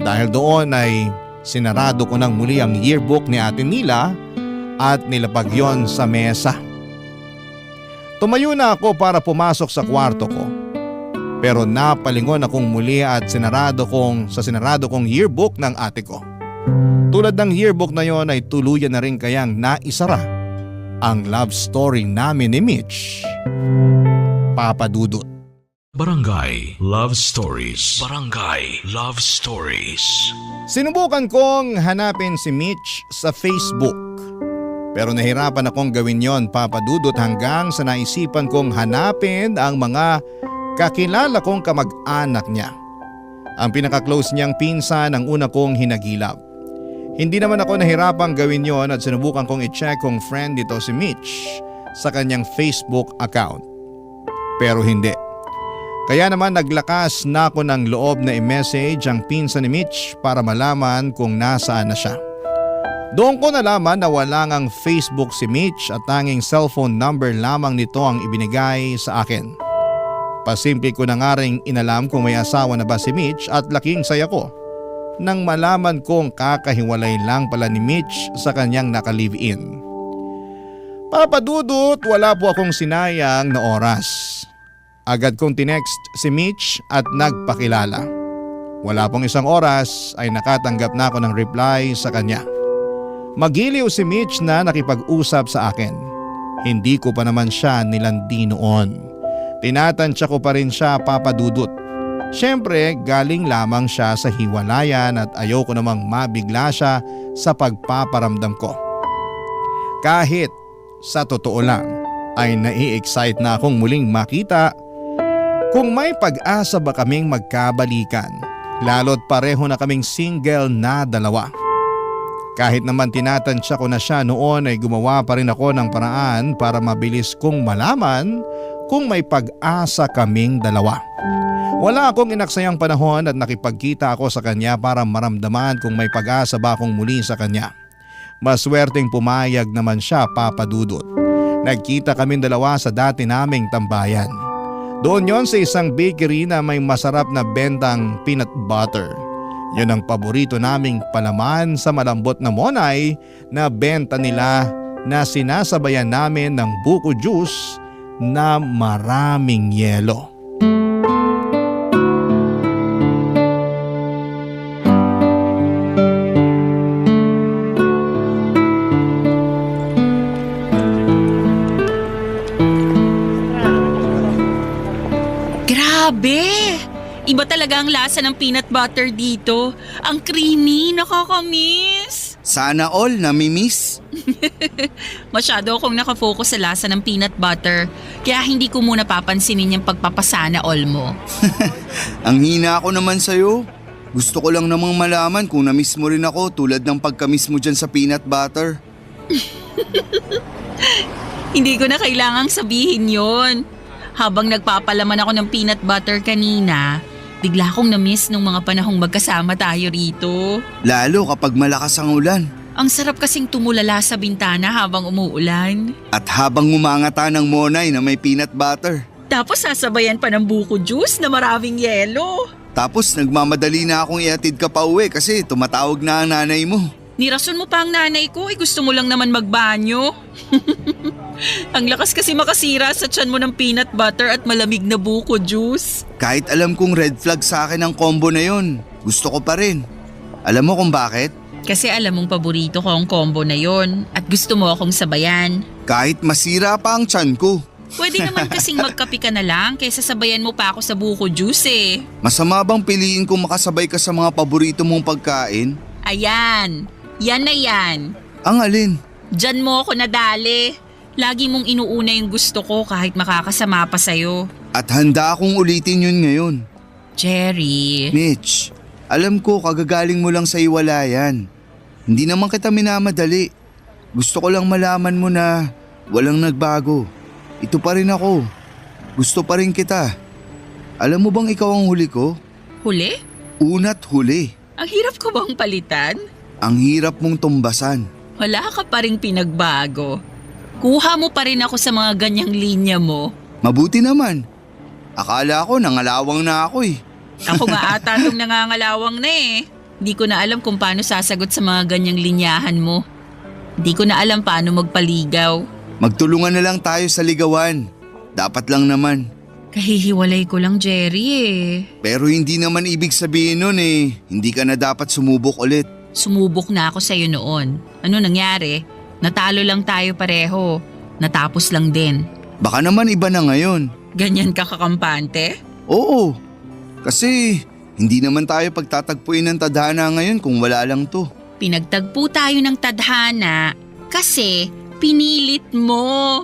Dahil doon ay sinarado ko nang muli ang yearbook ni Ate Nila at nilapag yon sa mesa. Tumayo na ako para pumasok sa kwarto ko. Pero napalingon akong muli at sinarado kong yearbook ng ate ko. Tulad ng yearbook na yon ay tuluyan na rin kayang naisara ang love story namin ni Mitch. Papa Dudut. Barangay Love Stories. Barangay Love Stories. Sinubukan kong hanapin si Mitch sa Facebook. Pero nahirapan akong gawin yon, Papa Dudut, hanggang sa naisipan kong hanapin ang mga kakilala kong kamag-anak niya. Ang pinaka-close niyang pinsan ang una kong hinagilap. Hindi naman ako nahirapang gawin yon at sinubukan kong i-check kung friend dito si Mitch sa kanyang Facebook account. Pero hindi. Kaya naman naglakas na ako ng loob na i-message ang pinsan ni Mitch para malaman kung nasaan na siya. Doon ko nalaman na wala ngang Facebook si Mitch at tanging cellphone number lamang nito ang ibinigay sa akin. Pasimple ko na nga ring inalam kung may asawa na ba si Mitch at laking saya ko nang malaman kong kakahiwalay lang pala ni Mitch sa kanyang naka-live-in. Papa Dudut, wala po akong sinayang na oras. Agad kong tinext si Mitch at nagpakilala. Wala pong isang oras ay nakatanggap na ako ng reply sa kanya. Magiliw si Mitch na nakipag-usap sa akin. Hindi ko pa naman siya nilandi noon. Tinatansya ko pa rin siya, Papa Dudut. Siyempre, galing lamang siya sa hiwalayan at ayoko namang mabigla siya sa pagpaparamdam ko. Kahit sa totoo lang ay nai-excite na akong muling makita kung may pag-asa ba kaming magkabalikan, lalo't pareho na kaming single na dalawa. Kahit naman tinatansya ko na siya noon ay gumawa pa rin ako ng paraan para mabilis kong malaman kung may pag-asa kaming dalawa. Wala akong inaksayang panahon at nakipagkita ako sa kanya para maramdaman kung may pag-asa ba akong muli sa kanya. Maswerteng pumayag naman siya, Papa Dudut. Nagkita kaming dalawa sa dati naming tambayan. Doon yon sa isang bakery na may masarap na bentang peanut butter. Yun ang paborito naming palaman sa malambot na monay na benta nila na sinasabayan namin ng buko juice na maraming yelo. Grabe! Iba talaga ang lasa ng peanut butter dito. Ang creamy, nakakamiss. Sana all nami-miss. Masyado akong nakafocus sa lasa ng peanut butter, kaya hindi ko muna papansinin yung pagpapasana all mo. Ang hina ako naman sa'yo. Gusto ko lang namang malaman kung na-miss mo rin ako tulad ng pagka-miss mo dyan sa peanut butter. Hindi ko na kailangang sabihin yon. Habang nagpapalaman ako ng peanut butter kanina, bigla akong na-miss nung mga panahong magkasama tayo rito. Lalo kapag malakas ang ulan. Ang sarap kasing tumulala sa bintana habang umuulan. At habang umangata ng monay na may peanut butter. Tapos sasabayan pa ng buko juice na maraming yelo. Tapos nagmamadali na akong iatid ka pa uwi kasi tumatawag na ang nanay mo. Nirason mo pa ang nanay ko, gusto mo lang naman magbanyo. Ang lakas kasi makasira sa tiyan mo ng peanut butter at malamig na buko juice. Kahit alam kong red flag sa akin ang combo na yon, gusto ko pa rin. Alam mo kung bakit? Kasi alam mong paborito ko ang combo na yon at gusto mo akong sabayan. Kahit masira pa ang tiyan ko. Pwede naman kasing magkape ka na lang kaysa sabayan mo pa ako sa buko juice eh. Masama bang piliin kung makasabay ka sa mga paborito mong pagkain? Ayan, yan na yan. Ang alin? Diyan mo ako nadali. Lagi mong inuuna yung gusto ko kahit makakasama pa sa'yo. At handa akong ulitin yun ngayon. Jerry. Mitch, alam ko kagagaling mo lang sa iwalayan. Hindi naman kita minamadali. Gusto ko lang malaman mo na walang nagbago. Ito pa rin ako. Gusto pa rin kita. Alam mo bang ikaw ang huli ko? Huli? Una't huli. Ang hirap ko bang palitan? Ang hirap mong tumbasan. Wala ka pa ring pinagbago. Kuha mo pa rin ako sa mga ganyang linya mo. Mabuti naman. Akala ko nangalawang na ako eh. Ako nga ata itong nangangalawang na eh. Hindi ko na alam kung paano sasagot sa mga ganyang linyahan mo. Hindi ko na alam paano magpaligaw. Magtulungan na lang tayo sa ligawan. Dapat lang naman. Kahihiwalay ko lang, Jerry eh. Pero hindi naman ibig sabihin nun eh. Hindi ka na dapat sumubok ulit. Sumubok na ako sa'yo noon. Ano nangyari? Natalo lang tayo pareho. Natapos lang din. Baka naman iba na ngayon. Ganyan ka kakampante? Oo. Kasi hindi naman tayo pagtatagpuin ng tadhana ngayon kung wala lang to. Pinagtagpo tayo ng tadhana kasi pinilit mo.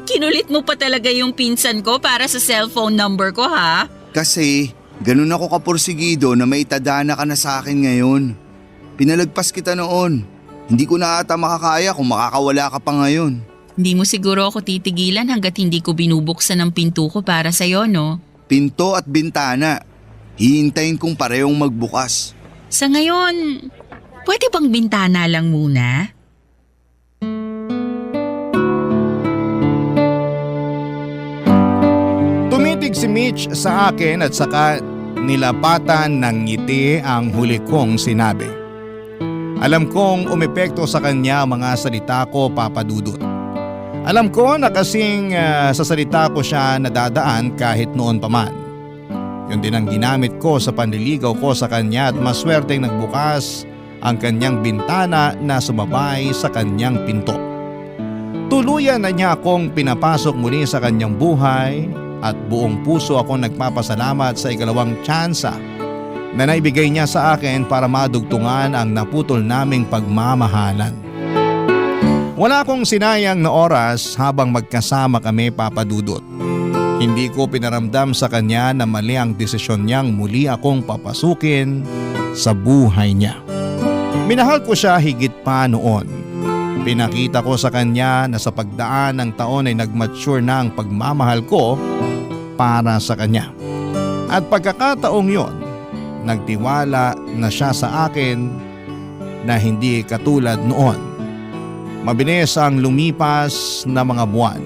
Kinulit mo pa talaga yung pinsan ko para sa cellphone number ko ha? Kasi ganun ako kapursigido na may tadhana ka na sa akin ngayon. Pinalagpas kita noon. Hindi ko na ata makakaya kung makakawala ka pa ngayon. Hindi mo siguro ako titigilan hanggat hindi ko binubuksan ang pinto ko para sa'yo, no? Pinto at bintana. Hihintayin kong parehong magbukas. Sa ngayon, pwede bang bintana lang muna? Tumitig si Mitch sa akin at saka nilapatan ng ngiti ang huli kong sinabi. Alam kong umepekto sa kanya ang mga salita ko, Papa Dudut. Alam ko na kasing sa salita ko siya nadadaan kahit noon pa man. Yun din ang ginamit ko sa panliligaw ko sa kanya at maswerteng nagbukas ang kanyang bintana na sumabay sa kanyang pinto. Tuluyan na niya akong pinapasok muli sa kanyang buhay at buong puso akong nagpapasalamat sa ikalawang tsansa na naibigay niya sa akin para madugtungan ang naputol naming pagmamahalan. Wala akong sinayang na oras habang magkasama kami, Papa Dudut. Hindi ko pinaramdam sa kanya na mali ang desisyon niyang muli akong papasukin sa buhay niya. Minahal ko siya higit pa noon. Pinakita ko sa kanya na sa pagdaan ng taon ay nag-mature na ang pagmamahal ko para sa kanya. At pagkakataong yon, nagtiwala na siya sa akin na hindi katulad noon. Mabilis ang lumipas na mga buwan.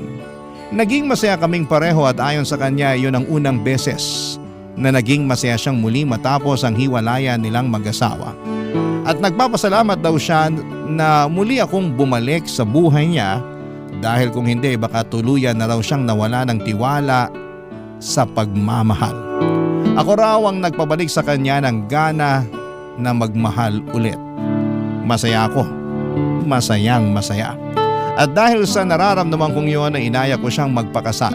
Naging masaya kaming pareho at ayon sa kanya yun ang unang beses na naging masaya siyang muli matapos ang hiwalayan nilang mag-asawa. At nagpapasalamat daw siya na muli akong bumalik sa buhay niya dahil kung hindi baka tuluyan na raw siyang nawala ng tiwala sa pagmamahal. Ako raw ang nagpabalik sa kanya ng gana na magmahal ulit. Masaya ako. Masayang masaya. At dahil sa nararamdaman kong yun ay inaya ko siyang magpakasal.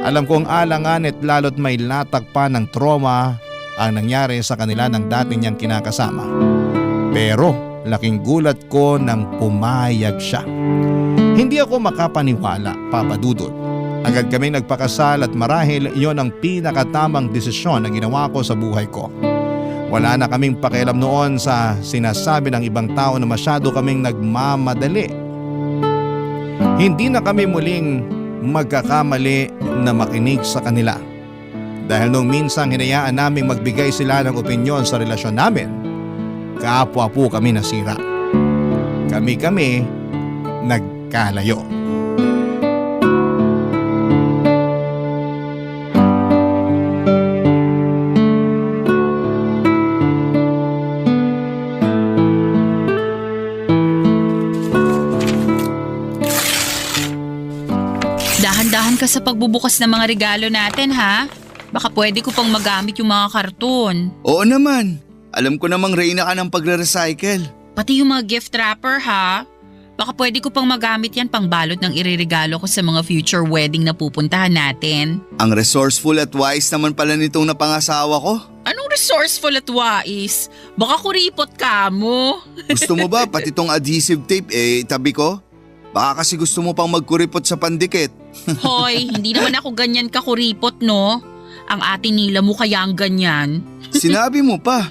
Alam kong alangan at lalo't may latag pa ng trauma ang nangyari sa kanila ng dati niyang kinakasama. Pero laking gulat ko nang pumayag siya. Hindi ako makapaniwala, Papa Dudut. Agad kaming nagpakasal at marahil iyon ang pinakatamang desisyon na ginawa ko sa buhay ko. Wala na kaming pakialam noon sa sinasabi ng ibang tao na masyado kaming nagmamadali. Hindi na kami muling magkakamali na makinig sa kanila. Dahil nung minsang hinayaan naming magbigay sila ng opinyon sa relasyon namin, kapwa po kami nasira. Kami nagkalayo. Dahan-dahan ka sa pagbubukas ng mga regalo natin ha. Baka pwede ko pang magamit yung mga karton. Oo naman. Alam ko namang reyna ka ng pagre-recycle. Pati yung mga gift wrapper ha. Baka pwede ko pang magamit yan pang balot ng ireregalo ko sa mga future wedding na pupuntahan natin. Ang resourceful at wise naman pala nitong napangasawa ko. Anong resourceful at wais? Baka kuripot ka mo. Gusto mo ba pati tong adhesive tape itabi ko? Baka kasi gusto mo pang magkuripot sa pandikit. Hoy, hindi naman ako ganyan kakuripot no. Ang ate nila mo kaya ang ganyan. Sinabi mo pa.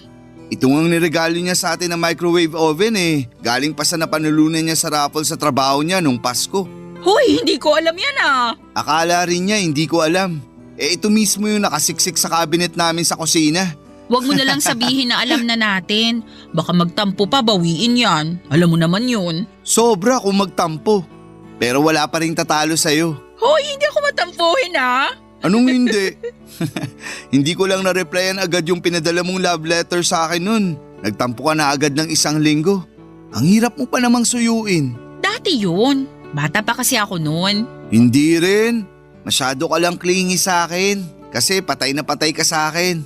Ito ang niregalo niya sa atin na microwave oven Galing pa sa napanulunan niya sa raffle sa trabaho niya nung Pasko. Hoy, hindi ko alam yan ah. Akala rin niya hindi ko alam. Ito mismo yung nakasiksik sa cabinet namin sa kusina. Huwag mo na lang sabihin na alam na natin. Baka magtampo pa, bawiin yan. Alam mo naman yun. Sobra kung magtampo. Pero wala pa rin tatalo sa'yo. Hoy, hindi ako matampuhin ha. Anong hindi? Hindi ko lang na-replyan agad yung pinadala mong love letter sa akin nun. Nagtampo ka na agad ng 1 linggo. Ang hirap mo pa namang suyuin. Dati yun. Bata pa kasi ako noon. Hindi rin. Masyado ka lang clingy sa akin. Kasi patay na patay ka sa akin.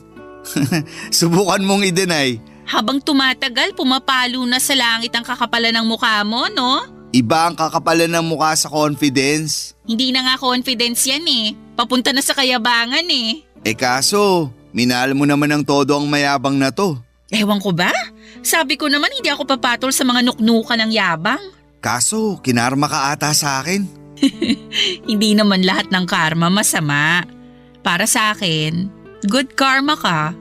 Subukan mong i-deny. Habang tumatagal, pumapalo na sa langit ang kakapalan ng mukha mo, no? Iba ang kakapalan ng mukha sa confidence. Hindi na nga confidence yan eh. Papunta na sa kayabangan eh. Kaso, minahal mo naman ng todo ang mayabang na to. Ewan ko ba? Sabi ko naman hindi ako papatol sa mga nuknukan ng yabang. Kaso, kinarma ka ata sa akin. Hindi naman lahat ng karma masama. Para sa akin, good karma ka.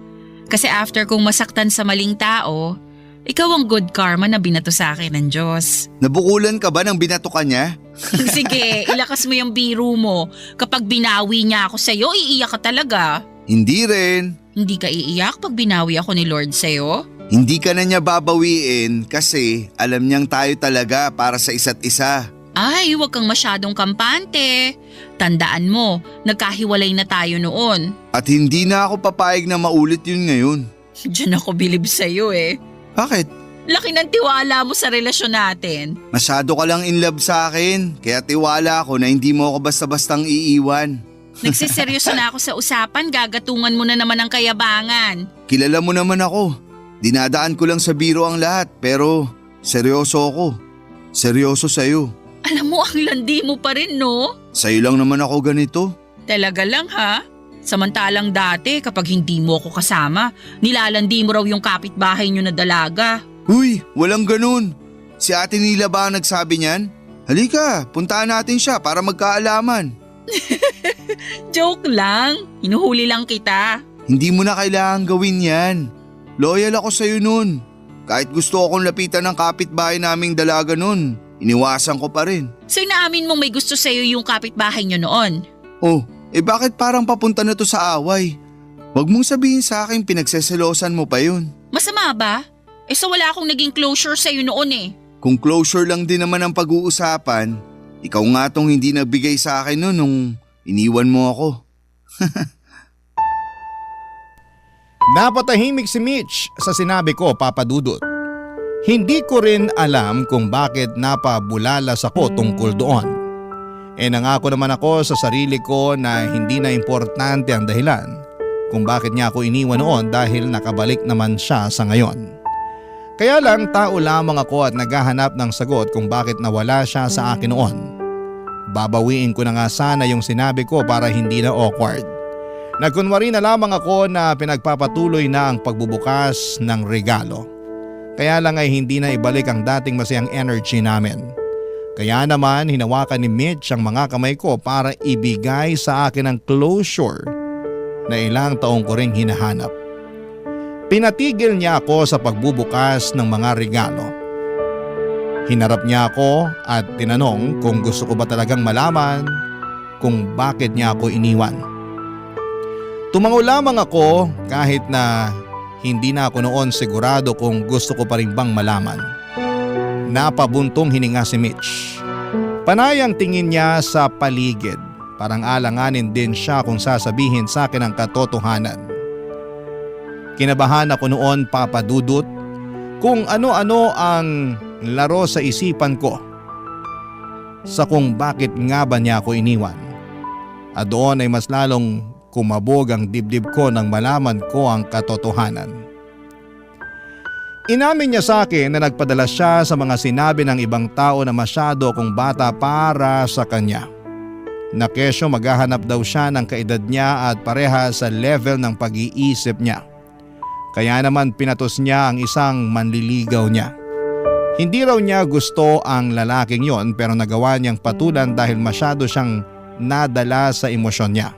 Kasi after kong masaktan sa maling tao, ikaw ang good karma na binato sa akin ng Diyos. Nabukulan ka ba ng binato ka niya? Sige, ilakas mo yung biro mo. Kapag binawi niya ako sa'yo, iiyak ka talaga. Hindi rin. Hindi ka iiyak pag binawi ako ni Lord sa'yo? Hindi ka na niya babawiin kasi alam niyang tayo talaga para sa isa't isa. Ay, huwag kang masyadong kampante. Tandaan mo, nagkahiwalay na tayo noon. At hindi na ako papayag na maulit yun ngayon. Diyan ako bilib sa'yo eh. Bakit? Laki ng tiwala mo sa relasyon natin. Masyado ka lang in love sa akin, kaya tiwala ako na hindi mo ako basta-bastang iiwan. Nagsiseryoso na ako sa usapan, gagatungan mo na naman ang kayabangan. Kilala mo naman ako. Dinadaan ko lang sa biro ang lahat, pero seryoso ako. Seryoso sa'yo. Alam mo, ang landi mo pa rin, no? Sa'yo lang naman ako ganito. Talaga lang, ha? Samantalang dati, kapag hindi mo ako kasama, nilalandi mo raw yung kapitbahay nyo na dalaga. Uy, walang ganun. Si Ate Nila ba ang nagsabi niyan? Halika, puntaan natin siya para magkaalaman. Joke lang. Hinuhuli lang kita. Hindi mo na kailangan gawin yan. Loyal ako sa'yo nun. Kahit gusto akong lapitan ng kapitbahay naming dalaga nun, iniwasan ko pa rin. So inaamin mong may gusto sa'yo yung kapitbahay nyo noon? Oh, bakit parang papunta na to sa away? Huwag mong sabihin sa akin pinagseselosan mo pa yun. Masama ba? So wala akong naging closure sa'yo noon eh. Kung closure lang din naman ang pag-uusapan, ikaw nga tong hindi nagbigay sa akin nun nung iniwan mo ako. Napatahimik si Mitch sa sinabi ko, Papa Dudut. Hindi ko rin alam kung bakit napabulalas ako tungkol doon. Nangako naman ako sa sarili ko na hindi na importante ang dahilan kung bakit niya ako iniwan noon dahil nakabalik naman siya sa ngayon. Kaya lang tao lamang ako at naghahanap ng sagot kung bakit nawala siya sa akin noon. Babawiin ko na nga sana yung sinabi ko para hindi na awkward. Nagkunwari na lamang ako na pinagpapatuloy na ang pagbubukas ng regalo. Kaya lang ay hindi na ibalik ang dating masayang energy namin. Kaya naman hinawakan ni Mitch ang mga kamay ko para ibigay sa akin ang closure na ilang taong ko ring hinahanap. Pinatigil niya ako sa pagbubukas ng mga regalo. Hinarap niya ako at tinanong kung gusto ko ba talagang malaman kung bakit niya ako iniwan. Tumango lamang ako kahit na hindi na ako noon sigurado kung gusto ko pa rin bang malaman. Napabuntong hininga si Mitch. Panay ang tingin niya sa paligid. Parang alanganin din siya kung sasabihin sa akin ang katotohanan. Kinabahan ako noon, Papa Dudut, kung ano-ano ang laro sa isipan ko sa kung bakit nga ba niya ako iniwan. At doon ay mas lalong kumabog ang dibdib ko nang malaman ko ang katotohanan. Inamin niya sa akin na nagpadala siya sa mga sinabi ng ibang tao na masyado akong bata para sa kanya. Na kesyo maghahanap daw siya ng kaedad niya at pareha sa level ng pag-iisip niya. Kaya naman pinatos niya ang isang manliligaw niya. Hindi raw niya gusto ang lalaking yon pero nagawa niyang patulan dahil masyado siyang nadala sa emosyon niya.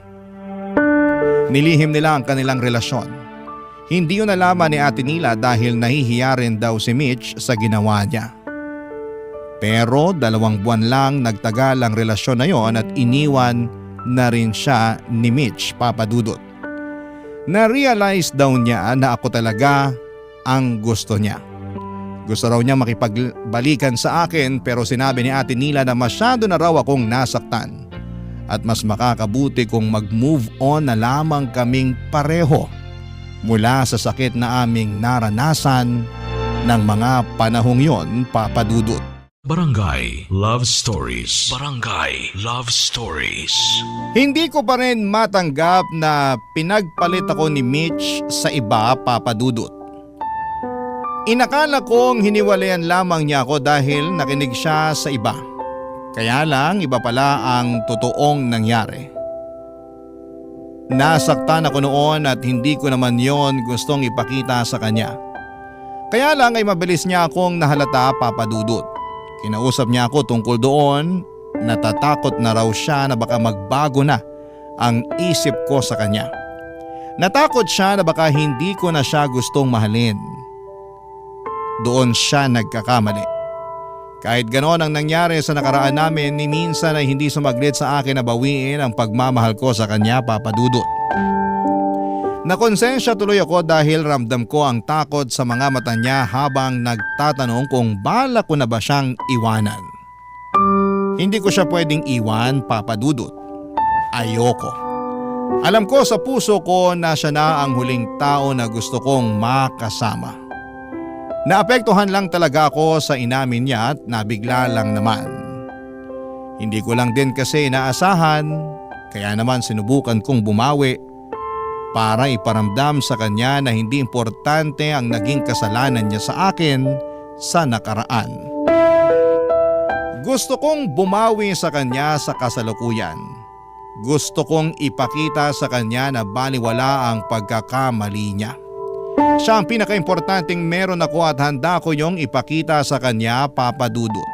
Nilihim nila ang kanilang relasyon. Hindi yun nalaman ni Ate Nila dahil nahihiya rin daw si Mitch sa ginawa niya. Pero 2 buwan lang nagtagal ang relasyon na yon at iniwan na rin siya ni Mitch, Papa Dudut. Na-realize daw niya na ako talaga ang gusto niya. Gusto raw niya makipagbalikan sa akin pero sinabi ni Ate Nila na masyado na raw akong nasaktan at mas makakabuti kung mag-move on na lamang kaming pareho mula sa sakit na aming naranasan ng mga panahong yon, Papa Dudut. Barangay Love Stories. Barangay Love Stories. Hindi ko pa rin matanggap na pinagpalit ako ni Mitch sa iba, Papa Dudut. Inakala kong hiniwalayan lamang niya ako dahil nakinig siya sa iba. Kaya lang iba pala ang totoong nangyari. Nasaktan ako noon at hindi ko naman yon gustong ipakita sa kanya. Kaya lang ay mabilis niya akong nahalata, Papa Dudut. Kinausap niya ako tungkol doon, natatakot na raw siya na baka magbago na ang isip ko sa kanya. Natakot siya na baka hindi ko na siya gustong mahalin. Doon siya nagkakamali. Kahit ganoon ang nangyari sa nakaraan namin, ni minsan ay hindi sumaglit sa akin na bawiin ang pagmamahal ko sa kanya, Papa Dudut. Nakonsensya tuloy ako dahil ramdam ko ang takot sa mga mata niya habang nagtatanong kung balak ko na ba siyang iwanan. Hindi ko siya pwedeng iwan, Papa Dudut. Ayoko. Alam ko sa puso ko na siya na ang huling tao na gusto kong makasama. Naapektuhan lang talaga ako sa inamin niya at nabigla lang naman. Hindi ko lang din kasi inaasahan, kaya naman sinubukan kong bumawi para iparamdam sa kanya na hindi importante ang naging kasalanan niya sa akin sa nakaraan. Gusto kong bumawi sa kanya sa kasalukuyan. Gusto kong ipakita sa kanya na baliwala ang pagkakamali niya. Siya ang pinakaimportanteng meron ako at handa ko yung ipakita sa kanya, Papa Dudut.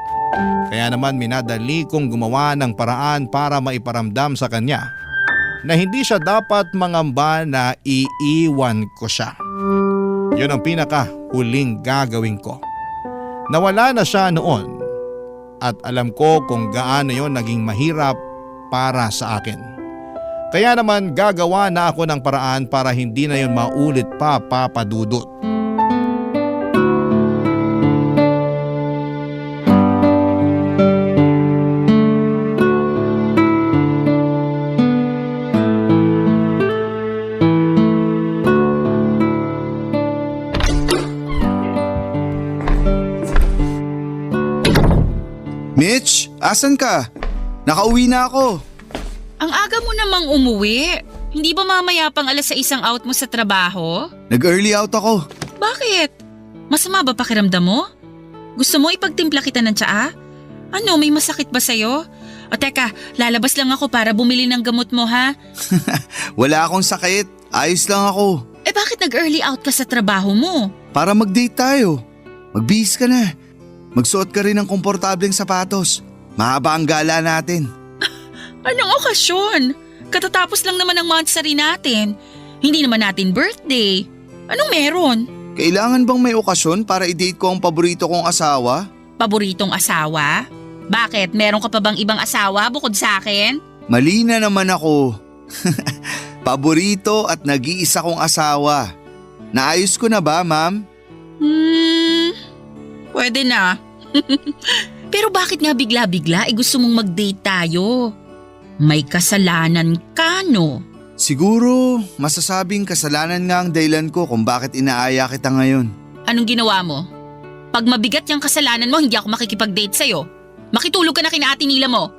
Kaya naman minadali kong gumawa ng paraan para maiparamdam sa kanya na hindi siya dapat mangamba na iiwan ko siya. Yun ang pinakahuling gagawin ko. Nawala na siya noon at alam ko kung gaano yon naging mahirap para sa akin. Kaya naman gagawa na ako ng paraan para hindi na yon maulit pa, Papa Dudut. Mitch, asan ka? Nakauwi na ako. Ang aga mo namang umuwi. Hindi ba mamaya pang 6:00 ang out mo sa trabaho? Nag-early out ako. Bakit? Masama ba pakiramdam mo? Gusto mo ipagtimpla kita ng tsaa? Ano, may masakit ba sa'yo? O teka, lalabas lang ako para bumili ng gamot mo ha? Wala akong sakit. Ayos lang ako. Eh bakit nag-early out ka sa trabaho mo? Para mag-date tayo. Magbihis ka na. Magsuot ka rin ng komportableng sapatos. Mahaba ang gala natin. Anong okasyon? Katatapos lang naman ang monthsary natin. Hindi naman natin birthday. Anong meron? Kailangan bang may okasyon para i-date ko ang paborito kong asawa? Paboritong asawa? Bakit? Meron ka pa bang ibang asawa bukod sa akin? Mali na naman ako. Paborito at nag-iisa kong asawa. Naayos ko na ba, ma'am? Pwede na. Pero bakit nga bigla-bigla gusto mong mag-date tayo? May kasalanan ka, no? Siguro, masasabing kasalanan nga ang dahilan ko kung bakit inaaya kita ngayon. Anong ginawa mo? Pag mabigat yung kasalanan mo, hindi ako makikipag-date sa'yo. Makitulog ka na kina Ate Nila mo.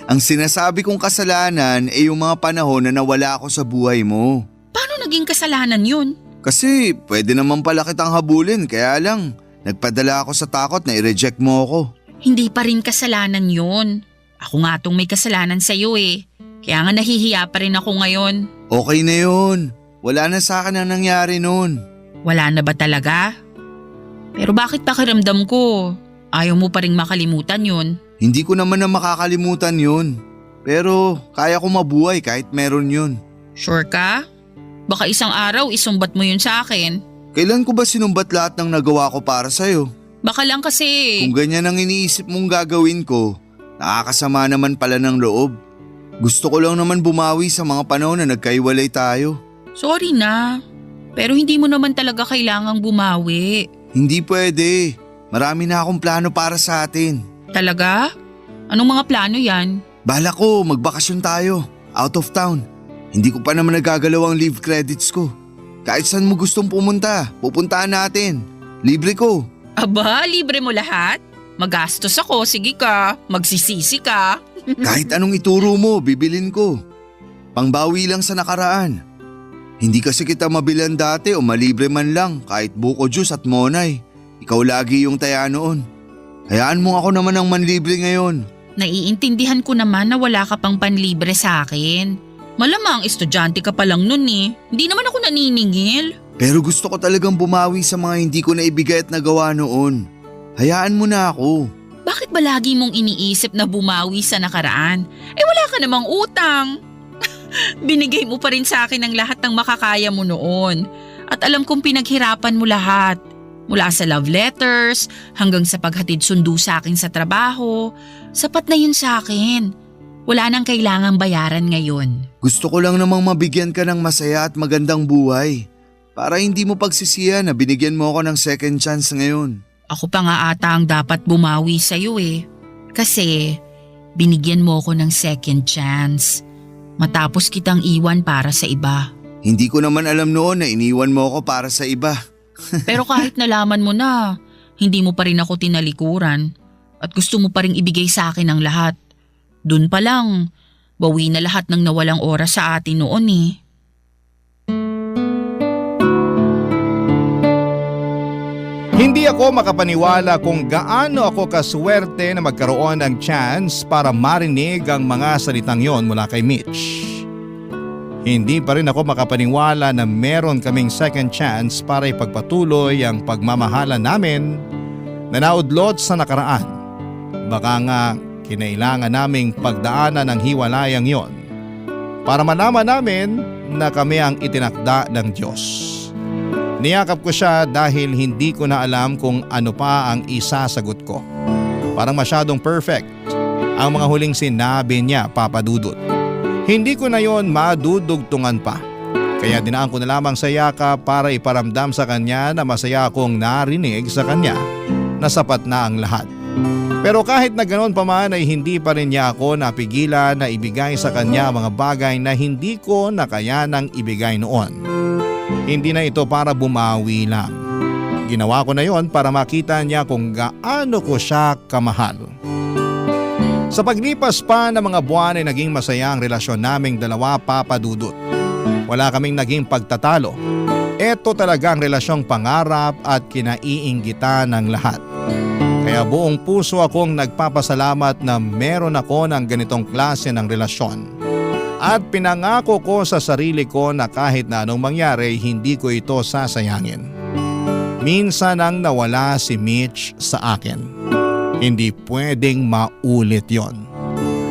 Ang sinasabi kong kasalanan ay yung mga panahon na nawala ako sa buhay mo. Paano naging kasalanan yun? Kasi pwede naman pala kitang habulin, kaya lang nagpadala ako sa takot na i-reject mo ako. Hindi pa rin kasalanan yun. Ako nga tong may kasalanan sa'yo eh. Kaya nga nahihiya pa rin ako ngayon. Okay na yun. Wala na sa akin ang nangyari noon. Wala na ba talaga? Pero bakit pakiramdam ko? Ayaw mo pa rin makalimutan yun. Hindi ko naman na makakalimutan yun. Pero kaya ko mabuhay kahit meron yun. Sure ka? Baka isang araw isumbat mo yun sa akin. Kailan ko ba sinumbat lahat ng nagawa ko para sa'yo? Baka lang kasi… Kung ganyan ang iniisip mong gagawin ko, nakakasama naman pala ng loob. Gusto ko lang naman bumawi sa mga panahon na nagkaiwalay tayo. Sorry na, pero hindi mo naman talaga kailangang bumawi. Hindi pwede. Marami na akong plano para sa atin. Talaga? Anong mga plano yan? Bala ko, magbakasyon tayo. Out of town. Hindi ko pa naman nagagalaw ang leave credits ko. Kahit saan mo gustong pumunta, pupuntahan natin. Libre ko. Aba, libre mo lahat? Magastos ako, sige ka. Magsisisi ka. Kahit anong ituro mo, bibilin ko. Pangbawi lang sa nakaraan. Hindi kasi kita mabilan dati o malibre man lang kahit buko juice at monay. Ikaw lagi yung taya noon. Hayaan mo ako naman ang manlibre ngayon. Naiintindihan ko naman na wala ka pang panlibre sa akin. Malamang estudyante ka pa lang nun eh. Hindi naman ako naniningil. Pero gusto ko talagang bumawi sa mga hindi ko naibigay at nagawa noon. Hayaan mo na ako. Bakit ba lagi mong iniisip na bumawi sa nakaraan? Eh wala ka namang utang. Binigay mo pa rin sa akin ang lahat ng makakaya mo noon. At alam kong pinaghirapan mo lahat. Mula sa love letters, hanggang sa paghatid sundo sa akin sa trabaho. Sapat na yun sa akin. Wala nang kailangang bayaran ngayon. Gusto ko lang namang mabigyan ka ng masaya at magandang buhay. Para hindi mo pagsisiyan na binigyan mo ako ng second chance ngayon. Ako pa nga ata ang dapat bumawi sa'yo eh. Kasi binigyan mo ako ng second chance. Matapos kitang iwan para sa iba. Hindi ko naman alam noon na iniwan mo ako para sa iba. Pero kahit nalaman mo na, hindi mo pa rin ako tinalikuran. At gusto mo pa rin ibigay sa akin ang lahat. Dun pa lang, bawi na lahat ng nawalang oras sa atin noon eh. Hindi ako makapaniwala kung gaano ako kaswerte na magkaroon ng chance para marinig ang mga salitang yon mula kay Mitch. Hindi pa rin ako makapaniwala na meron kaming second chance para ipagpatuloy ang pagmamahalan namin na naudlot sa nakaraan. Baka nga kinailangan naming pagdaanan ng hiwalayang yon para malaman namin na kami ang itinakda ng Diyos. Niyakap ko siya dahil hindi ko na alam kung ano pa ang isasagot ko. Parang masyadong perfect ang mga huling sinabi niya, Papa Dudut. Hindi ko na yon madudugtungan pa. Kaya dinaan ko na lamang sa yakap para iparamdam sa kanya na masaya akong narinig sa kanya na sapat na ang lahat. Pero kahit na ganoon pa man ay hindi pa rin niya ako napigilan na ibigay sa kanya mga bagay na hindi ko nakayanang ibigay noon. Hindi na ito para bumawi lang. Ginawa ko na yon para makita niya kung gaano ko siya kamahal. Sa paglipas pa ng mga buwan ay naging masaya ang relasyon naming dalawa, Papa Dudut. Wala kaming naging pagtatalo. Ito talaga ang relasyong pangarap at kinaiinggitan ng lahat. Kaya buong puso akong nagpapasalamat na meron ako ng ganitong klase ng relasyon. At pinangako ko sa sarili ko na kahit na anong mangyari, hindi ko ito sasayangin. Minsan ang nawala si Mitch sa akin. Hindi pwedeng maulit yon.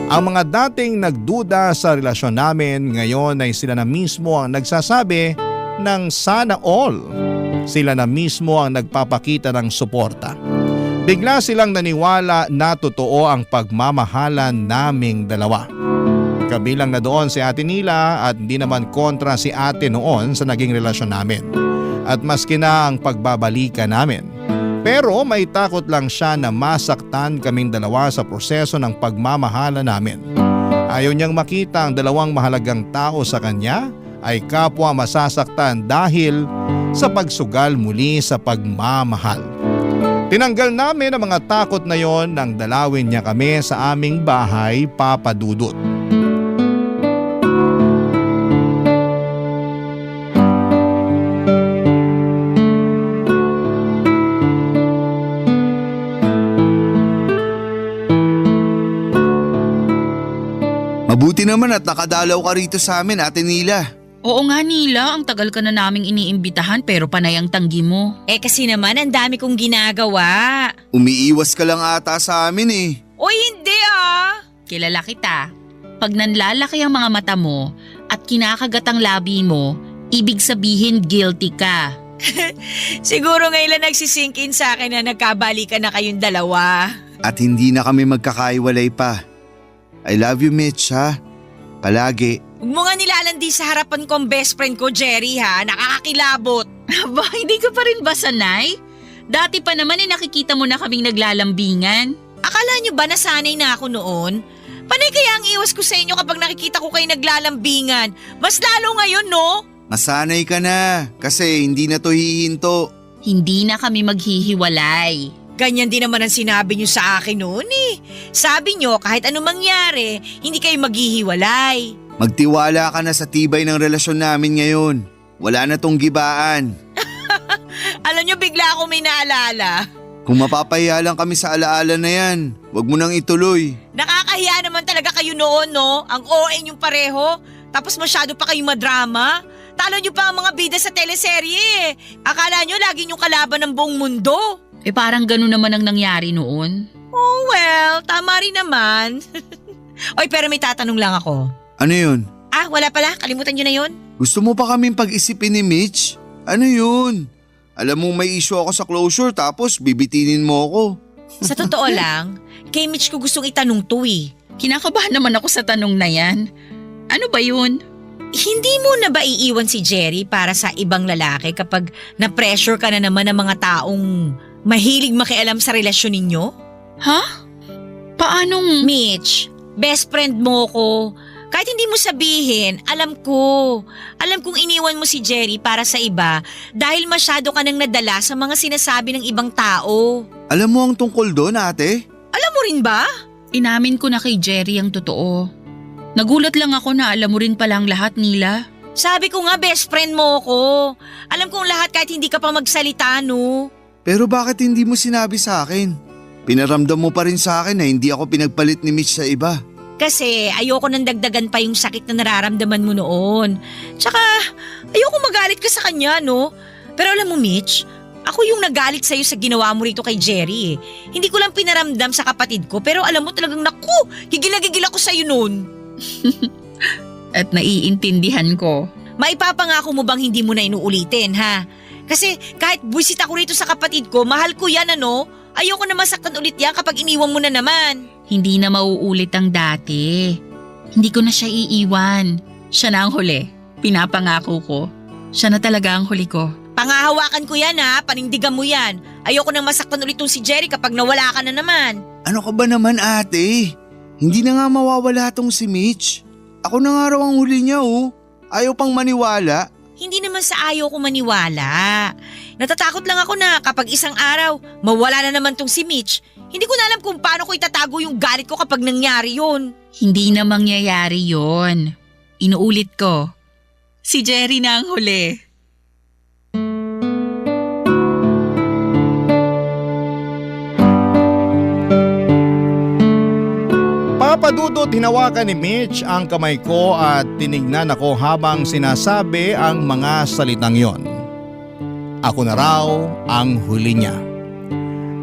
Ang mga dating nagduda sa relasyon namin ngayon ay sila na mismo ang nagsasabi ng sana all. Sila na mismo ang nagpapakita ng suporta. Bigla silang naniwala na totoo ang pagmamahalan naming dalawa. Kabilang na doon si Ate Nila at hindi naman kontra si Ate noon sa naging relasyon namin. At maski na ang pagbabalikan namin. Pero may takot lang siya na masaktan kaming dalawa sa proseso ng pagmamahala namin. Ayaw niyang makita ang dalawang mahalagang tao sa kanya ay kapwa masasaktan dahil sa pagsugal muli sa pagmamahal. Tinanggal namin ang mga takot na yon nang dalawin niya kami sa aming bahay, Papa Dudut. Mabuti naman at nakadalaw ka rito sa amin, Ate Nila. Oo nga Nila, ang tagal ka na naming iniimbitahan pero panay ang tanggi mo. Eh kasi naman ang dami kong ginagawa. Umiiwas ka lang ata sa amin eh. O hindi ah. Kilala kita. Pag nanlalaki ang mga mata mo at kinakagat ang labi mo, ibig sabihin guilty ka. Siguro ngayon lang nagsisink in sa akin na nagkabalikan na kayong dalawa. At hindi na kami magkakaiwalay pa. I love you, Mitch, ha? Palagi. Huwag mo nga nilalandi sa harapan ko ang best friend ko, Jerry ha. Nakakakilabot. Aba, hindi ka pa rin ba sanay? Dati pa naman nakikita mo na kaming naglalambingan. Akala nyo ba nasanay na ako noon? Panay kaya ang iwas ko sa inyo kapag nakikita ko kayo naglalambingan? Mas lalo ngayon, no? Masanay ka na kasi hindi na to hihinto. Hindi na kami maghihiwalay. Ganyan din naman ang sinabi nyo sa akin noon eh. Sabi nyo kahit anong mangyari, hindi kayo maghihiwalay. Magtiwala ka na sa tibay ng relasyon namin ngayon. Wala na tong gibaan. Alam nyo, bigla ako may naalala. Kung mapapahiya lang kami sa alaala na yan, wag mo nang ituloy. Nakakahiya naman talaga kayo noon, no? Ang OA yung pareho. Tapos masyado pa kayong madrama. Talo nyo pa ang mga bida sa teleserye. Akala nyo lagi nyo kalaban ng buong mundo. Parang ganun naman ang nangyari noon. Oh well, tama rin naman. Oy, pero may tatanong lang ako. Ano yun? Wala pala. Kalimutan nyo na yun. Gusto mo pa kaming pag-isipin ni Mitch? Ano yun? Alam mong may issue ako sa closure tapos bibitinin mo ako. Sa totoo lang, kay Mitch ko gustong itanong to eh. Kinakabahan naman ako sa tanong na yan. Ano ba yun? Hindi mo na ba iiwan si Jerry para sa ibang lalaki kapag na-pressure ka na naman ng mga taong mahilig makialam sa relasyon ninyo? Ha? Paanong… Mitch, best friend mo ko. Kahit hindi mo sabihin, alam ko. Alam kong iniwan mo si Jerry para sa iba dahil masyado ka nang nadala sa mga sinasabi ng ibang tao. Alam mo ang tungkol doon, ate? Alam mo rin ba? Inamin ko na kay Jerry ang totoo. Nagulat lang ako na alam mo rin palang lahat nila. Sabi ko nga best friend mo ko. Alam kong lahat kahit hindi ka pa magsalita, no? Pero bakit hindi mo sinabi sa akin? Pinaramdam mo pa rin sa akin na hindi ako pinagpalit ni Mitch sa iba. Kasi ayoko nang dagdagan pa yung sakit na nararamdaman mo noon. Tsaka ayoko magalit ka sa kanya, no? Pero alam mo Mitch, ako yung nagalit sa'yo sa ginawa mo rito kay Jerry eh. Hindi ko lang pinaramdam sa kapatid ko pero alam mo talagang naku, gigil ako sa'yo noon. At naiintindihan ko. Maipapangako mo bang hindi mo na inuulitin ha? Kasi kahit buwisit ako rito sa kapatid ko, mahal ko yan ano? Ayoko na masaktan ulit yan kapag iniwan mo na naman. Hindi na mauulit ang dati. Hindi ko na siya iiwan. Siya na ang huli. Pinapangako ko. Siya na talaga ang huli ko. Pangahawakan ko yan ha, panindigan mo yan. Ayoko nang masaktan ulit tong si Jerry kapag nawala ka na naman. Ano ka ba naman ate? Hindi na nga mawawala tong si Mitch. Ako na nga raw ang huli niya oh. Ayaw pang maniwala. Hindi naman sa ayaw ko maniwala. Natatakot lang ako na kapag isang araw, mawala na naman tong si Mitch. Hindi ko na alam kung paano ko itatago yung galit ko kapag nangyari yun. Hindi na mangyayari yun. Inuulit ko. Si Jerry na ang huli. Papadudot hinawakan ni Mitch ang kamay ko at tinignan ako habang sinasabi ang mga salitang yon. Ako na raw ang huli niya.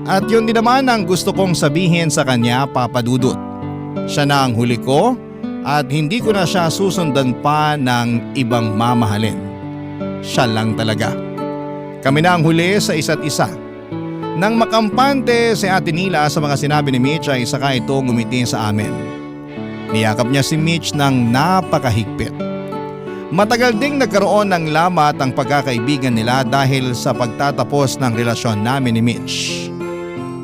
At yun din naman ang gusto kong sabihin sa kanya, Papadudot. Siya na ang huli ko at hindi ko na siya susundan pa ng ibang mamahalin. Siya lang talaga. Kami na ang huli sa isa't isa. Nang makampante si Ate Nila sa mga sinabi ni Mitch ay saka ito ngumiti sa amin. Niyakap niya si Mitch ng napakahigpit. Matagal ding nagkaroon ng lamat ang pagkakaibigan nila dahil sa pagtatapos ng relasyon namin ni Mitch.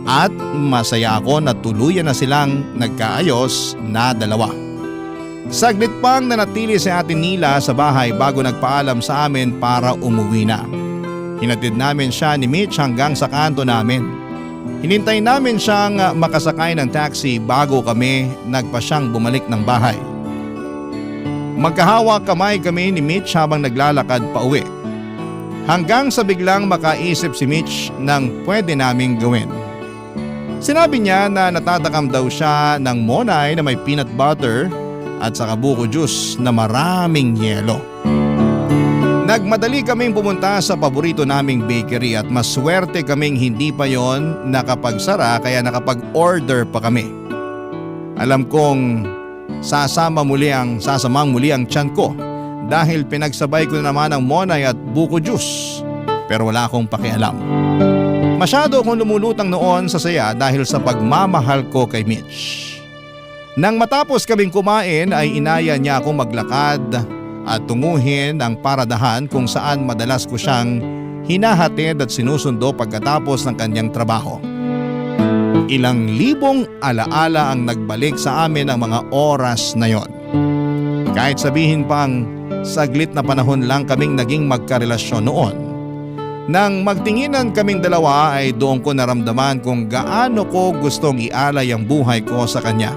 At masaya ako na tuluyan na silang nagkaayos na dalawa. Saglit pang nanatili si Ate Nila sa bahay bago nagpaalam sa amin para umuwi na. Hinatid namin siya ni Mitch hanggang sa kanto namin. Hinintay namin siyang makasakay ng taxi bago kami nagpasyang bumalik ng bahay. Magkahawak kamay kami ni Mitch habang naglalakad pa uwi. Hanggang sa biglang makaisip si Mitch ng pwede naming gawin. Sinabi niya na natatakam daw siya ng monay na may peanut butter at saka buko juice na maraming yelo. Nagmadali kaming pumunta sa paborito naming bakery at maswerte kaming hindi pa yon nakapagsara kaya nakapag-order pa kami. Alam kong sasamang muli ang tiyan ko dahil pinagsabay ko na naman ang monay at buko juice pero wala akong pakialam. Masyado akong lumulutang noon sa saya dahil sa pagmamahal ko kay Mitch. Nang matapos kaming kumain ay inaya niya akong maglakad at tunguhin ang paradahan kung saan madalas ko siyang hinahatid at sinusundo pagkatapos ng kanyang trabaho. Ilang libong alaala ang nagbalik sa amin ang mga oras na yon. Kahit sabihin pang saglit na panahon lang kaming naging magkarelasyon noon. Nang magtinginan kaming dalawa ay doon ko naramdaman kung gaano ko gustong ialay ang buhay ko sa kanya.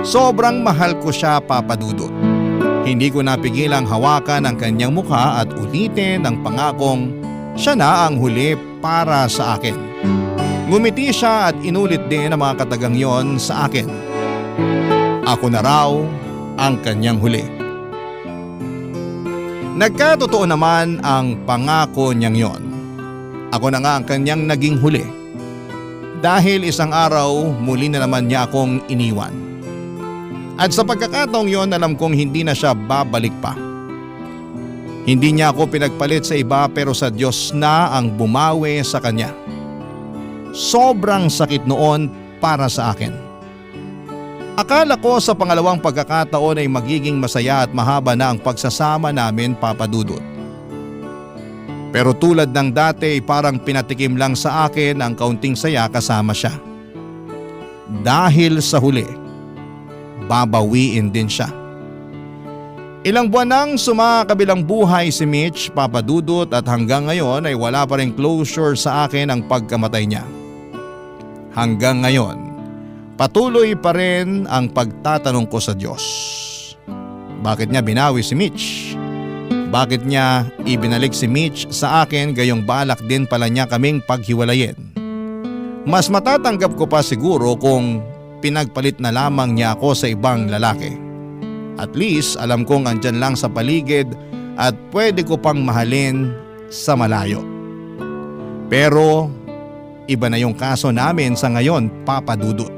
Sobrang mahal ko siya, Papa Dudut. Hindi ko napigilang hawakan ang kanyang mukha at ulitin ang pangakong siya na ang huli para sa akin. Ngumiti siya at inulit din ang mga katagang yon sa akin. Ako na raw ang kanyang huli. Nagkatotoo naman ang pangako niyang yon. Ako na nga ang kanyang naging huli. Dahil isang araw muli na naman niya akong iniwan. At sa pagkakataong yon alam kong hindi na siya babalik pa. Hindi niya ako pinagpalit sa iba pero sa Diyos na ang bumawi sa kanya. Sobrang sakit noon para sa akin. Akala ko sa pangalawang pagkakataon ay magiging masaya at mahaba na ang pagsasama namin, Papa Dudut. Pero tulad ng dati parang pinatikim lang sa akin ang kaunting saya kasama siya. Dahil sa huli, babawiin din siya. Ilang buwan nang sumakabilang buhay si Mitch, Papa Dudut, at hanggang ngayon ay wala pa rin closure sa akin ang pagkamatay niya. Hanggang ngayon, patuloy pa rin ang pagtatanong ko sa Diyos. Bakit niya binawi si Mitch? Bakit niya ibinalik si Mitch sa akin gayong balak din pala niya kaming paghiwalayin? Mas matatanggap ko pa siguro kung pinagpalit na lamang niya ako sa ibang lalaki. At least alam kong andyan lang sa paligid at pwede ko pang mahalin sa malayo. Pero iba na yung kaso namin sa ngayon, Papa Dudut.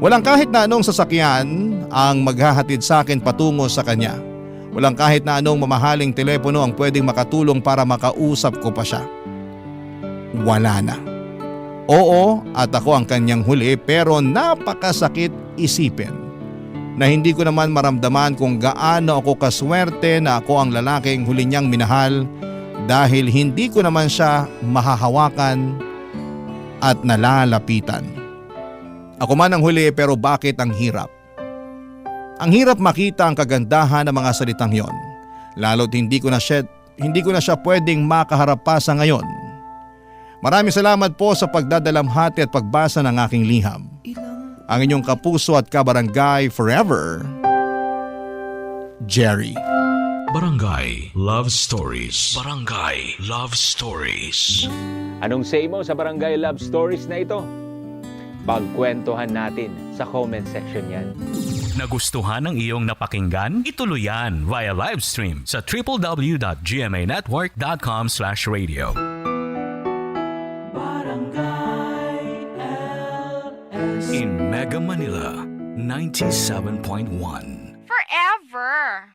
Walang kahit na anong sasakyan ang maghahatid sa akin patungo sa kanya. Walang kahit na anong mamahaling telepono ang pwedeng makatulong para makausap ko pa siya. Wala na. Oo, at ako ang kanyang huli pero napakasakit isipin na hindi ko naman maramdaman kung gaano ako kaswerte na ako ang lalaking huli niyang minahal dahil hindi ko naman siya mahahawakan at nalalapitan. Ako man ang huli pero bakit ang hirap? Ang hirap makita ang kagandahan ng mga salitang yon. Lalo't hindi ko na siya pwedeng makaharap pa sa ngayon. Maraming salamat po sa pagdadalamhati at pagbasa ng aking liham. Ang inyong kapuso at kabarangay forever, Jerry. Barangay Love Stories. Barangay Love Stories. Anong say mo sa Barangay Love Stories na ito? Pagkwentuhan natin sa comment section yan. Nagustuhan ng iyong napakinggan? Ituloy yan via live stream sa www.gmanetwork.com/radio. In Mega Manila, 97.1. Forever.